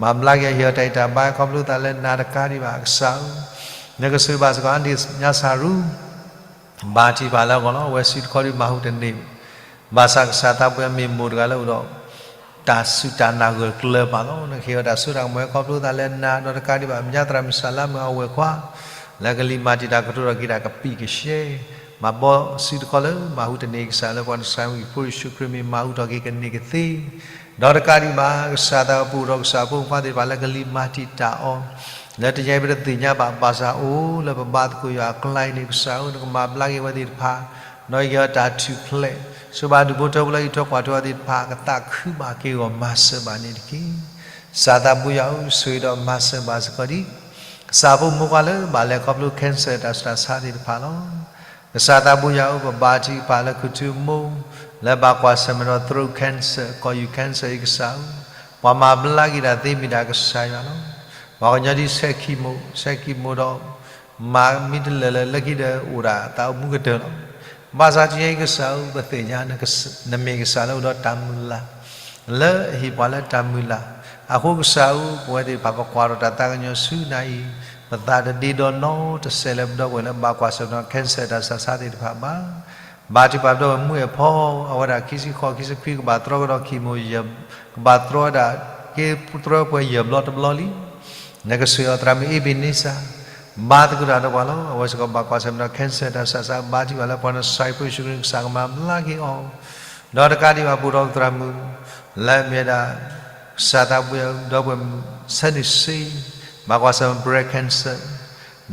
မၤဘျါက့ၤအီၤဟ့ၣ်အီၤတၢ်ဂံၢ်တၢ်ဘါခီဖျိသးလၢနၤတကးဒံးဘၣ် ကစၢ်ဧၢ, နကဆိၣ်ဂ့ၤဘၣ်စ့ၢ်ကီး အါန့ၢ်ညါစၢ်ရူ ဘါထုကဖၣ်လၢအဂီၢ်လီၤ. အဝဲစုတခီဒုးမၤဟူးတန့ၢ်, ဘၣ်ဆၣ်ကစၢ်သးပှၢ်မ့ၢ်မိၢ်တဂၤလၢအိၣ်ဒီး တၢ်စူၢ်တၢ်နာ်ဂၢၢ်ကျၢၤပာ်လီၤ. နကဟ့ၣ်အီၤတၢ်စိတၢ်ကမီၤခီဖျိသးလၢနၤ ဒီးတကးဒံးဘၣ် မဲာ်ညါသရၣ်မုၣ်စၢ်လါမုၣ်အဝဲၢ်ခွါ လၢကလံၤမၤတံာ်တာ်ကတိၤထီၣ်က့ၤတၢ်ကပံာ်ကရှဲ, မၤဘီစုတခီလၢ မၤဟူးတန့ၢ်ကစၢ်လၢပှၤနဆှၢအဖိယ့ၣ်ၡူးခရံာ်မံၤ မၤဟူးထီၣ်က့ၤကန့ၢ်ကသ့ ဒီးတကးဒံးဘၣ် ကစၢ်သးပူၤဒီးကစၢ်ဖိမုၣ်ဖိခွါသ့ၣ်တဖၣ်လၢကလံၤမၤတံာ်တာ်အီၤ လၢတနံၤအံၤပတသ့ၣ်ညါဘၣ် ဘၣ်ဆၣ်အိၣ်လၢပဘါသကိးယွၤအကျါအံၤန့ၣ် ကစၢ်ဧၢ နကမၤဘျါက့ၤဝဲသ့ၣ်တဖၣ် ဒီးဟ့ၣ်အီၤတၢ်ထူၣ်ဖျဲး, ဆိၣ်ဂ့ၤဘၣ်ဒူၣ်ဖိထၢဖိလၢဟံးထွဲကွၢ်ထွဲအီၤသ့ၣ်တဖၣ် ကသးခုဘၣ်က့ၤအဂီၢ် မၤစၢၤဘၣ်န့ၣ်တက့ၢ်. ကစၢ်သးပူၤယွၤဧၢ ဆိၣ်ဂ့ၤဒီးမၤစၢၤဘၣ်စ့ၢ်ကီးဒံး ကစၢ်ဖိမုၣ်ဖိခွါလၢဘၣ်လဲၤခီဖျိ cancer တၢ်ဆူးတၢ်ဆါသ့ၣ်တဖၣ်လီၤ. ကစၢ်သးပူၤယွၤဧၢ ပဘါထုကဖၣ်လၢခူၣ်ထူအမိၢ် လၢဘၣ်ကွၢ်ဆၢၣ်မဲာ်ဒီး throat cancer ကီၢ်ယူၢ် cancer အံၤကစၢ်ဧၢ, ပှၤမၤဘျါက့ၤတၢ်သ့မ့ၢ်ဒၣ်ကစၢ်ယွၤလီၤ. ပှၤကညီဒ်ဆဲးခံမိၣ်, ဆဲးခံမိၣ်ဒီး မၤမ့ၢ်တလၢာ်လၢလၢခံဒီးအိၣ်ဒၣ်သးအိၣ်မူကတၢၢ်လီၤ. ဘၣ်ဆၣ်တနံၤအံၤကစၢ်ဧၢ ပသ့ၣ်ညါ နမ့ၢ်ကစၢ်လၢအိၣ်ဒီးတၢ်မုၢ်လၢ် လၢအဟ့ၣ်ပှၤလၢတၢ်မုၢ်လၢ်, အဃိကစၢ်ဧၢ ပဝဲသ့ၣ်တဖၣ် ပကွၢ်ထီၣ်တၢ်သးကညီၤဆူနၤအံၤ, ပသးတဒ့ဒီနီတစဲးလၢပဒီပုၢ်ဝဲၢ်လၢဘၣ်ကွၢ်ဆၢၣ်မဲာ်ဒီး cancer တၢ်ဆူးတၢ်ဆါသ့ၣ်တဖၣ်ဘၣ်. ဘါထုကဖၣ်ပဒီပုၢ်ဝဲၢ်မုၢ်အဲၣ်ဖီ အဝဲဒၣ်ခံဆံဃိး ခံဆံခွံ ကဘၣ်တြီကဒီး chemo ယဲၢ်, ကဘၣ်တြီဝဲဒၣ် က့တြီပှဲၤယဲၢ်ဘျီတဘျီလံ နကဆိၣ်ဂ့ၤအီၤ သရၣ်မုၣ်အ့ဘ့းနံစၢ်, ဘါသကိးတၢ်ဒီးပှၤလီၤ. အဝဲစ့ၢ်ကီးဘၣ်ကွၢ်ဆၢၣ်မဲာ်ဒီး cancer တၢ်ဆူးတၢ်ဆါ ဘါထုကဖၣ်လၢပှၤနဆှၢအဖိယ့ၣ်ၡူးခရံာ် ကစၢ်ကမၤဘျါက့ၤအီၤ, ဒီးတကးဒံးဘၣ် ပအိၣ်ဒီးသရၣ်မုၣ် လၢအမ့ၢ်ဝဲဒၣ် ကစၢ်သးပူၤယွၤဧၢ ဒီပုၢ်ဝဲၢ်ဆၢန့ၣ်စ့ ဘၣ်ကွၢ်ဆၢၣ်မဲာ် breast cancer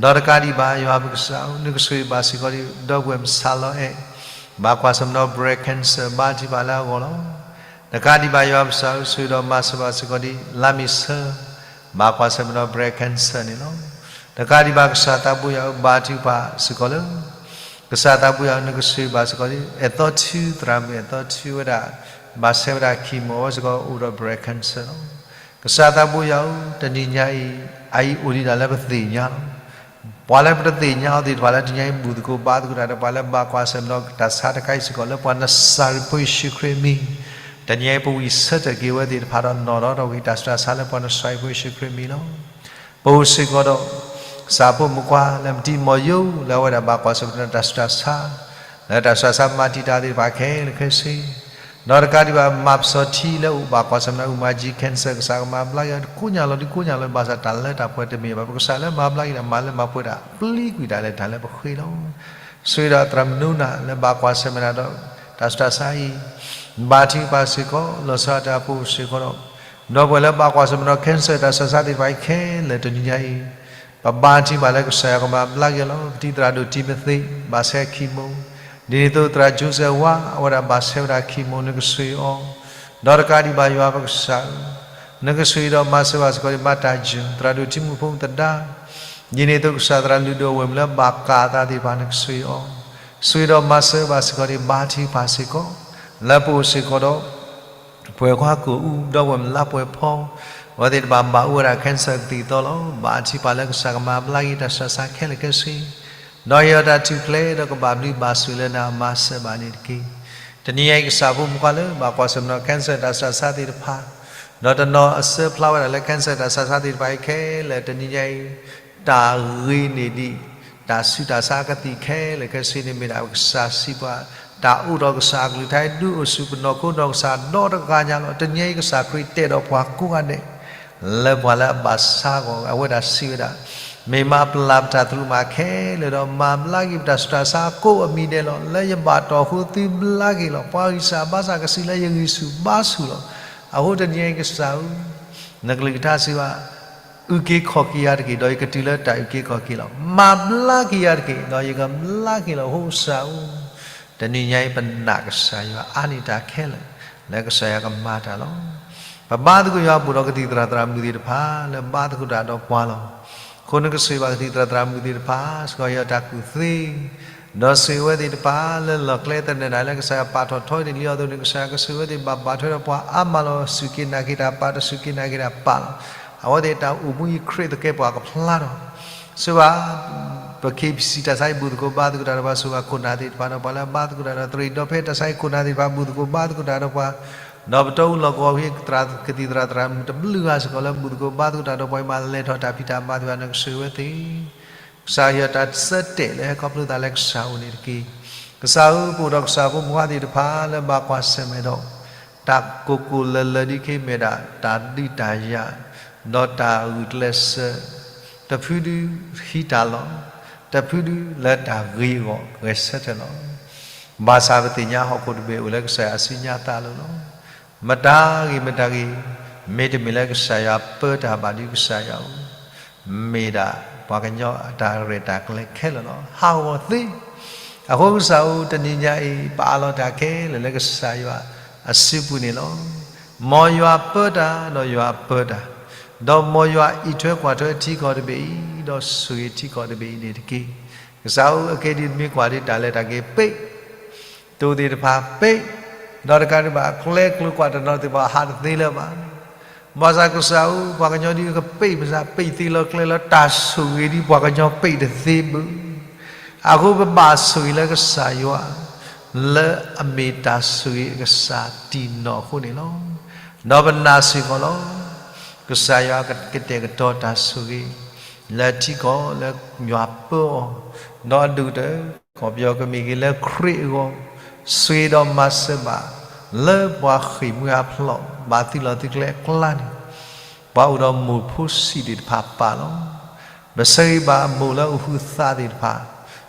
ဒီးတကးဒံးဘၣ် ယွၤပကစၢ်ဧၢ နကဆိၣ်ဂ့ၤဘၣ်စ့ၢ်ကီးဒံး ဒီပုၢ်ဝဲၢ်ဆၣ်လီၤအဲၣ် ဘၣ်ကွၢ်ဆၢၣ်မဲာ်ဒီး breast cancer ဘါထုကဖၣ်လၢအဂီၢ်လီၤ. တကးဒံးဘၣ် ယွၤပကစၢ်ဧၢ ဆိၣ်ဂ့ၤဒီးမၤစၢၤဘၣ်စ့ၢ်ကီးဒံး လါမ့ၤဆၢ ဘၣ်ကွၢ်ဆၢၣ်မဲာ်ဒီး breast cancer န့ၣ်လီၤ. တကးဒံးဘၣ် ကစၢ်သးပူၤယွၤဧၢ ဘါထုကဖၣ်စ့ၢ်ကီးလၢ ကစၢ်သးပူၤယွၤဧၢ နကဆိၣ်ဂ့ၤဘၣ်စ့ၢ်ကီးဒံး အဲၣ်သီထူ သရၣ်မုၣ် အဲၣ်သီထူဝဲဒၣ် ဘၣ်ဆဲးဝဲဒၣ် chemo အဝဲစ့ၢ်ကီးအိၣ်ဒီး breast cancer လီၤ. ကစၢ်သးပူၤယွၤဧၢ တနံၤညါအံၤ အအံၤအိၣ်ဒံးဒၣ်လၢပသ့ၣ်ညါလီၤ. ပှၤလၢပတသ့ၣ်ညါအီၤသ့ၣ်တဖၣ်လၢတနံၤညါအံၤ ဘူၣ်သကိးဘါသကိးတၢ်ဒီးပှၤလၢဘၣ်ကွၢ်ဆၢၣ်မဲာ်ဒီးတၢ်ဆါတခါအံၤစ့ၢ်ကီး လၢပှၤနစၤရ့းဖိယ့ၣ်ၡူးခရံာ်အမံၤ, တနံၤအံၤပဝံၢ်ဆၢထၢၣ်က့ၤဝဲသ့ၣ်တဖၣ်ဒီး နီၣ်ဒီးထီၣ်က့ၤတၢ်ဆူးတၢ်ဆါ လၢပှၤနစၤရ့းဖိယ့ၣ်ၡူးခရံာ်အမံၤလီၤ. ပအိၣ်စ့ၢ်ကီးဒီး ကစၢ်ဖိမုၣ်ခွါလၢမတံမီၢ်ယိ လၢအဝဲဒၣ်ဘၣ်ကွၢ်ဆၢၣ်မဲာ်ဒီးတၢ်ဆူးတၢ်ဆါ, လၢတၢ်ဆူးတၢ်ဆါမၤတံာ်တာ်သ့ၣ်တဖၣ်ခဲလၢာ်ခဲဆ့ ဒီးတကးဒံးဘၣ် မၤပစီၤထံလၢအိၣ်ဘၣ်ကွၢ်ဆၢၣ်မဲာ်ဒီး အုၣ်မၤကၠံ cancer ကစၢ်ကမၤဘျါက့ၤအီၤ ကိးညါလီၤဒုးကိးညါလီၤ ဘၣ်ဆၣ်တၢ်လၢတၢ်ပှဲၤတမ့ၢ်ဘၣ် ပကစၢ်လၢမၤဘျါက့ၤဒီး မၤလၢမၤပှဲၤတၢ် ပျံၤကွံာ်တၢ်လဲၤတၢ်လၢပဃ့လီၤ. ဆိၣ်ဂ့ၤဒီးသရၣ်မုၣ်နူနၤလၢဘၣ်ကွၢ်ဆၢၣ်မဲာ်ဒီး တၢ်ဆူးတၢ်ဆါအံၤ, ဘါထုကဖၣ်စ့ၢ်ကီး လီၤဆီဒၣ်တၢ်အပူၤစ့ၢ်ကီးဒီး ဒီပုၢ်ဝဲၢ်လၢဘၣ်ကွၢ်ဆၢၣ်မဲာ်ဒီး cancer တၢ်ဆူးတၢ်ဆါသ့ၣ်တဖၣ်အံၤခဲလၢာ်တနံၤညါအံၤ ပဘါထုကဖၣ်လၢကစၢ်ယွၤကမၤဘျါက့ၤလီၤ. ပတံၤသရၣ်ဒိၣ်တံၤမသ့း ဘၣ်ဆဲး chemo, ဒ်န့ၣ်အသိးသရၣ် Joseph ဝါ အဝဲဒၣ်ဘၣ်ဆဲးဝဲဒၣ် chemo နကဆိၣ်ဂ့ၤအီၤ, ဒီးတကးဒံးဘၣ်ယွၤပကစၢ်ဧၢ နကဆိၣ်ဂ့ၤဒီးမၤစၢၤဘၣ်စ့ၢ်ကီးဒံး မၤတၢ်ယုၢ် သရၣ်ဒိၣ်တံၤမုၣ်ဖိသဒါ, ဒ်န့ၣ်အသိးကစၢ်သရၣ်လုၢ်ဒိၣ်အဝဲၢ်မုၣ်လၢဘၣ်ကးအသးသ့ၣ်တဖၣ် နကဆိၣ်ဂ့ၤအီၤ, ဆိၣ်ဂ့ၤဒီးမၤစၢၤဘၣ်စ့ၢ်ကီးဒံး ဘါထုကဖၣ်စ့ၢ်ကီး လၢပအိၣ်စ့ၢ်ကီးဒီး ပှၤကွၢ်ကိာ်အူ ဒီပုၢ်ဝဲၢ်မုၣ်လါပှဲၤဖီ အဝဲသ့ၣ်တဖၣ်ဘၣ်အိၣ်ဝဲဒၣ် cancer ကသံၣ်ကသီလီၤ. ဘါထုကဖၣ်လၢကစၢ်ကမၤဘျါက့ၤတၢ်ဆူးတၢ်ဆါခဲလၢာ်ခဲဆ့ ဒီးဟ့ၣ်အီၤတၢ်ထူၣ်ဖျဲးဒီးကဘၣ်ဘျုးဘၣ်ဆိၣ်လၢနၤ မၤစၢၤဘၣ်န့ၣ်တက့ၢ်. တနံၤညါအံၤကစၢ်ဖိမုၣ်ခွါလၢ ဘၣ်ကွၢ်ဆၢၣ်မဲာ်ဒီး cancer တၢ်ဆူးတၢ်ဆါသ့ၣ်တဖၣ်, ဒီးတနီၤအစၢဖျါဝဲဒၣ်လၢ cancer တၢ်ဆူးတၢ်ဆါသ့ၣ်တဖၣ်အံၤခဲလၢာ်တနံၤညါအံၤ တၢ်ဂ့ၤန့ၢ်ဒံး တၢ်ဆူးတၢ်ဆါကသံၣ်ခဲလၢာ်ခဲဆ့န့ၣ် မ့ၢ်ဒၣ်ကစၢ်စံးပှၤ, တၢ်အိၣ်ဒီးကစၢ်အကလုၢ်ကထါ ဒုးအိၣ်ဆူၣ်ပနီၢ်ခိနီၢ်ကစၢ်ဒီတဂၤညါလီၤ. တနံၤအံၤ ကစၢ်ခရံာ်တဲာ်ဒီးပှၤကိးဂၤဒဲး လၢပှၤလၢအဘၣ်ဆါဂီၢ် အဝဲဒၣ်စံးဝဲဒၣ်, မ့ၢ်မၤပျၢ်ပတၢ်သရူးမးခဲလၢာ်ဒီး မၤဘျါက့ၤပတၢ်ဆူးတၢ်ဆါကိးအမံၤဒဲးလီၤ. လၢယဘၣ်တီၢ်ဃိသုဘျါက့ၤလီၤ. ပှၤဂံၢ်စၢ်ဘါစၢ်ကစံးလၢယဂံၢ်ဆူၣ်ဘါဆူၣ်လီၤ. အဃိတနံၤအံၤကစၢ်ဧၢ, နကလုၢ်ကထါစံးဘၣ်, အုၣ်က့ၤခီၣ်က့ၤယၤတက့ၢ် ဒီးယကတုၤလၢတၢ်အုၣ်က့ၤခီၣ်က့ၤလီၤ. မၤဘျါက့ၤယၤတက့ၢ် ဒီးယကဘျါက့ၤလီၤ အိၣ်ကစၢ်ဧၢ. တနံၤညါအံၤပနာ်ကစၢ်ယွၤအါန့ၢ်တၢ်ခဲလၢာ် လၢကစၢ်ယွၤကမၤတၢ်လီၤ. ပဘါသဂၢၢ်ယွၤဘိၣ်ဒီးကသံၣ်သရၣ်သရၣ်မုၣ်သ့ၣ်တဖၣ် လၢဘါသဂၢၢ်တၢ်ဒီးပှၤလီၤ. အဃိနကဆိၣ်ဂ့ၤဘၣ်ကသံၣ်သရၣ်သရၣ်မုၣ်သ့ၣ်တဖၣ် စ့ၢ်ကီးဟ့ၣ်အီၤတၢ်ကူၣ်သ့ ဒီးဆိၣ်ဂ့ၤဝဲသ့ၣ်တဖၣ် လၢလီၢ်ကျဲသနၢၣ်ဒၣ်လၢကစၢ်ယွၤပာ်ထီၣ်ထီန့ၣ်လံအသိးန့ၣ် ကစၢ်ယွၤကဆိၣ်ဂ့ၤဝဲသ့ၣ်ဘၣ်ဘၣ်ထွဲဒီးပှၤအါမးလီၤ. စူၢ်က့ၤနာ်က့ၤတၢ်ပာ် တစူၢ်က့ၤနာ်က့ၤတၢ်ပာ်လီၤ. အဝဲသ့ၣ်တၢ်အိၣ်မူအံၤခရံာ်သကဲပှၤကဖျါထီၣ် စ့ၢ်ဘၣ် ပ KBC တၢ်ဆါဟံၣ်ဘူၣ်သကိးဘါသကိးတၢ်ဒီးပှၤ ဆိၣ်ဂ့ၤခိၣ်နၢ်သ့ၣ်တဖၣ်ဒီးပှၤလၢအဘါသကိးတၢ်ဒီး သရံၣ်ဒီဖဲတၢ်ဆါဟံၣ်ခိၣ်နၢ်သ့ၣ်တဖၣ် ဘူၣ်သကိးဘါသကိးတၢ်ဒီးပှၤ ဒီးပတီၢ်အူလီၢ်ကဝီၤဖဲ ကသံၣ်သရၣ်သရၣ်မုၣ်တဘျုးဂၤစ့ၢ်ကီးလၢဘူၣ်သကိးဘါသကိးတၢ်ဒီးပှၤအံၤမး လဲၤထီၣ်တၢ်ဖံးတၢ်မၤသ့ၣ်တဖၣ် နကဆိၣ်ဂ့ၤဝဲသ့ၣ် ကစၢ်ဟ့ၣ်အီၤတၢ်ဆၢတဲာ်လၢဟဲခီဖျိသးလၢကစၢ်အအိၣ်န့ၣ်တက့ၢ်. ကစၢ်ဧၢ ပအိၣ်ဒီးကစၢ်ဖိမုၣ်ဖိသ့ၣ်တဖၣ်လၢဘၣ်ကွၢ်ဆၢၣ်မဲာ်ဒီး တၢ်ကိၢ်ကိၢ်လၢၤလၢၤဒ်ခဲအံၤမ့ၢ်ဒၣ် တၢ်ဒုးတၢ်ယၤ ဒီးတၢ်ဂုာ်ကျဲးစၢး တဖုဒုဟံးတၢ်လီၢ်, တဖုဒုလၢတၢ်ဂ့ၤအဂီၢ် ဂဲၤဆၢထၢၣ်လီၤ. ဘၣ်ဆၣ်ပသ့ၣ်ညါဟီၣ်ခိၣ်တဘ့ၣ်အိၣ်လၢကစၢ်ယွၤအစုညါသးလီၤ. မတၤဂ့ၤမတၤဂ့ၤ, မ့တမ့ၢ်လၢကစၢ်ယွၤပၢတၢ်ဘၣ်ဒီးကစၢ်ယွၤဧၢ, မ့ၢ်ဒၣ်ပှၤကညီအတၢ်ရဲၣ်တၢ်ကျဲၤခဲလၢာ်လီၤ. ဟးဂီၤသ့. အဃိကစၢ်ဧၢ တနံၤညါအံၤ ပအးလီၤတၢ်ခဲလၢာ်လၢကစၢ်ယွၤအစုပူၤန့ၣ်လီၤ. မ်ယွၤပၢတၢ် ဒီးယွၤပၢတၢ်, ဒီးမ်ယွၤအံးထွဲကွၢ်ထွဲထံကီၢ်တဘ့ၣ်အံၤ ဒီးဆိၣ်ဂ့ၤထံကီၢ်တဘ့ၣ်အံၤန့ၣ်တက့ၢ်. ကစၢ်ဧၢ အကဲဒ်နမ့ၢ်ကွၢ်ဒ်တၢ်လဲၤတၢ်က့ၤပ့း တိၤသ့ၣ်တဖၣ်ပ့း, ဒီးတကးဒံးဘၣ် ကျဲကျိၤကွၢ်တနီၤသ့ၣ်တဖၣ်ဟးတသ့လၢၤဘၣ်. ဘၣ်ဆၣ်ကစၢ်ဧၢ ပှၤကညီဒ်ကပ့း ပစၢ်ပ့းသ့လီၤကျဲလၢတၢ်ဆိၣ်ဂ့ၤဒ်ပှၤကညီပ့းတသ့ဘၣ်. အဃိပဘၣ်ဆိၣ်ဂ့ၤလၢကစၢ်ယွၤ လၢအမ့ၢ်တၢ်ဆိၣ်ဂ့ၤအကစၢ်တံၢ်နီၢ်အဃိန့ၣ်လီၤ. ဒီးပနာ်စ့ၢ်ကီးလီၤ. ကစၢ်ယွၤကကတဲာ်ကတီၤတၢ်ဆိၣ်ဂ့ၤ လၢထံကီၢ်လၢယွၤပၢအီၤ, ဒီးအဒိၣ်ကတၢၢ် ကီၢ်ပယီၤကမ့ၢ်ဂ့ၤလၢခရံာ်အဂီၢ် ဆိၣ်ဂ့ၤဒီးမၤစၢၤဘၣ် လၢပှၤဃ့ၢ်မှံဟးဖျိး ဘၣ်သုးလီၤသုးကျဲအကျါန့ၣ် ပှၤအိၣ်ဒီးမိၢ်ဖိဆံးသ့ၣ်တဖၣ်ပာ်လီၤ. ပဆၢဂ့ၤဘၣ်မိၢ်လၢအဟုးသးသ့ၣ်တဖၣ်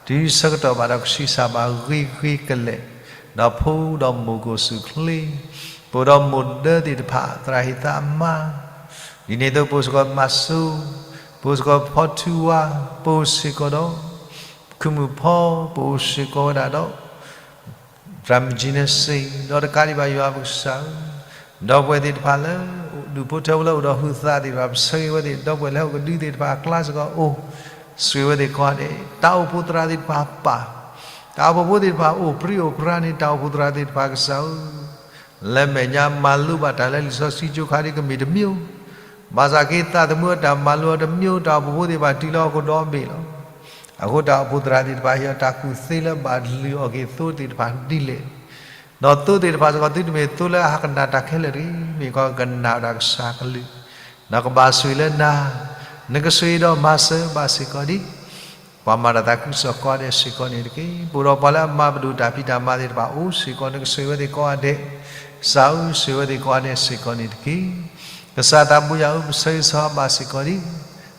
တုၤဆၢကတီၢ်ဘၣ်ဒီးကဆံးစၢ်ဘၣ်ဂ့ၤဂ့ၤကလဲာ်, ဒီးဖိဒီးမိၢ်ကအိၣ်ဆူၣ်အိၣ်ချ့, ပအိၣ်ဒီးမိၢ်ဒၢသ့ၣ်တဖၣ် သရၣ်ဟ့ၣ်သးအမါ, ဒ်န့ၣ်အသိးပအိၣ်စ့ၢ်ကီးမၤစိ, ပအိၣ်စ့ၢ်ကီးဖီထူဝါ, ပအိၣ်စ့ၢ်ကီးဒီး ခုၣ်မုၣ်ဖီ, ပအိၣ်စ့ၢ်ကီးဝဲဒၣ်ဒီး သရၣ်မုၣ်ကၠံန့စ့ၣ်, ဒီးတကးဒံးဘၣ်ယွၤပကစၢ်ဧၢ, ဒီပုၢ်ဝဲၢ်သ့ၣ်တဖၣ်လၢ ဒူၣ်ဖိထၢဖိလၢအိၣ်ဒီးဟုးသးသ့ၣ်တဖၣ် ပဆၢဂ့ၤဝဲသ့ၣ်, ဒီပုၢ်ဝဲၢ်လၢဟီၣ်ကဒုသ့ၣ်တဖၣ်အကျါစ့ၢ်ကီးအိၣ်, ဆိၣ်ဂ့ၤဝဲသ့ၣ်ကိးဂၤဒဲး, တၢ်အိၣ်ဖှိၣ်သရၣ်သ့ၣ်တဖၣ်ပာ်, တၢ်အိၣ်ဖှိၣ်ဖိသ့ၣ်တဖၣ်အိၣ်ပြံအိၣ်ပြါန့ၣ် တၢ်အိၣ်ဖှိၣ်သရၣ်သ့ၣ်တဖၣ်ကစၢ်ဧၢ, လၢမဲာ်ညါမၤလိဘၣ်တၢ်လၢလံာ်စီဆှံကၠိခါဒ်ကမ့ၢ်တမံၤ, ဘၣ်ဆၣ်က့ၤသးသမူအတၢ်မၤလိအီၤတမံၤ တၢ်အိၣ်ဖှိၣ်ဖိသ့ၣ်တဖၣ်တုၤလၢဟီၣ်ခိၣ်ဒီဘ့ၣ်လီၤ. အဃိတၢ်အိၣ်ဖှိၣ်သရၣ်သ့ၣ်တဖၣ်ဟ့ၣ်အီၤတၢ်ကူၣ်သ့လၢဘၣ်လုၢ်အီၣ်က့ၤသိသ့ၣ်တဖၣ်ဒ်လဲၣ်, ဒီးသိသ့ၣ်တဖၣ်စ့ၢ်ကီး သုတမ့ၢ်သိလၢအဟးကနၣ်တၢ်ခဲလၢာ်တဂ့ၤ, မ့ၢ်ကီးကနၣ်ဝဲဒၣ်ကစၢ်ကလုၢ်, ဒီးကဘၣ်ဆိၣ်ဂ့ၤလၢနၤ, နကဆိၣ်ဂ့ၤဒီးမၤစၢၤဘၣ်စ့ၢ်ကီးဒ် ပှၤမၤတၢ်သးခုကစီၣ်ကိးဂၤဒဲးစ့ၢ်ကီးန့ၣ်တက့ၢ်. ပအိၣ်ဒီးပှၤလၢအမၤပဒိၣ်တၢ်ဖံးတၢ်မၤသ့ၣ်တဖၣ်အိၣ်စ့ၢ်ကီး နကဆိၣ်ဂ့ၤဝဲသ့ၣ်ကိးဂၤဒဲး, ကစၢ်ဧၢ ဆိၣ်ဂ့ၤဝဲသ့ၣ်ကိးဂၤဒဲးစ့ၢ်ကီးန့ၣ်တက့ၢ်. ကစၢ်သးဘိယွၤဧၢ ပဆၢဂ့ၤဆၢဝါဘၣ်စ့ၢ်ကီးဒ်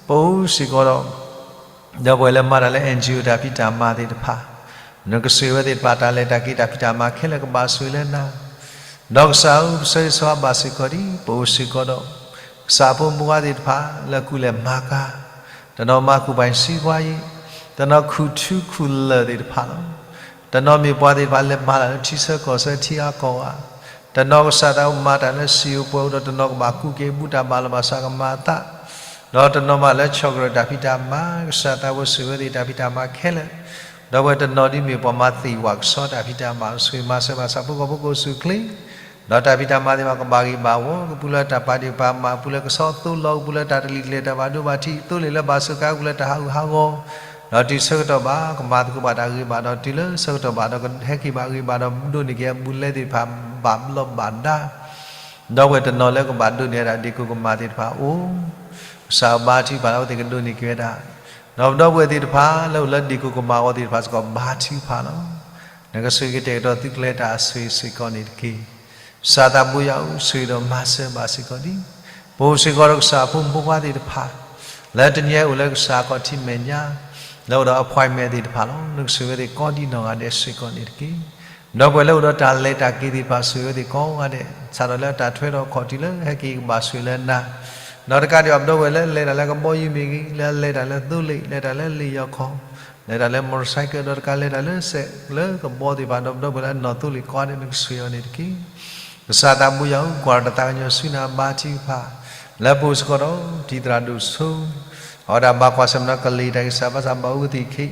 ပအိၣ်စ့ၢ်ကီးဒီး ဒီပုၢ်ဝဲၢ်လၢမၤတၢ်လၢ NGO တၢ်ဖံးတၢ်မၤသ့ၣ်တဖၣ်, နကဆိၣ်ဂ့ၤဝဲသ့ၣ်တဖၣ် တၢ်လဲၤတၢ်က့ၤတၢ်ဖံးတၢ်မၤခဲလၢာ်ကဘၣ်ဆိၣ်ဂ့ၤလၢနၤ, ဒီးကစၢ်ဧၢ ပဆၢဂ့ၤဆၢဝါဘၣ်စ့ၢ်ကီးဒ် ပအိၣ်စ့ၢ်ကီးဒီး ကစၢ်ဖိမုၣ်ဖိခွါသ့ၣ်တဖၣ် လၢကူၣ်လဲၤမၤကၤ, တနီၤမၤကူၣ်ပှၤစံးပှၤယံၤ, တနီၤခူၣ်ထူခူၣ်လၢၢ်သ့ၣ်တဖၣ်လီၤ. တနီၤမ့ၢ်ပှၤသ့ၣ်တဖၣ်လဲၤမၤတၢ်လၢထံဆၢကီၢ်ဆၢထံဂၤကီၢ်ဂၤ, တနီၤကစၢ်သးမၤတၢ်လၢစံာ်ဧိၤပှဲၤဧိၤဒီး တနီၤကဘၣ်ကူၣ်က့ၤအဘူးတၢ်ဘၣ်လီၤဘၣ်စးကမၤအသး, ဒီးတနီၤမးလၢဆီၣ်ကရၢၢ်တၢ်ဖံးတၢ်မၤ, ကစၢ်သးဘိဆိၣ်ဂ့ၤဝဲသ့ၣ်တၢ်ဖံးတၢ်မၤခဲလၢာ်, ဒီပုၢ်ဝဲၢ်တနီၤဒ်မ့ၢ်ပှၤမၤသ့ၣ်ဝးကဆီတၢ်ဖံးတၢ်မၤ ဆိၣ်ဂ့ၤမၤစၢၤဘၣ်ဆၣ်ဖိကီၢ်ဖိကအိၣ်ဆူၣ်အိၣ်ချ့ ဒီးတၢ်ဖံးတၢ်မၤသ့ၣ်တဖၣ်ကဘၣ်ဂံၢ်ဘၣ်ဝီ, ကပူၤလၢတၢ်ပာ်ဒ့ၣ်ပာ်မၤ, ကပူၤလၢကဆီသိလီၤ, ကပူၤလၢတၢ်တလံၤကျဲၤတၢ်ဘၣ်ဒိဘၣ်ထံး, သိလ့ၣ်လၢဘၣ်စၢၤကါ, ကပူၤလၢတၢ်ဟးဂူာ်ဟးဂီၤ, ဒီးတုၤဆၢကတီၢ်ဘၣ် ကမၤသကိးဘၣ်တၢ်ဂ့ၤဘၣ်ဒီး တုၤလၢဆၢကတီၢ်ဘၣ်ဒီး ကဟဲက့ၤဘၣ်ဂ့ၤဘၣ်ဒီး ဒိးန့ၢ်က့ၤအဘူးလဲသ့ၣ်တဖၣ် ဘၣ်ဘျီးဘၣ်ဒါ, ဒီပုၢ်ဝဲၢ်တနီၤလၢကဘၣ်ဒိးန့ၢ်ဝဲဒၣ်ဒ့ၣ်ကိၣ်ကမၣ်သ့ၣ်တဖၣ်အိၣ်, ကစၢ်ဘါထုကဖၣ်လၢအဝဲသ့ၣ်ကဒိးန့ၢ်က့ၤဝဲဒၣ် ဒီးပဒီပုၢ်ဝဲၢ်သ့ၣ်တဖၣ် လၢအိၣ်လၢဒ့ၣ်ကိၣ်ကမၣ်အဂီၢ်သ့ၣ်တဖၣ်စ့ၢ်ကီး ဘါထုကဖၣ်လီၤ. နကဆိၣ်ဂ့ၤကတဲာ်ကတီၤသုကျဲတၢ်အဆိၣ်ဂ့ၤစ့ၢ်ကီးန့ၣ်တက့ၢ်. ကစၢ်သးဘိယွၤဧၢ, ဆိၣ်ဂ့ၤဒီးမၤစၢၤဘၣ်စ့ၢ်ကီးဒံး ပအိၣ်စ့ၢ်ကီးဒီးကစၢ်အဖိမုၣ်ဖိခွါသ့ၣ်တဖၣ် လၢတနံၤအံၤအိၣ်လၢကစၢ်အခီၣ်ထံးမဲာ်ညါ လၢအိၣ်ဒီး appointment သ့ၣ်တဖၣ်လီၤ. နကဆိၣ်ဂ့ၤဝဲသ့ၣ်ကိးဒံးနီၢ်ဂၤဒဲးစ့ၢ်ကီးန့ၣ်တက့ၢ်. ဒီပုၢ်ဝဲၢ်လၢအိၣ်ဒီးတၢ်လဲၤတၢ်က့ၤသ့ၣ်တဖၣ် ဆိၣ်ဂ့ၤဝဲသ့ၣ်ကိးဂၤဒဲး စးထီၣ်လၢတၢ်ထွဲဒီးခီၣ်ထံးလၢဟဲက့ၤကဘၣ်ဆိၣ်ဂ့ၤလၢနၤ ဒီးတကးဒံးဘၣ် ပဒီပုၢ်ဝဲၢ်လၢလဲၤတၢ်လၢကဘီယူၤမ့ၢ်ဂ့ၤ, လၢလဲၤတၢ်လၢသိလ့ၣ်, လဲၤတၢ်လၢလ့ၣ်ယီၤခီၣ်, လဲၤတၢ်လၢ motorcycle ဒီးတကးလဲၤတၢ်လၢစဲးလၢကဘီသ့ၣ်တဖၣ် ဒီးပဒီပုၢ်ဝဲၢ်လၢအနီၣ်သိလ့ၣ်ကိးဂၤဒဲး နကဆိၣ်ဂ့ၤအီၤန့ၣ်တက့ၢ်. ကစၢ်သးဘိယွၤဧၢ, ကွၢ်တၢ်သးကညီၤဆူနၤ ဘါထုကဖၣ် လၢပအိၣ်စ့ၢ်ကီးဒီး တံၤသရၣ်ဒိၣ်စိ အဝဲဒၣ်ဘၣ်ကွၢ်ဆၢၣ်မဲာ်ဒီးကလံၤတၢ်ဂံၢ်စၢ်ဘါစၢ် ဘၣ်အိၣ်ကသ့ၣ်ခဲ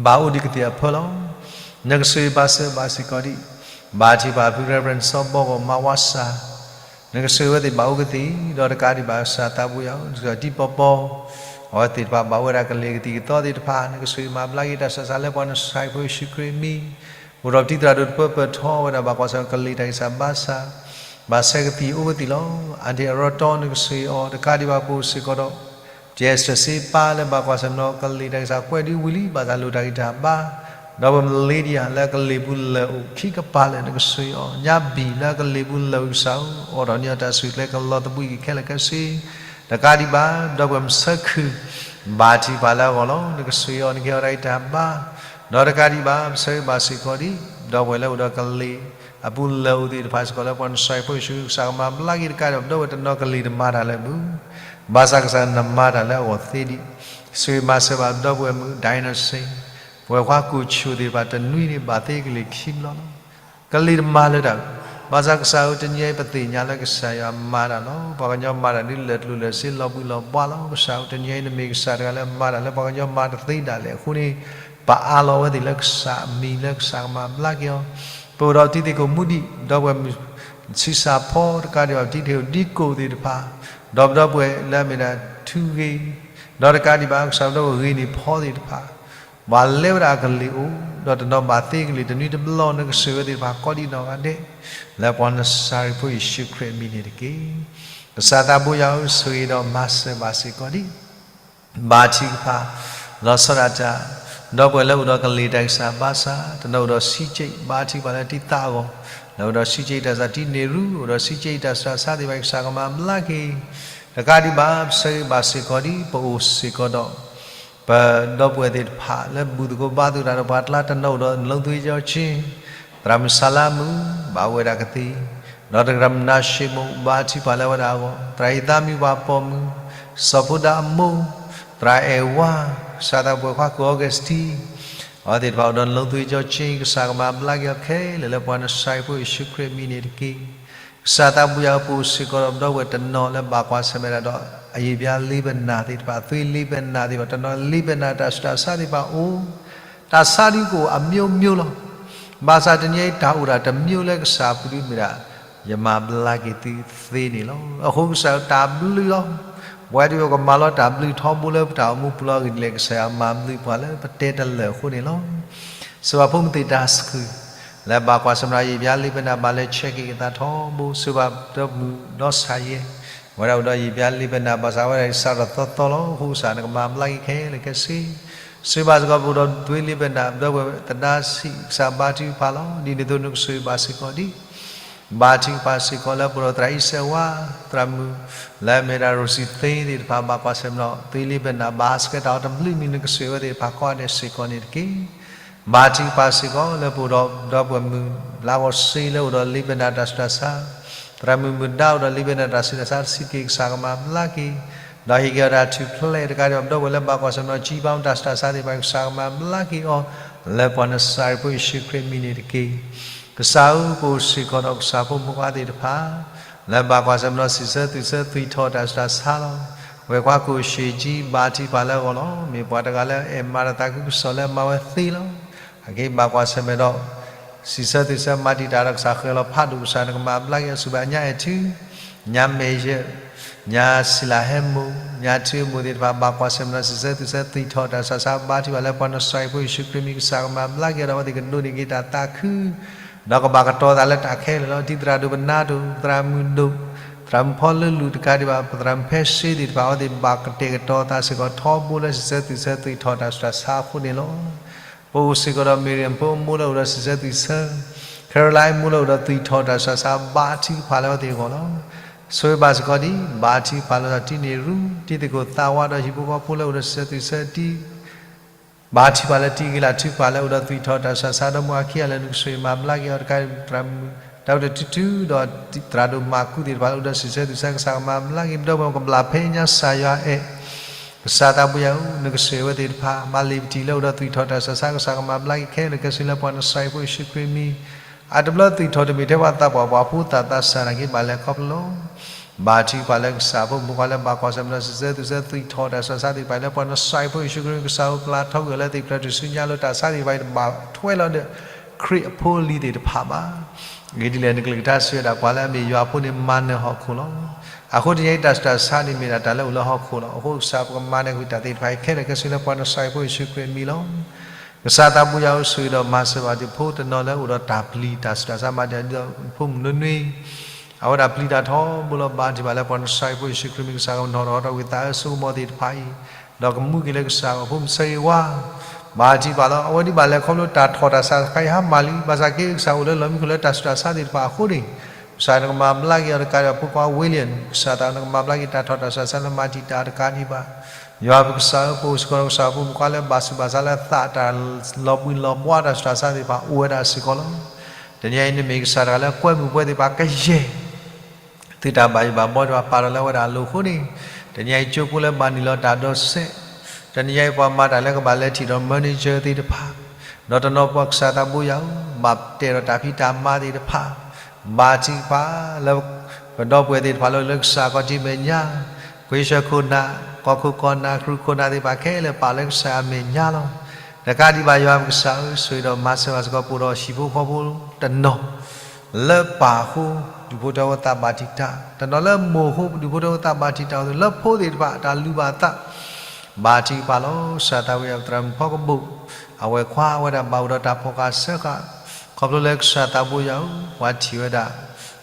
ဘၣ်အိၣ်ဒံးကသ့ၣ်အဖၢလီၤ. နကဆိၣ်ဂ့ၤဘၣ်စၢၤဘၣ်စ့ၢ်ကီးဒံး ဘါထုကဖၣ်ဖု Reverend စီၤဘီကီၢ် မၤဝါစၢ်, နကဆိၣ်ဂ့ၤဝဲသ့ၣ်ဘၣ်အိၣ်ကသ့ၣ် ဒီးတကးဒံးဘၣ် ကစၢ်သးဘိယွၤဧၢ, နကစၢ်တံၤပီပီ အဝဲသ့ၣ်တဖၣ်ဘၣ်အိၣ်ဝဲဒၣ်ကလံၤကသံၣ်ကသီသ့ၣ်တဖၣ် နကဆိၣ်ဂ့ၤမၤဘျါက့ၤတၢ်ဆူးတၢ်ဆါလၢပှၤနစၢ်ယွၤဖိယ့ၣ်ၡူးခရံာ်အမံၤ, အိၣ်ဒီးတံၤသရၣ်ဒိၣ်တဖၣ်ပၢၢ်ထီဝဲဒၣ်ဘၣ်ကွၢ်ဆၢၣ်မဲာ်ကလံၤတၢ်ဂံၢ်စၢ်ဘါစၢ်, ဘၣ်ဆဲးကသံၣ်အိၣ်ဝဲသ့ၣ်လီၤ. အဒ့ၣ်အရီတီ နကဆိၣ်ဂ့ၤအီၤ တကးဒံးဘၣ်ပအိၣ်စ့ၢ်ကီးဒီး ကဲစၢၣ်စ့ပၢ်လၢဘၣ်ကွၢ်ဆၢၣ်မဲာ်ဒီးကလံၤတၢ်ဂံၢ်စၢ်ကွဲးဒ်ဝံၤလံ ဘၣ်ဆၣ်လိၣ်တၢ်ဂံၢ်တၢ်ဘါ, ဒီးပမလ့ဒံယၤ လၢကလံၤပူၤလၢာ်အိၣ်ခံကပၤလၢာ် နကဆိၣ်ဂ့ၤအီၤ, ညါဘံၣ်လၢကလံၤပူၤလၢာ်အိၣ်ကစၢ်ဧၢ, အိးထီၣ်န့ၢ်အီၤတၢ်ဆူၣ်ချ့ကလီၤသဘှံးက့ၤခဲလၢာ်ခဲဆ့, တကးဒံးဘၣ် ဒီပုၢ်ဝဲၢ်မုၣ်ဆၢခုၣ် ဘါထုကဖၣ်လၢအဂီၢ်လီၤ. နကဆိၣ်ဂ့ၤအီၤ နကဟ့ၣ်အီၤတၢ်ဂံၢ်တၢ်ဘါ, ဒီးတကးဒံးဘၣ် ပဆၢဂ့ၤဘၣ်စ့ၢ်ကီးဒံး ဒီပုၢ်ဝဲၢ်လၢအိၣ်ဒီးကလံၤအပူၤလၢာ်အိၣ်သ့ၣ်တဖၣ်စ့ၢ်ကီးလၢပှၤနစၢ်ယွၤဖိယ့ၣ်ၡူးခရံာ် ကစၢ်ကမၤဘျါက့ၤတကးဒံးဘၣ် ဒီပုၢ်ဝဲၢ်တနီၤကလံၤတမၤတၢ်လၢၤဘၣ်, ဘၣ်ဆၣ်ကစၢ်နမၤတၢ်လၢအဂီၢ်သ့ဒံး, ဆိၣ်ဂ့ၤမၤစၢၤဘၣ်ဒီပုၢ်ဝဲၢ်မုၣ် ဒိၣ်နစ့ၣ်, ပဝဲခွါကူၣ်ဆိၣ်သ့ၣ်တဖၣ် တနွံန့ၣ်ဘၣ်သ့ကလံၤခံဘျီလီၤ. ကလံၤတမၤလၢၤတၢ်, ဘၣ်ဆၣ်ကစၢ်ဧၢ တနံၤအံၤပသ့ၣ်ညါလၢကစၢ်ယွၤမၤတၢ်လီၤ. ပှၤကညီမၤတၢ်ဒ်လၢၢ်ကျိၤလၢၢ်စ့လီၤဘှံးလီၤဘှါလီၤ. ကစၢ်ဧၢ တနံၤအံၤနမ့ၢ်ကစၢ်တဂၤလၢမၤတၢ်လၢပှၤကညီမၤတသ့ဒၣ်လဲာ်အဃိန့ၣ်, ပအးလီၤဝဲသ့ၣ်လၢကစၢ်အမံၤလၢကစၢ်ကမၤဘျါက့ၤအီၤ, ပအိၣ်ဒီးတံၤသကိးမူဒံး ဒီပုၢ်ဝဲၢ်မုၣ် ဆံးစၢ်ဖီတကးဒံးဘၣ် တံၤသကိးဒံကိးသ့ၣ်တဖၣ်, ဒီးပဒီပုၢ်ဝဲၢ်လၢအမ့ၢ်ဒၣ်ထူဂ့ၤ, ဒီးတကးဒံးဘၣ် ကစၢ်ပဒီပုၢ်ဝဲၢ်ဂ့ၤန့ၢ်ဖီသ့ၣ်တဖၣ် ပှၤလဲၤဝဲဒၣ်အကလံၤအိၣ်, ဒီးတနီၤဘၣ်သ့ကလံၤတနွံတဘျီ နကဆိၣ်ဂ့ၤဝဲသ့ၣ်တဖၣ်ကိးဒံးနီၢ်ဂၤဒဲး, လၢပှၤနစၢ်ယွၤဖိယ့ၣ်ၡူးခရံာ်အမံၤန့ၣ်တက့ၢ်. ကစၢ်သးဘိယွၤဧၢ ဆိၣ်ဂ့ၤဒီးမၤစၢၤဘၣ်စ့ၢ်ကီးဒံး, ဘါထုကဖၣ် လီၤဆီဒၣ်တၢ်, ဒီပုၢ်ဝဲၢ်လၢအိၣ်ဒီးကလံၤတၢ်ဂံၢ်စၢ်ဘါစၢ်, တနီၤအိၣ်ဒီးဆံးက့း ဘါထုကဖၣ်လၢတံၢ်သးအဂီၢ်, လၢအိၣ်ဒီးဆံးက့းတၢ်စၢ်တံၢ်န့ၢ်ရူ, အိၣ်ဒီးဆံးက့းတၢ်ဆူးတၢ်ဆါသ့ၣ်တဖၣ် ကစၢ်ကမၤဘျါက့ၤ တကးဒံးဘၣ် ပဆၢဂ့ၤဘၣ်စ့ၢ်ကီးဒံး ပအိၣ်စ့ၢ်ကီးဒီး ပဒီပုၢ်ဝဲၢ်သ့ၣ်တဖၣ်လၢဘူၣ်သကိးဘါသကိးတၢ်ဒီးပှၤကျါ တနီၤအိၣ်ဒီး နလိသဝံကၠီဆ့, သရၣ်မုၣ်ဆါလါမုၣ် ဘၣ်ဝဲဒၣ်ကသံၣ်, ဒီးသရၣ်မုၣ်နါၡ့မိၣ် ဘါထုကဖၣ်လၢဝဲဒၣ်အဂီၢ်, သရၣ်အံၤသးမံၤပှၤပိာ်မုၣ်, စီၤဖိဒါအမိၢ်, သရၣ်အဲၣ်ဝါ, ကစၢ်သးပှဲၤခွါကူၣ်အီကူးစတံ, အဝဲသ့ၣ်တဖၣ်အိၣ်ဒီးနလိသဝံကၠီဆ့ ကစၢ်ကမၤဘျါက့ၤအီၤခဲလၢာ်လၢပှၤနစၢ်ယွၤဖိယ့ၣ်ၡူးခရံာ်အမံၤန့ၣ်တက့ၢ်. ကစၢ်သးဘိယွၤဧၢ ပအိၣ်စ့ၢ်ကီးဒီးပဒီပုၢ်ဝဲၢ်တနီၤလၢဘၣ်ကွၢ်ဆၢၣ်မဲာ်ဒၣ်ဒီး အယံာ်ဘျါလ့ပနၢ်သ့ၣ်တဖၣ်, သွံလ့ပနၢ်သ့ၣ်တဖၣ်, တနီၤလၢလ့ပနၢ်တၢ်ဆူးတၢ်ဆါသ့ၣ်တဖၣ်အိၣ်, တၢ်ဆါဒုးကအိၣ်အမျိုးမျိုးလီၤ. ဘၣ်ဆၣ်တနံၤအံၤတၢ်အိၣ်ဒၣ်တမျိုးလၢကစၢ်အပူၤဒုးမ့ၢ်ဒၣ် ယမၤဘျါက့ၤသုသ့န့ၣ်လီၤ. အဃိကစၢ်တၢ်ဘျုးလီၤ. ပဝဲဒၣ်ပကမၤလီၤတၢ်ဘျုးထီဘိလၢပတၢ်အိၣ်မူပူၤလီၤအဂ့ၢ်ဒ်လဲၣ် ကစၢ်ယွၤမၤဘျုးပှၤလၢပတဲတလၢာ်အဃိန့ၣ်လီၤ. စံးဘၣ်ဖိမုၣ်သ့ၣ်တၢ်ဆှုၣ် လၢဘၣ်ကွၢ်ဆၢၣ်မဲာ်ဒီးယံာ်ဘျါလ့ပနၢ် ဘၣ်လဲၤဆဲးက့ၤက့ၤသးထီဘိ, စံးဘၣ်ဒီးမုၣ်ဒီးဆၣ်ယဲၢ်, ဝဲဒၣ်အိၣ်ဒီးယံာ်ဘျါလ့ပနၢ် ဘၣ်ဆၣ်ဝဲဒၣ်စးထီၣ်သီသီလီၤ. အဃိကစၢ်နကမၤဘျါက့ၤခဲလၢာ်ခဲဆ့, စံးဘၣ်စ့ၢ်ကီးပအိၣ်ဒီးသွံလ့ပနၢ် ဒီပုၢ်ဝဲၢ်သဒါဆံး ကစၢ်ဘါထုကဖၣ်လီၤ. ဒ်န့ၣ်အသိးနကဆိၣ်ဂ့ၤဘၣ်စ့ၢ်ကီးဒံး ဘါထုကဖၣ်စ့ၢ်ကီးလၢပအိၣ်ဒီးသရၣ်အံၤစဲးဝါ, သရၣ်မုၣ်လၢအမ့ၢ်ဒၣ်ရိၤစံသ့သ့ၣ်တဖၣ် ဘၣ်ကွၢ်ဆၢၣ်မဲာ်ဒီး သွံလ့ပနၢ် ဘၣ်ဟးဆှဲးတၢ်အီၤတဘျုးမံၤ နကဆိၣ်ဂ့ၤဝဲသ့ၣ်တဖၣ်ကိးဂၤဒဲးစ့ၢ်ကီးန့ၣ်တက့ၢ်. ဘါထုကဖၣ်စ့ၢ်ကီးလၢပအိၣ်ဒီး ဒီပုၢ်ဝဲၢ်မုၣ်လါဂီၤစ့လၢအိၣ်ဒီးလ့ပနၢ်တၢ်ဆူးတၢ်ဆါ, သရၣ်မုၣ်မုၣ်ဒါအိၣ်ဒီးလ့ပနၢ်တၢ်ဆူးတၢ်ဆါ တဆံးက့ၤ ကစၢ်ကမၤဘျါက့ၤ, ဒီးဟ့ၣ်က့ၤအီၤတၢ်ထူၣ်ဖျဲးတကးဒံးဘၣ် ဒီပုၢ်ဝဲၢ်လၢဘၣ်ကွၢ်ဆၢၣ်မဲာ်ဒီး ကံဘါမူဒါတၢ်ဆူးတၢ်ဆါသ့ၣ်တဖၣ် ကစၢ်ကမၤဘျါက့ၤအီၤ လၢပှၤနစၢ်ယွၤဖိယ့ၣ်ၡူးခရံာ်အမံၤန့ၣ်တက့ၢ်. ကစၢ်ဧၢ, ပအိၣ်စ့ၢ်ကီးဒီးကစၢ်ဖိမုၣ်ဖိခွါသ့ၣ်တဖၣ် လၢဘၣ်ကွၢ်ဆၢၣ်မဲာ်ဒီး စံးဆၢသူၣ်ဆၢသွံၣ်ထီၣ်တၢ်ဆူးတၢ်ဆါလီၤ. ပဝဲခွါကိၣ်ၡ့ကၠံ ဘါထုကဖၣ်လၢအဂီၢ်လီၤ. မ့ၢ်ပှၤတဂၤလၢအအဲၣ်မၤတၢ်သးခုကစီၣ်လၢအမၤဝဲသ့လီၤ. အက့ဘၣ်ကွၢ်ဆၢၣ်မဲာ်ဒီး စံးဆၢသူၣ်ဆၢမၤတံာ်တာ်ဒီးကစၢ်ဃဲၤလီၤဖးဒိၣ် ကစၢ်နကမၤဘျါက့ၤအီၤ စံးဘၣ်ညါအဲၣ်ထူ, ညါမဲာ်ယၢၢ်, ညါစံလၤဟဲမိၢ်, ညါထူအမိၢ်သ့ၣ်တဖၣ် ဘၣ်ကွၢ်ဆၢၣ်မဲာ်ဒီး စံးဆၢသူၣ်ဆၢသွံၣ်ထီၣ်တၢ်ဆူးတၢ်ဆါ ဘါထုကဖၣ်လၢပှၤနစၢ်ယွၤဖိယ့ၣ်ၡူးခရံာ်အမံၤ ကစၢ်ကမၤဘျါက့ၤအီၤဒီး အဝဲသ့ၣ်ကဒိးန့ၢ်က့ၤတၢ်သးခု ဒီးကဘၣ်ကတီၤသးလၢတၢ်ခဲလၢာ်လီၤ. တံၤသရၣ်ဒိၣ်ပနါဒိၣ်, သရၣ်မုၣ်ဒိၣ်, သ တၢ်မုၣ်ဖီလၢလူၤတကးဒံးဘၣ် ပသရၣ်မုၣ်ဖဲရှ့သ့ၣ်တဖၣ်အဝဲသ့ၣ်ဘၣ်ကတဲာ်ကတီၤသးစ့ၢ်ကီးထီဘိလၢစံးဆၢသွံၣ်ဆၢသွံၣ်ထီၣ်တၢ်ဆူးတၢ်ဆါအဃိန့ၣ်လီၤ. ပအိၣ်စ့ၢ်ကီးဒီး Miriam ဖိမူလၢအိၣ်ဒီးစံးဆၢသွံၣ်ဆၢ, Caroline မူလၢအိၣ်ဒီးသွံၣ်ထီၣ်တၢ်ဆူးတၢ်ဆါဘါထုကဖၣ်လၢအဝဲသ့ၣ်အဂီၢ်လီၤ. ဆိၣ်ဂ့ၤဘၣ်စ့ၢ်ကီးဒ် ဘါထုကဖၣ်လၢထံန့ၣ်ရူ, တံၤသကိးသးဝါဒီးဟံၣ်ဖိဃီဖိလၢအိၣ်ဒီးစံးဆၢသွံၣ်ဆၢတံၢ် ဘါထုကဖၣ်လၢတံၤဂ့ၤလးထုကဖၣ်လၢအိၣ်ဒီးသွံၣ်ထီၣ်တၢ်ဆူးတၢ်ဆါဒီမါအခံဂၤလၢနကဆိၣ်ဂ့ၤမၤဘျါက့ၤအီၤတကးဒံး သရၣ်မုၣ် တၢ်အိၣ်တၢ်ထုထု ဒီးသရၣ်ဒိၣ်မၤကူသ့ၣ်တဖၣ်လၢအိၣ်ဒီးစံးဆၢသွံၣ်ဆၢကစၢ်ကမၤဘျါက့ၤ ပဒီပုၢ်ဝဲၢ်ကဘျၣ်ဖဲညါစၢ်ယွၤအဲၣ် ကစၢ်သးဘိယွၤဧၢ, နကဆိၣ်ဂ့ၤအဝဲသ့ၣ်တဖၣ် မၤလ့ၤပတံၤလၢအိၣ်ဒီးသွံၣ်ထီၣ်တၢ်ဆူးတၢ်ဆါ ကစၢ်ကမၤဘျါက့ၤခဲလၢာ်ခဲဆ့လၢပှၤနစၢ်အဖိယ့ၣ်ၡူးခရံာ်မံၤ အတဘျီသွံၣ်ထီၣ်တမ့ၢ်ထဲပှၤသးပှၢ်ပှၤဖိသၣ်သးစၢ်နာ်က့ ဘၣ်လဲၤခီဖျိလီၤ. ဘါထုကဖၣ်လၢကစၢ်ဖိမုၣ်ခွါလၢဘၣ်ကွၢ်ဆၢၣ်မဲာ်ဒီးစံးဆၢသွံၣ်ဆၢသွံၣ်ထီၣ်တၢ်ဆူးတၢ်ဆါသ့ၣ်တဖၣ် လၢပှၤနစၢ်အဖိယ့ၣ်ၡူးခရံာ် ကစၢ်ဧၢ ပျၢ်ထီကွံာ်အီၤလၢသ့ၣ်ဖျၢၣ်ထူၣ်စုညါလၢတၢ်ဆါသ့ၣ်တဖၣ်အံၤ တဘၣ်ထွဲလီၤဒီး ခရံာ်အဖိအလံၤသ့ၣ်တဖၣ်ဘၣ်. အဂ့ၢ်ဒ်လဲၣ် နကလုၢ်ကထါစံးဝဲဒၣ် ပှၤလၢအမ့ၢ်ယွၤအဖိန့ၣ် မၤနၢၤဟီၣ်ခိၣ်လီၤ. အဃိတနံၤအံၤတၢ်ဆူးတၢ်ဆါန့ၣ်မ့ၢ်ဒၣ်တၢ်လၢအိၣ်လၢဟီၣ်ခိၣ်လီၤ. အဃိကစၢ်ပကမၤနၢၤကွံာ်တၢ်သ့ၣ်တဖၣ်အံၤခဲလၢာ်ခဲဆ့လၢပှၤနစၢ်အဖိယ့ၣ်ၡူးခရံာ်အမံၤလီၤ. ကစၢ်သးဘိယွၤဧၢ ဆိၣ်ဂ့ၤဒီးမၤစၢၤဘၣ်ဒ်ဖိတနီၤလၢအိၣ်ဒီးတၢ်ပျံၤတၢ်ဆူးတၢ်ဆါမၤဒ်အံၤဒီး ဖိမုၣ်နွံနွံ အဝဲဒၣ်ပျံၤတၢ်ထီဘိလီၤ. ဘါထုကဖၣ်လၢပှၤနစၢ်အဖိယ့ၣ်ၡူးခရံာ်မံၤ ကစၢ်ကမၤနီၣ်ထီၣ်ထီကွံာ်သးအၢစိကမီၤသ့ၣ်တဖၣ်အံၤ ဒီးကမူက့ၤလၢကစၢ်အဖိမုၣ်ဆၢဂ့ၤဝါ ဘါထုကဖၣ်လီၤ. အဝဲဒ်ဘၣ်လဲၤခီဖျိတၢ်ထီၣ်တၢ်ဆါတခါအံၤဟါမၢ်လံ ဘၣ်ဆၣ်က့ ကစၢ်အိၣ်လၢလီၢ်မံခိၣ်လၢတၢ်ဆူးတၢ်ဆါသ့ၣ်တဖၣ်အဃိန့ၣ် ကစၢ်နကမၤဘျါက့ၤအီၤတကးဒံးဘၣ်ဖိခွါ William ကစၢ်သးနကမၤဘျါက့ၤတၢ်ထီၣ်တၢ်ဆူးတၢ်ဆါလၢမၤတံာ်တာ်တကးဒံးဘၣ် ယွၤပကစၢ်ဧၢ ပအိၣ်စ့ၢ်ကီးဒီးကစၢ်ဖိမုၣ်ခွါလၢဘၣ်ဆူးဘၣ်ဆါလၢသးတၢ်လီၤဘှံးလီၤဘှါတၢ်ဆူးတၢ်ဆါသ့ၣ်တဖၣ် အိၣ်ဝဲဒၣ်စ့ၢ်ကီးလီၤ. တနံၤအံၤနမ့ၢ်ကစၢ်တဂၤလၢကွဲမုာ်ပဝဲသ့ၣ်တဖၣ်ကယဲၢ် သုတၢ်ဘၣ်ယိၣ်ဘၣ်ဘီသ့ၣ်တဖၣ်ပာ်ထီၣ်လၢအဝဲဒၣ်အလိၤအဃိန့ၣ် တနံၤအံၤကၠိဖိလၢဘၣ်နုာ်လီၤတၢ်ဒိးစဲး တနံၤအံၤပှၤမၤတၢ်လၢကဘၣ်လဲၤထံၣ်ဒီး manager သ့ၣ်တဖၣ် ဒီးတနီၤပှၤကစၢ်သးဘိယွၤဧၢ ဘၣ်တဲဒီးတၢ်ဖံးတၢ်မၤသ့ၣ်တဖၣ် ဘါထုကဖၣ်လၢ ပဒီပုၢ်ဝဲၢ်သ့ၣ်တဖၣ်လၢ လၢကစၢ်ခီၣ်ထံးမဲာ်ညါ ခွ့ဆၢခိၣ်နၢ် ကီၢ်ခိၣ်ကီၢ်နၢ် ကရူၢ်ခိၣ်နၢ်သ့ၣ်တဖၣ်ခဲလၢာ်ပာ်လၢကစၢ်အမဲာ်ညါလီၤ. တကးဒံးဘၣ်ယွၤပကစၢ်ဧၢ ဆိၣ်ဂ့ၤဒီးမၤစၢၤဘၣ်စ့ၢ်ကီးပအိၣ်ဒီးဟံၣ်ဖိဃီဖိတနီၤ လၢပၢ်အဃိ ဒူၣ်ဖိထၢဖိသးဘၣ်တံာ်တာ် တနီၤလၢမိၢ်အဃိ ဒူၣ်ဖိထၢဖိသးဘၣ်တံာ်တာ်အသိး လၢဖိသ့ၣ်တဖၣ်တၢ်လုၢ်ဘၣ်အသး ဘါထုကဖၣ်လီၤ. ကစၢ်သးဘိယွၤပသရၣ်မုၣ်ဖီကဘိၣ် အဝဲခွါဝဲဒၣ်ဘၣ်အိၣ်ဒီးတၢ်ဖီၣ်ဃာ်စၢဃာ် ခီဖျိလၢကစၢ်သးဘိယွၤဧၢ ပှၤထံၣ်ဝဲဒၣ်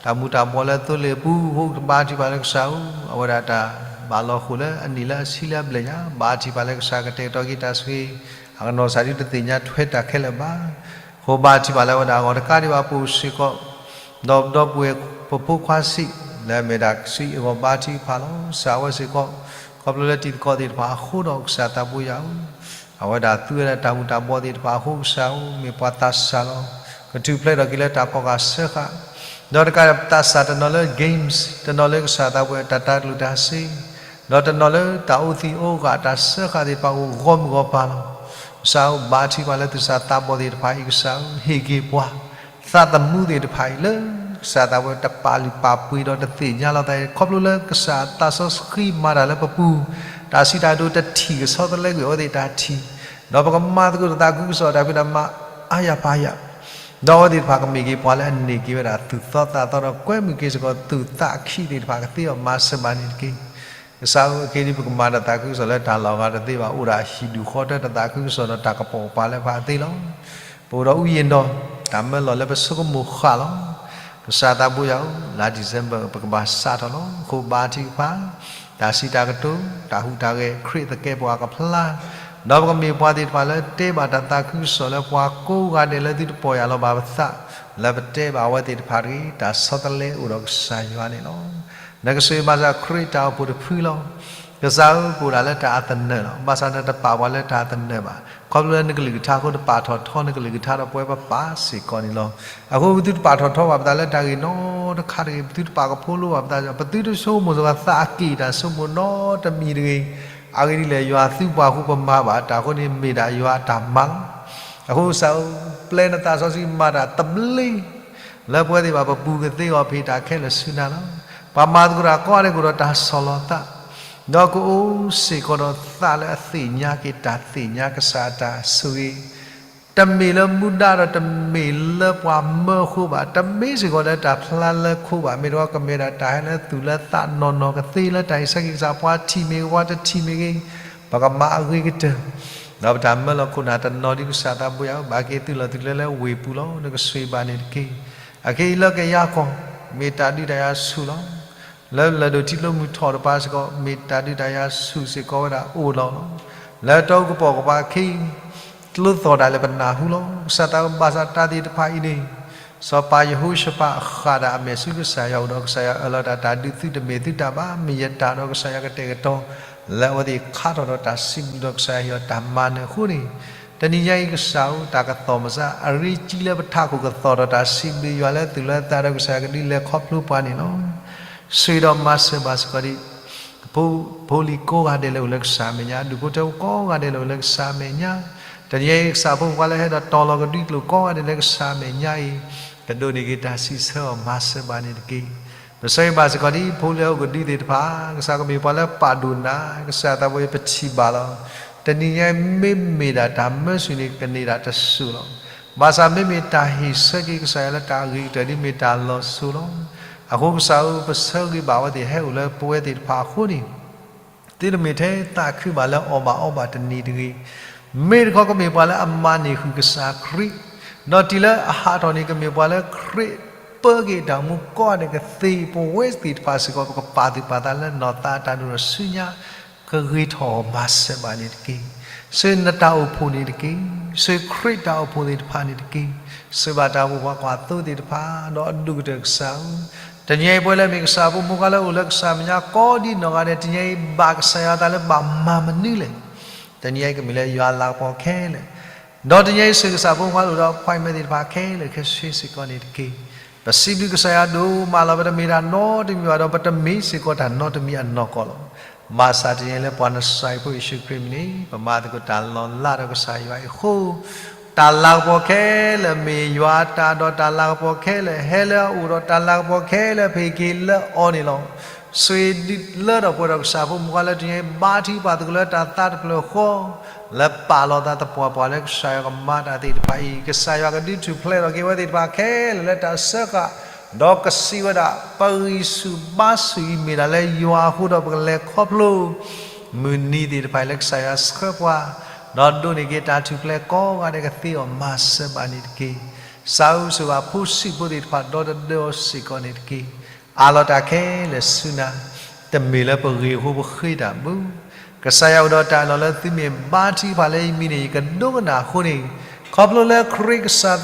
တၢ်မူၤတၢ်ဘှီးလၢသိလ့ၣ်အပူၤအဃိ ဘါထုကဖၣ်လၢကစၢ်ဧၢ အဝဲဒၣ်တၢ်ဘၣ်လီၤဃိာ်လၢအနံၣ်လၢအဆံလၢအဘျဲၣ်ညါ ဘါထုကဖၣ်လၢကစၢ်ကတဲာ်ကတီၤက့ၤတၢ်ဆိၣ်ဂ့ၤ အကနီၢ်စၢ်ဒုတသ့ၣ်ညါထွဲတၢ်ခဲလၢာ်ဘၣ် အဃိဘါထုကဖၣ်လၢအဝဲဒၣ်အဂီၢ်တကးဒံးဘၣ်ပအိၣ်စ့ၢ်ကီး ဒီးပဒီပုၢ်ဝဲၢ်ပဖိခွါဆံး လၢအမ့ၢ်ဒၣ်ဆံးအဂီၢ်ဘါထုကဖၣ်လီၤ. ကစၢ်အဝဲစ့ၢ်ကီး ခီဖျိလၢတံၤသကိးသ့ၣ်တဖၣ်အဃိဒီးကစၢ်သးဘိယွၤဧၢ အဝဲဒၣ်သူဝဲဒၣ်တၢ်မူၤတၢ်ဘှီးသ့ၣ်တဖၣ်အဃိကစၢ်ဧၢ မ့ၢ်ပှၤသးစၢ်လီၤ. ကထူၣ်ဖျဲးထီၣ်က့ၤလၢတၢ်ဖီၣ်ဃာ်စၢဃာ် ဒီးတကးဒံးသးစၢ်တနီၤလၢ games တနီၤလၢကစၢ်သးဘိယွၤတၢ်တၢ်ကျိၣ်တၢ်စ့ ဒီးတနီၤလၢတၢ်အိၣ်သံးအိၣ်ဂာ်တၢ်စၢဃာ်သ့ၣ်တဖၣ်အိၣ်ဂီၢ်မုၢ်ဂီၢ်ပၤလီၤ. ကစၢ်ဧၢ ဘါထုကဖၣ်လၢသူၣ်စၢ်သးဘီၣ်သ့ၣ်တဖၣ်အံၤ ကစၢ်ဧၢ ဟ့ၣ်က့ၤပှၤ သးသမူသ့ၣ်တဖၣ်အံၤလၢ ကစၢ်သးဘိယွၤတပာ်လုၢ်ပာ်ပှ့ၤဒီးတသ့ၣ်ညါလီၤသး ခီဖျိလၢကစၢ်သးစီဆှံမၤတၢ်လၢပပူၤ တၢ်စံးတၢ်ကတိၤတထံၣ်ကဆီတလဲကွံာ်အဝဲသ့ၣ်တၢ်ထံၣ် ဒီးပကမၤသကိးတၢ်သးခုကစီၣ်တၢ်ဖံးတၢ်မၤအါယၤပၢ်ယၤ ဒီးအဝဲသ့ၣ်တဖၣ်ကမ့ၢ်က့ၤပှၤလၢအန့ၢ်က့ၤဝဲဒၣ်သူၣ်သီသးသီဒီး ကွဲမုာ်က့ၤစ့ၢ်ကီးသူၣ်သးအခံသ့ၣ်တဖၣ်ကသ့အီၤမၤစၢၤဘၣ်န့ၣ်တက့ၢ်. ကစၢ်ဧၢ အခဲအံၤဒ်ပကမၤတၢ်သးခုကစီၣ်လၢတၢ်လီၢ်ဂၤတသ့ဘၣ် အိၣ်ဒီးဟံၣ်ဒူၣ်ဃီတၢ်သးခုကစီၣ်ဒီးတၢ်ကပိာ်ကပၤလၢပှၤသ့လီၤ. ပအိၣ်ဒီးအူယံၤဒီး တၢ်မၢလီၢ်လၢပဆိကမိၣ်ဃာ်လီၤ. ကစၢ်သးဘိယွၤဧၢ လါ December ပကဘၣ်စးထီၣ်လီၤ. အဃိဘါထုကဖၣ် တၢ်စံးတၢ်ကတိၤ တၢ်ဟူးတၢ်ဂဲၤ ခရံာ်သကဲးပဝးကဖျါ ဒီးပကမ့ၢ်ပှၤသ့ၣ်တဖၣ်လၢတဲဘၣ်တၢ်သးခုကစီၣ်လၢပှၤကိးဂၤဒဲးလၢသုတပီၢ်ယၢ်လီၤဘၣ်ပသး လၢပတဲဘၣ်အဝဲသ့ၣ်တဖၣ်တဂ့ၤ တၢ်ဆီတလဲအိၣ်ဒီးကစၢ်ယွၤန့ၣ်လီၤ. နကစၢ်မၤစၢၤခရံာ်တၢ်အိၣ်ဖှိၣ်တဖုလီၤ. ကစၢ်ဧၢ ပအိၣ်ဒၣ်လၢတၢ်အသနၢၣ်လီၤ. ဘၣ်ဆၣ်နတပာ်ပှၤလၢတၢ်အသနၢၣ်ဘၣ်. ခီဖျိလၢနကလုၢ်ကထါအဃိတပာ်ထီၣ်ထီနကလုၢ်ကထါဒီးပဝဲပပၢ်စ့ၢ်ကီးန့ၣ်လီၤ. အဃိပသုတပာ်ထီၣ်ထီဘၣ်ပသးလၢတၢ်ဂ့ၢ်နီတခါတဂ့ၤ, ပသုတပာ်ကဖိလိဘၣ်ပသး, ပသုတဆိကမိၣ်စ့ၢ်ကီးသးအက့ၢ်တၢ်ဆိကမိၣ်နီတမံၤတဂ့ၤ. အဂ့ၢ်ဒ်လဲၣ် ယွၤသုပှၤအဃိပမၤဘၣ်တၢ်အဃိန့ၣ် မ့ၢ်ဒၣ်ယွၤအတၢ်မၤလီၤ. အဃိကစၢ်ဧၢ, ပျဲနသးစီဆှံမၤတၢ်သဘျ့ လၢပဝဲသ့ၣ်ဘၣ်ပပူၤကသ့အီၤဖဲတၢ်ခဲလၢာ်ဆူနၤလီၤ. ပှၤမၤသကိးတၢ်ကိးဂၤဒဲးကအိၣ်ဒီးတၢ်ဆီၣ်လီၤသး, ဒီးကအိၣ်စ့ၢ်ကီးဒီးသးလၢအသ့ၣ်ညါက့ၤတၢ်သ့ၣ်ညါကစၢ်အတၢ်ဆိၣ်ဂ့ၤ, တမ့ၢ်လၢမူဒါဒီးတမ့ၢ်လၢပှၤမၢအဃိဘၣ်, တမ့ၢ်စ့ၢ်ကီးလၢတၢ်ဖျါလၢခိဘၣ်, မ့ၢ်တခီကမ့ၢ်ဒၣ်တၢ်ဟဲလၢသူၣ်လၢသးနီၢ်နီၢ်ကသ့လၢတၢ်အံၤဆၢက့ၤကစၢ် ပှၤထံၣ်မ့ၢ်ဂ့ၤ ပှၤတထံၣ်မ့ၢ်ဂ့ၤ, ပကမၤအဂ့ၤကတၢၢ် ဒီးပတၢ်မၢလီၤခိၣ်နၢ်တနီၤဒ်ကစၢ်သးဘိယွၤဧၢ, ဘၣ်က့ၤသုးလီၢ်သုးကျဲလၢဝ့ၢ်ပူၤလီၤ. နကဆိၣ်ဂ့ၤဘၣ်န့ၣ်တက့ၢ်. အခဲအံၤလၢကယၤကီၢ် မ့ၢ်တၢ်ဒုးတၢ်ယၤဆူၣ်လီၤ. လၢလၢၢ်ဒိၣ်ထံကျိမုၢ်ထီၣ်တပၤစ့ၢ်ကီး မ့ၢ်တၢ်ဒုးတၢ်ယၤဆူၣ်စ့ၢ်ကီးဝဲဒၣ်အိၣ်လီၤ. လၢတၢ်အိၣ်ကပီၤကပၤအခံ ကျိသီၣ်ဒၣ်လဲာ်ပနၢ်ဟူလီၤ. ကစၢ်သးဘၣ်ဆၣ်တၢ်သ့ၣ်တဖၣ်အံၤန့ၣ် စီၤပၤယဟိၤၡဖးဃၣ်ဒၣ်အမဲာ်ဆူကစၢ်ယွၤအိၣ်ဒီး ကစၢ်ယွၤအၢၣ်လီၤတၢ် တၢ်ဒုးသုတမ့ၢ်သုတၢ်ဘၣ် မ့ၢ်ယတၢ်ဒီး ကစၢ်ယွၤကတဲာ်ကတီၤ လၢအဝဲသ့ၣ်ခးထီၣ်ဒီးတၢ်စံးဘျုးဒီးကစၢ်ယွၤဟ့ၣ်အီၤတၢ်မၤနၢၤအဃိန့ၣ်, တနံၤညါအံၤကစၢ်ဧၢ တၢ်ကသီၣ်မစါ အရ့ကံလၢပထးခိၣ်ကသီၣ်ဒီးတၢ်စံးဘျုးယွၤလၢသူၣ်လၢသးဒီး ကစၢ်ယွၤကဒုးလဲၤခီဖျိပှၤန့ၣ်လီၤ. ဆိၣ်ဂ့ၤဒီးမၤစၢၤဘၣ်စ့ၢ်ကီးဒံး ဖိလံၤကိးဂၤဒဲးလၢအိၣ်လၢကစၢ်အမဲာ်ညါ, ဒူၣ်ဖိထၢဖိကိးဂၤဒဲးလၢအိၣ်လၢကစၢ်အမဲာ်ညါ, တနံၤညါအံၤ ကစၢ်ဖိမုၣ်ဖိခွါလၢဟဲဒီးတီၤလီၤကဒွံကျိာ်ကိးဂၤဒဲးလၢကစၢ်အမဲာ်ညါအံၤ, ကဒိးန့ၢ်က့ၤတၢ်စံးဆၢအီၤမၤစၢၤဘၣ်န့ၣ်တက့ၢ်. ပဆၢဂ့ၤဘၣ်စ့ၢ်ကီးဒ်ဖိလၢအအိၣ်ကဒုသ့ၣ်တဖၣ်, ကစၢ်ကမ့ၢ်ပှၤလၢပာ်ဒိၣ်နၤ, ကစၢ်သးဘိယွၤပထံၣ်ဘၣ်လီၤ. တနံၤညါအံၤမ့မ့ၢ်ဒၣ်တၢ်မၢဆူၣ်န့ၣ် ကန့ၢ်ဒၣ်တစိၤလီၤ. ဘၣ်ဆၣ်မ့မ့ၢ်တၢ်ဟ့ၣ်ဆၢက့ၤကစၢ်ယွၤလၢတၢ်အဂ့ၤကတၢၢ်ဒ်မ့ၢ်တၢ်လီၤစိၤလီၤ. အဃိကစၢ်ဧၢ ပဆၢဂ့ၤဘၣ်အဝဲသ့ၣ်ဟဲအိၣ်လၢပဝဲသ့ၣ်တဖၣ်အဃိန့ၣ် သုတမ့ၢ်ထဲသးခုဘၣ်လၢအီၣ်ဘၣ်အီဘၣ်တနံၤတဂ့ၤ, မ့ၢ်တခီကမ့ၢ်ပှၤလၢအမၤန့ၢ်ဃုာ်ကစၢ်ခရံာ်, ဒီးတုၤလၢအဟးထီၣ်န့ၣ် ကမ့ၢ်ပှၤလၢခရံာ်ပၢက့ၤတၢ်မူကိးဂၤဒဲးကသ့, ပဝဲသ့ၣ်တဖၣ်စ့ၢ်ကီး ပကပာ်သူၣ်ပာ်သးလၢနီၢ်သးအတၢ်ဒိၣ်ထီၣ်ဆူညါ, ကဂ့ၤထီၣ်အီၤမၤစၢၤဘၣ်န့ၣ်တက့ၢ်. ဆှၢနတၢ်အိၣ်ဖှိၣ်န့ၣ်တက့ၢ်. ဆှၢခရံာ်တၢ်အိၣ်ဖှိၣ်သ့ၣ်တဖၣ်န့ၣ်တက့ၢ်. ဆှၢဘၣ်တၢ်အိၣ်ဖှိၣ်ပှၤကွၢ်သိသ့ၣ်တဖၣ် ဒီးအဒိၣ်ကတၢၢ်ကစၢ်ဧၢ, တနံၤအံၤပဝဲလၢမ့ၢ်ကစၢ်ဖိမုၣ်ဖိခွါလၢအိၣ်လၢကစၢ်မဲာ်ညါကိးဒ်နီၢ်ဂၤဒဲး တနံၤအံၤဘၣ်ကစၢ်ယွၤအသးလၢဘၣ်မၤမနုၤလဲၣ်. တနံၤအံၤကမ့ၢ်လၢယွၤအလၤကပီၤခဲလၢာ်, ဒီးတနံၤအံၤဆှၢကစၢ်ဖိမုၣ်ဖိခွါလၢအိၣ်ဒီး appointment သ့ၣ်တဖၣ်ခဲလၢာ်ခဲဆ့စ့ၢ်ကီးန့ၣ်တက့ၢ်. ပစံးဘျုးကစၢ်ယွၤဒိၣ်မးလီၤ. ပတမ့ၢ်တၢ်နီတမံၤဘၣ်ဒီး ပတမ့ၢ်စ့ၢ်ကီးတၢ်နီတမံၤအနီၢ်ကီၢ်လီၤ. ဘၣ်ဆၣ်တနံၤအံၤလၢပှၤနစၤရ့းဖိယ့ၣ်ၡူးခရံာ်မံၤန့ၣ် ပမၤသကိးတၢ်လီၤလးဒီးကစၢ်ယွၤအံၤအဃိ တၢ်လၤကပီၤခဲလၢာ်မ့ၢ်ယွၤအတၢ် ဒီးတၢ်လၤကပီၤခဲလၢာ်ဟဲလၢအအိၣ်ဒီး တၢ်လၤကပီၤခဲလၢာ်ဖံးက့ၤလၢအီၤန့ၣ်လီၤ. ဆှၢဒုးလၢထီၣ်ပှဲၤဒီးကစၢ်ဖိမုၣ်ဖိခွါလၢတနံၤအံၤ ဘါထုကဖၣ်သကိးလၢတၢ်သးတဖျၢၣ်ဃီ လၢပာ်လီၤသးသပှၢ်ပှၢ်လၢကစၢ်ယွၤကမၤတၢ်သ့ၣ်တဖၣ်အံၤ ကစၢ်ယွၤကဒုးထူၣ်ဖျဲးထီၣ်က့ၤဝဲသ့ၣ်တဖၣ်ခဲလၢာ်လၢတၢ်စၢဃာ်, ဒီးကစံးဝဲဒၣ် ပဂံၢ်ဆူၣ်ဘါဆူၣ်အံၤမ့ၢ်ဒၣ်လၢယွၤအဃိဒီး ပကလဲၤခီဖျိ မုၢ်နံၤသ့ၣ်တဖၣ်အံၤလၢကစၢ်ယွၤဆှၢပှၤ, ဒီးဒိးန့ၢ်က့ၤတၢ်ထူၣ်ဖျဲးကိးဂၤဒဲးကသ့အီၤမၤစၢၤဘၣ်န့ၣ်တက့ၢ်. စးအုးဆိၣ်ဘၣ်ဖိဆံးဖိသ့ၣ်တဖၣ်ဒီတဒၢအီၤစ့ၢ်ကီးန့ၣ်တက့ၢ်. အးလီၤတၢ်ခဲလၢာ်ဆူနၤ, တမ့ၢ်လၢပဂ့ၢ်အဃိပဃ့တၢ်ဘၣ်. ကစၢ်ယွၤအိၣ်ဒီးတၢ်အၢၣ်လီၤလၢသုမ့ၢ်ဘါထုကဖၣ်လၢယမံၤန့ၣ် ယကဒိကနၣ်အဃိန့ၣ်, ခီဖျိလၢခရံာ်ကစၢ်သးဘိယ့ၣ်ၡူးမံၤဘါ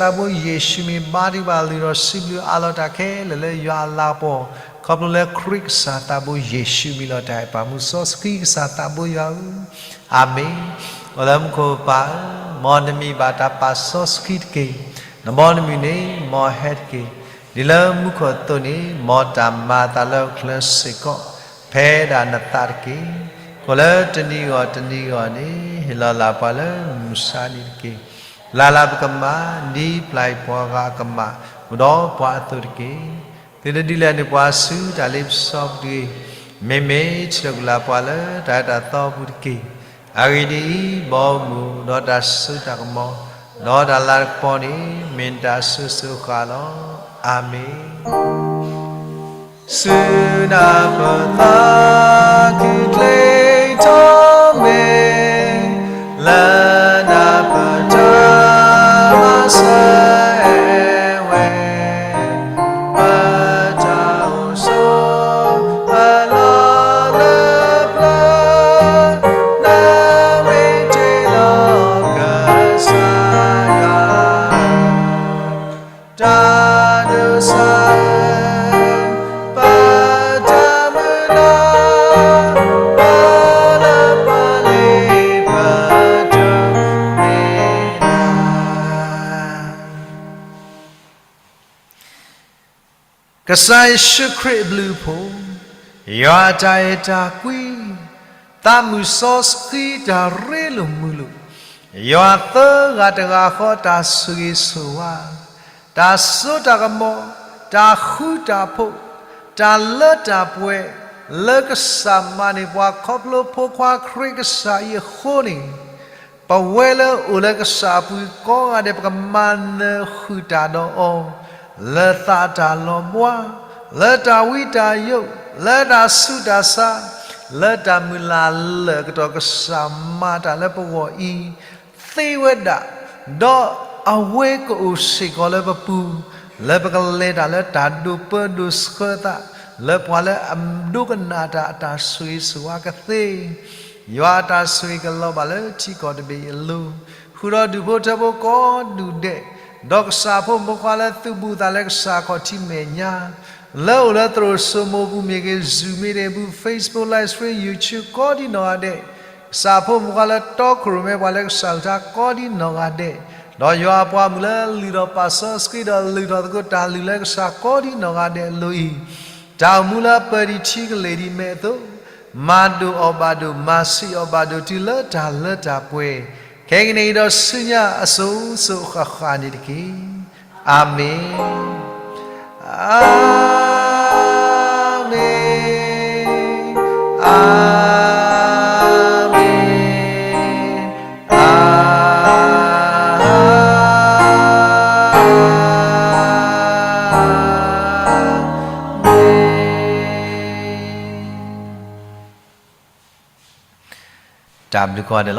ထုကဖၣ်လုၢ်ဒီးစံးဘျုးအးလီၤတၢ်ခဲလၢာ်လၢယွၤအလၤကပီၤ, ခီဖျိလၢခရံာ်ကစၢ်သးဘိယ့ၣ်ၡူးမံၤလီၤတၢ်အဲၣ်ပာ်မူစီဆှံကစၢ်သးဘိယွၤဧၢ, အၤမ့ၣ်. အိၣ်လၢမူခိၣ်ပၢ်ဧၢ, မ်နမံၤဘၣ်တၢ်ပာ်စီဆှံတက့ၢ်. နဘီနမုၢ်န့ၣ် မ်ဟဲတက့ၢ်. ဒ်လၢမူခိၣ်အသိးန့ၣ် မ်တၢ်မၤအသးလၢဟီၣ်ခိၣ်ချၢစ့ၢ်ကီး ဖဲဒၣ်နသးတက့ၢ်. ကိၣ်လၢတနံၤဂီၢ်တနံၤဂီၢ်န့ၣ် ဟ့ၣ်လီၤလၢ်ပှၤလၢမုၢ်ဆါနံၤတက့ၢ်. လၢ်လၢ်ပကမၤ ဒ်ပျၢ်ပှၤဂၤအကမၣ် အိၣ်ဒီးပှၤအသိးတက့ၢ်. သုတဒုးလဲၤနုာ်ပှၤဆူတၢ်လ့ပစီပူၤတဂ့ၤ. မ့မ့ၢ်ထံၣ်လိာ်ကလာ်ပှၤလၢတၢ်အၢတၢ်သီအပူၤတက့ၢ်. အဂ့ၢ်ဒ်အံၤ, ဘီမုၢ်ဒီးတၢ်စိတၢ်ကမီၤ ဒီးတၢ်လၤကပီၤန့ၣ် မ့ၢ်နတၢ်အစိၤစိၤအဃၣ်လီၤ. အၤမ့ၣ်. ဆူနၢ်ပၢၢ်သးခုကျ့ထီၣ်မ့ၢ် လၢနၢ်ပၢၢ်တၢ်မၤစၢၤဝဲ ပတၢ်အိၣ်ဆိးအလီၢ်လၢပျၢၤ နမ့ၢ်တ့လီၤကစၢ်ယွၤ တၢ်ဒိးစၢ် ပတၢ်မုၢ်လၢ် ပလၢပှဲၤလံ ပတမ့ၢ်နၤ ကစၢ်ယ့ၣ်ၡူးခရံာ်အဘျုးအဖှိၣ်, ယွၤအတၢ်အဲၣ်တၢ်ကွံ, သးမုၢ်စီဆှံတၢ်ရ့လိာ်မုာ်လိာ်, ယွၤသၢဂၤတဂၤဃီတၢ်ဆိၣ်ဂ့ၤဆိၣ်ဝါ, တၢ်စိတၢ်ကမီၤ, တၢ်ဃူတၢ်ဖိး, တၢ်လၢတၢ်ပှဲၤ လၢကစၢ်မၤန့ၢ်ပှၤခီဖျိဖိခွါခရံာ်ကစၢ်အံၤအဃိန့ၣ် ပဝဲလၢအိၣ်လၢကစၢ်အပူၤကိးဂၤဒဲး ပကမၤနၢၤဃုာ်တၢ်ဒီးအီၤ, လၢသးတၢ်လီၤဘှါ, လၢတၢ်ဝံတၢ်ယိး, လၢတၢ်ဆူးတၢ်ဆါ, လၢတၢ်မုၢ်လၢ်လၢာ်အကတီၢ် ကစၢ်မၤတၢ်လၢပဂီၢ်အံၤ သ့ဝဲဒၣ်, ဒီးအဝဲကအိၣ်စ့ၢ်ကီးလၢပပူၤ, လၢပကလဲၤတၢ်လၢတၢ်ဒိးပၢဒိးဆှၢသး, လၢပှၤလၢအဒိကနၣ်တၢ်အတၢ်ဆိၣ်ဂ့ၤဆိၣ်ဝါကသ့, ယွၤအတၢ်ဆိၣ်ဂ့ၤကလီၤဘၣ်လၢထံကီၢ်တဘ့ၣ်အံၤအလိၤ, ဃုာ်ဒီးဒူၣ်ဖိထၢဖိကိးဒူၣ်ဒဲး, ဒီးကစၢ်ဖိမုၣ်ဖိခွါလၢသုးဘူးသးလၢကစၢ်ခီၣ်ထံးမဲာ်ညါ လၢအိၣ်လၢသရိာ်စိမိၤပူၤမ့ၢ်ဂ့ၤ, Zoom meeting ပူၤ, Facebook Live Stream, YouTube ကိးဒံနီၢ်ဂၤဒဲး, ကစၢ်ဖိမုၣ်ဖိခွါလၢတီခိၣ်ရိၣ်မဲပှၤလၢကစၢ်အကလုၢ်ကထါကိးဒံနီၢ်ဂၤဒဲး, ဒီးယွၤအပှၤမုၣ်လၢလုၢ်ထီၣ်ပာ်စီဆှံဒီးလုၢ်ထီၣ်သကိးတၢ်လုၢ်လၢကစၢ်ကိးဒံနီၢ်ဂၤဒဲးအလိၤအံၤ, တၢ်အိၣ်မူလၢအပၢၢ်ဒံးထံကလ့ၢ်ဒံးမဲာ်အသိး, မၤဒိၣ်အီၣ်ဘၣ်ဒိၣ်, မၤဆံးအီၣ်ဘၣ်ဒိၣ်တုၤလၢတၢ်လၢတၢ်ပှဲၤ, ခဲကနံၣ်အံၤဒီးဆူညါအစိၤစိၤအဃၣ်ဃၣ်န့ၣ်တက့ၢ်. အၤမ့ၣ်, အၤမ့ၣ်, အၤမ့ၣ်, အၤမ့ၣ်. တၢ်ဘျုးကိးဂၤဒဲးလီၤ.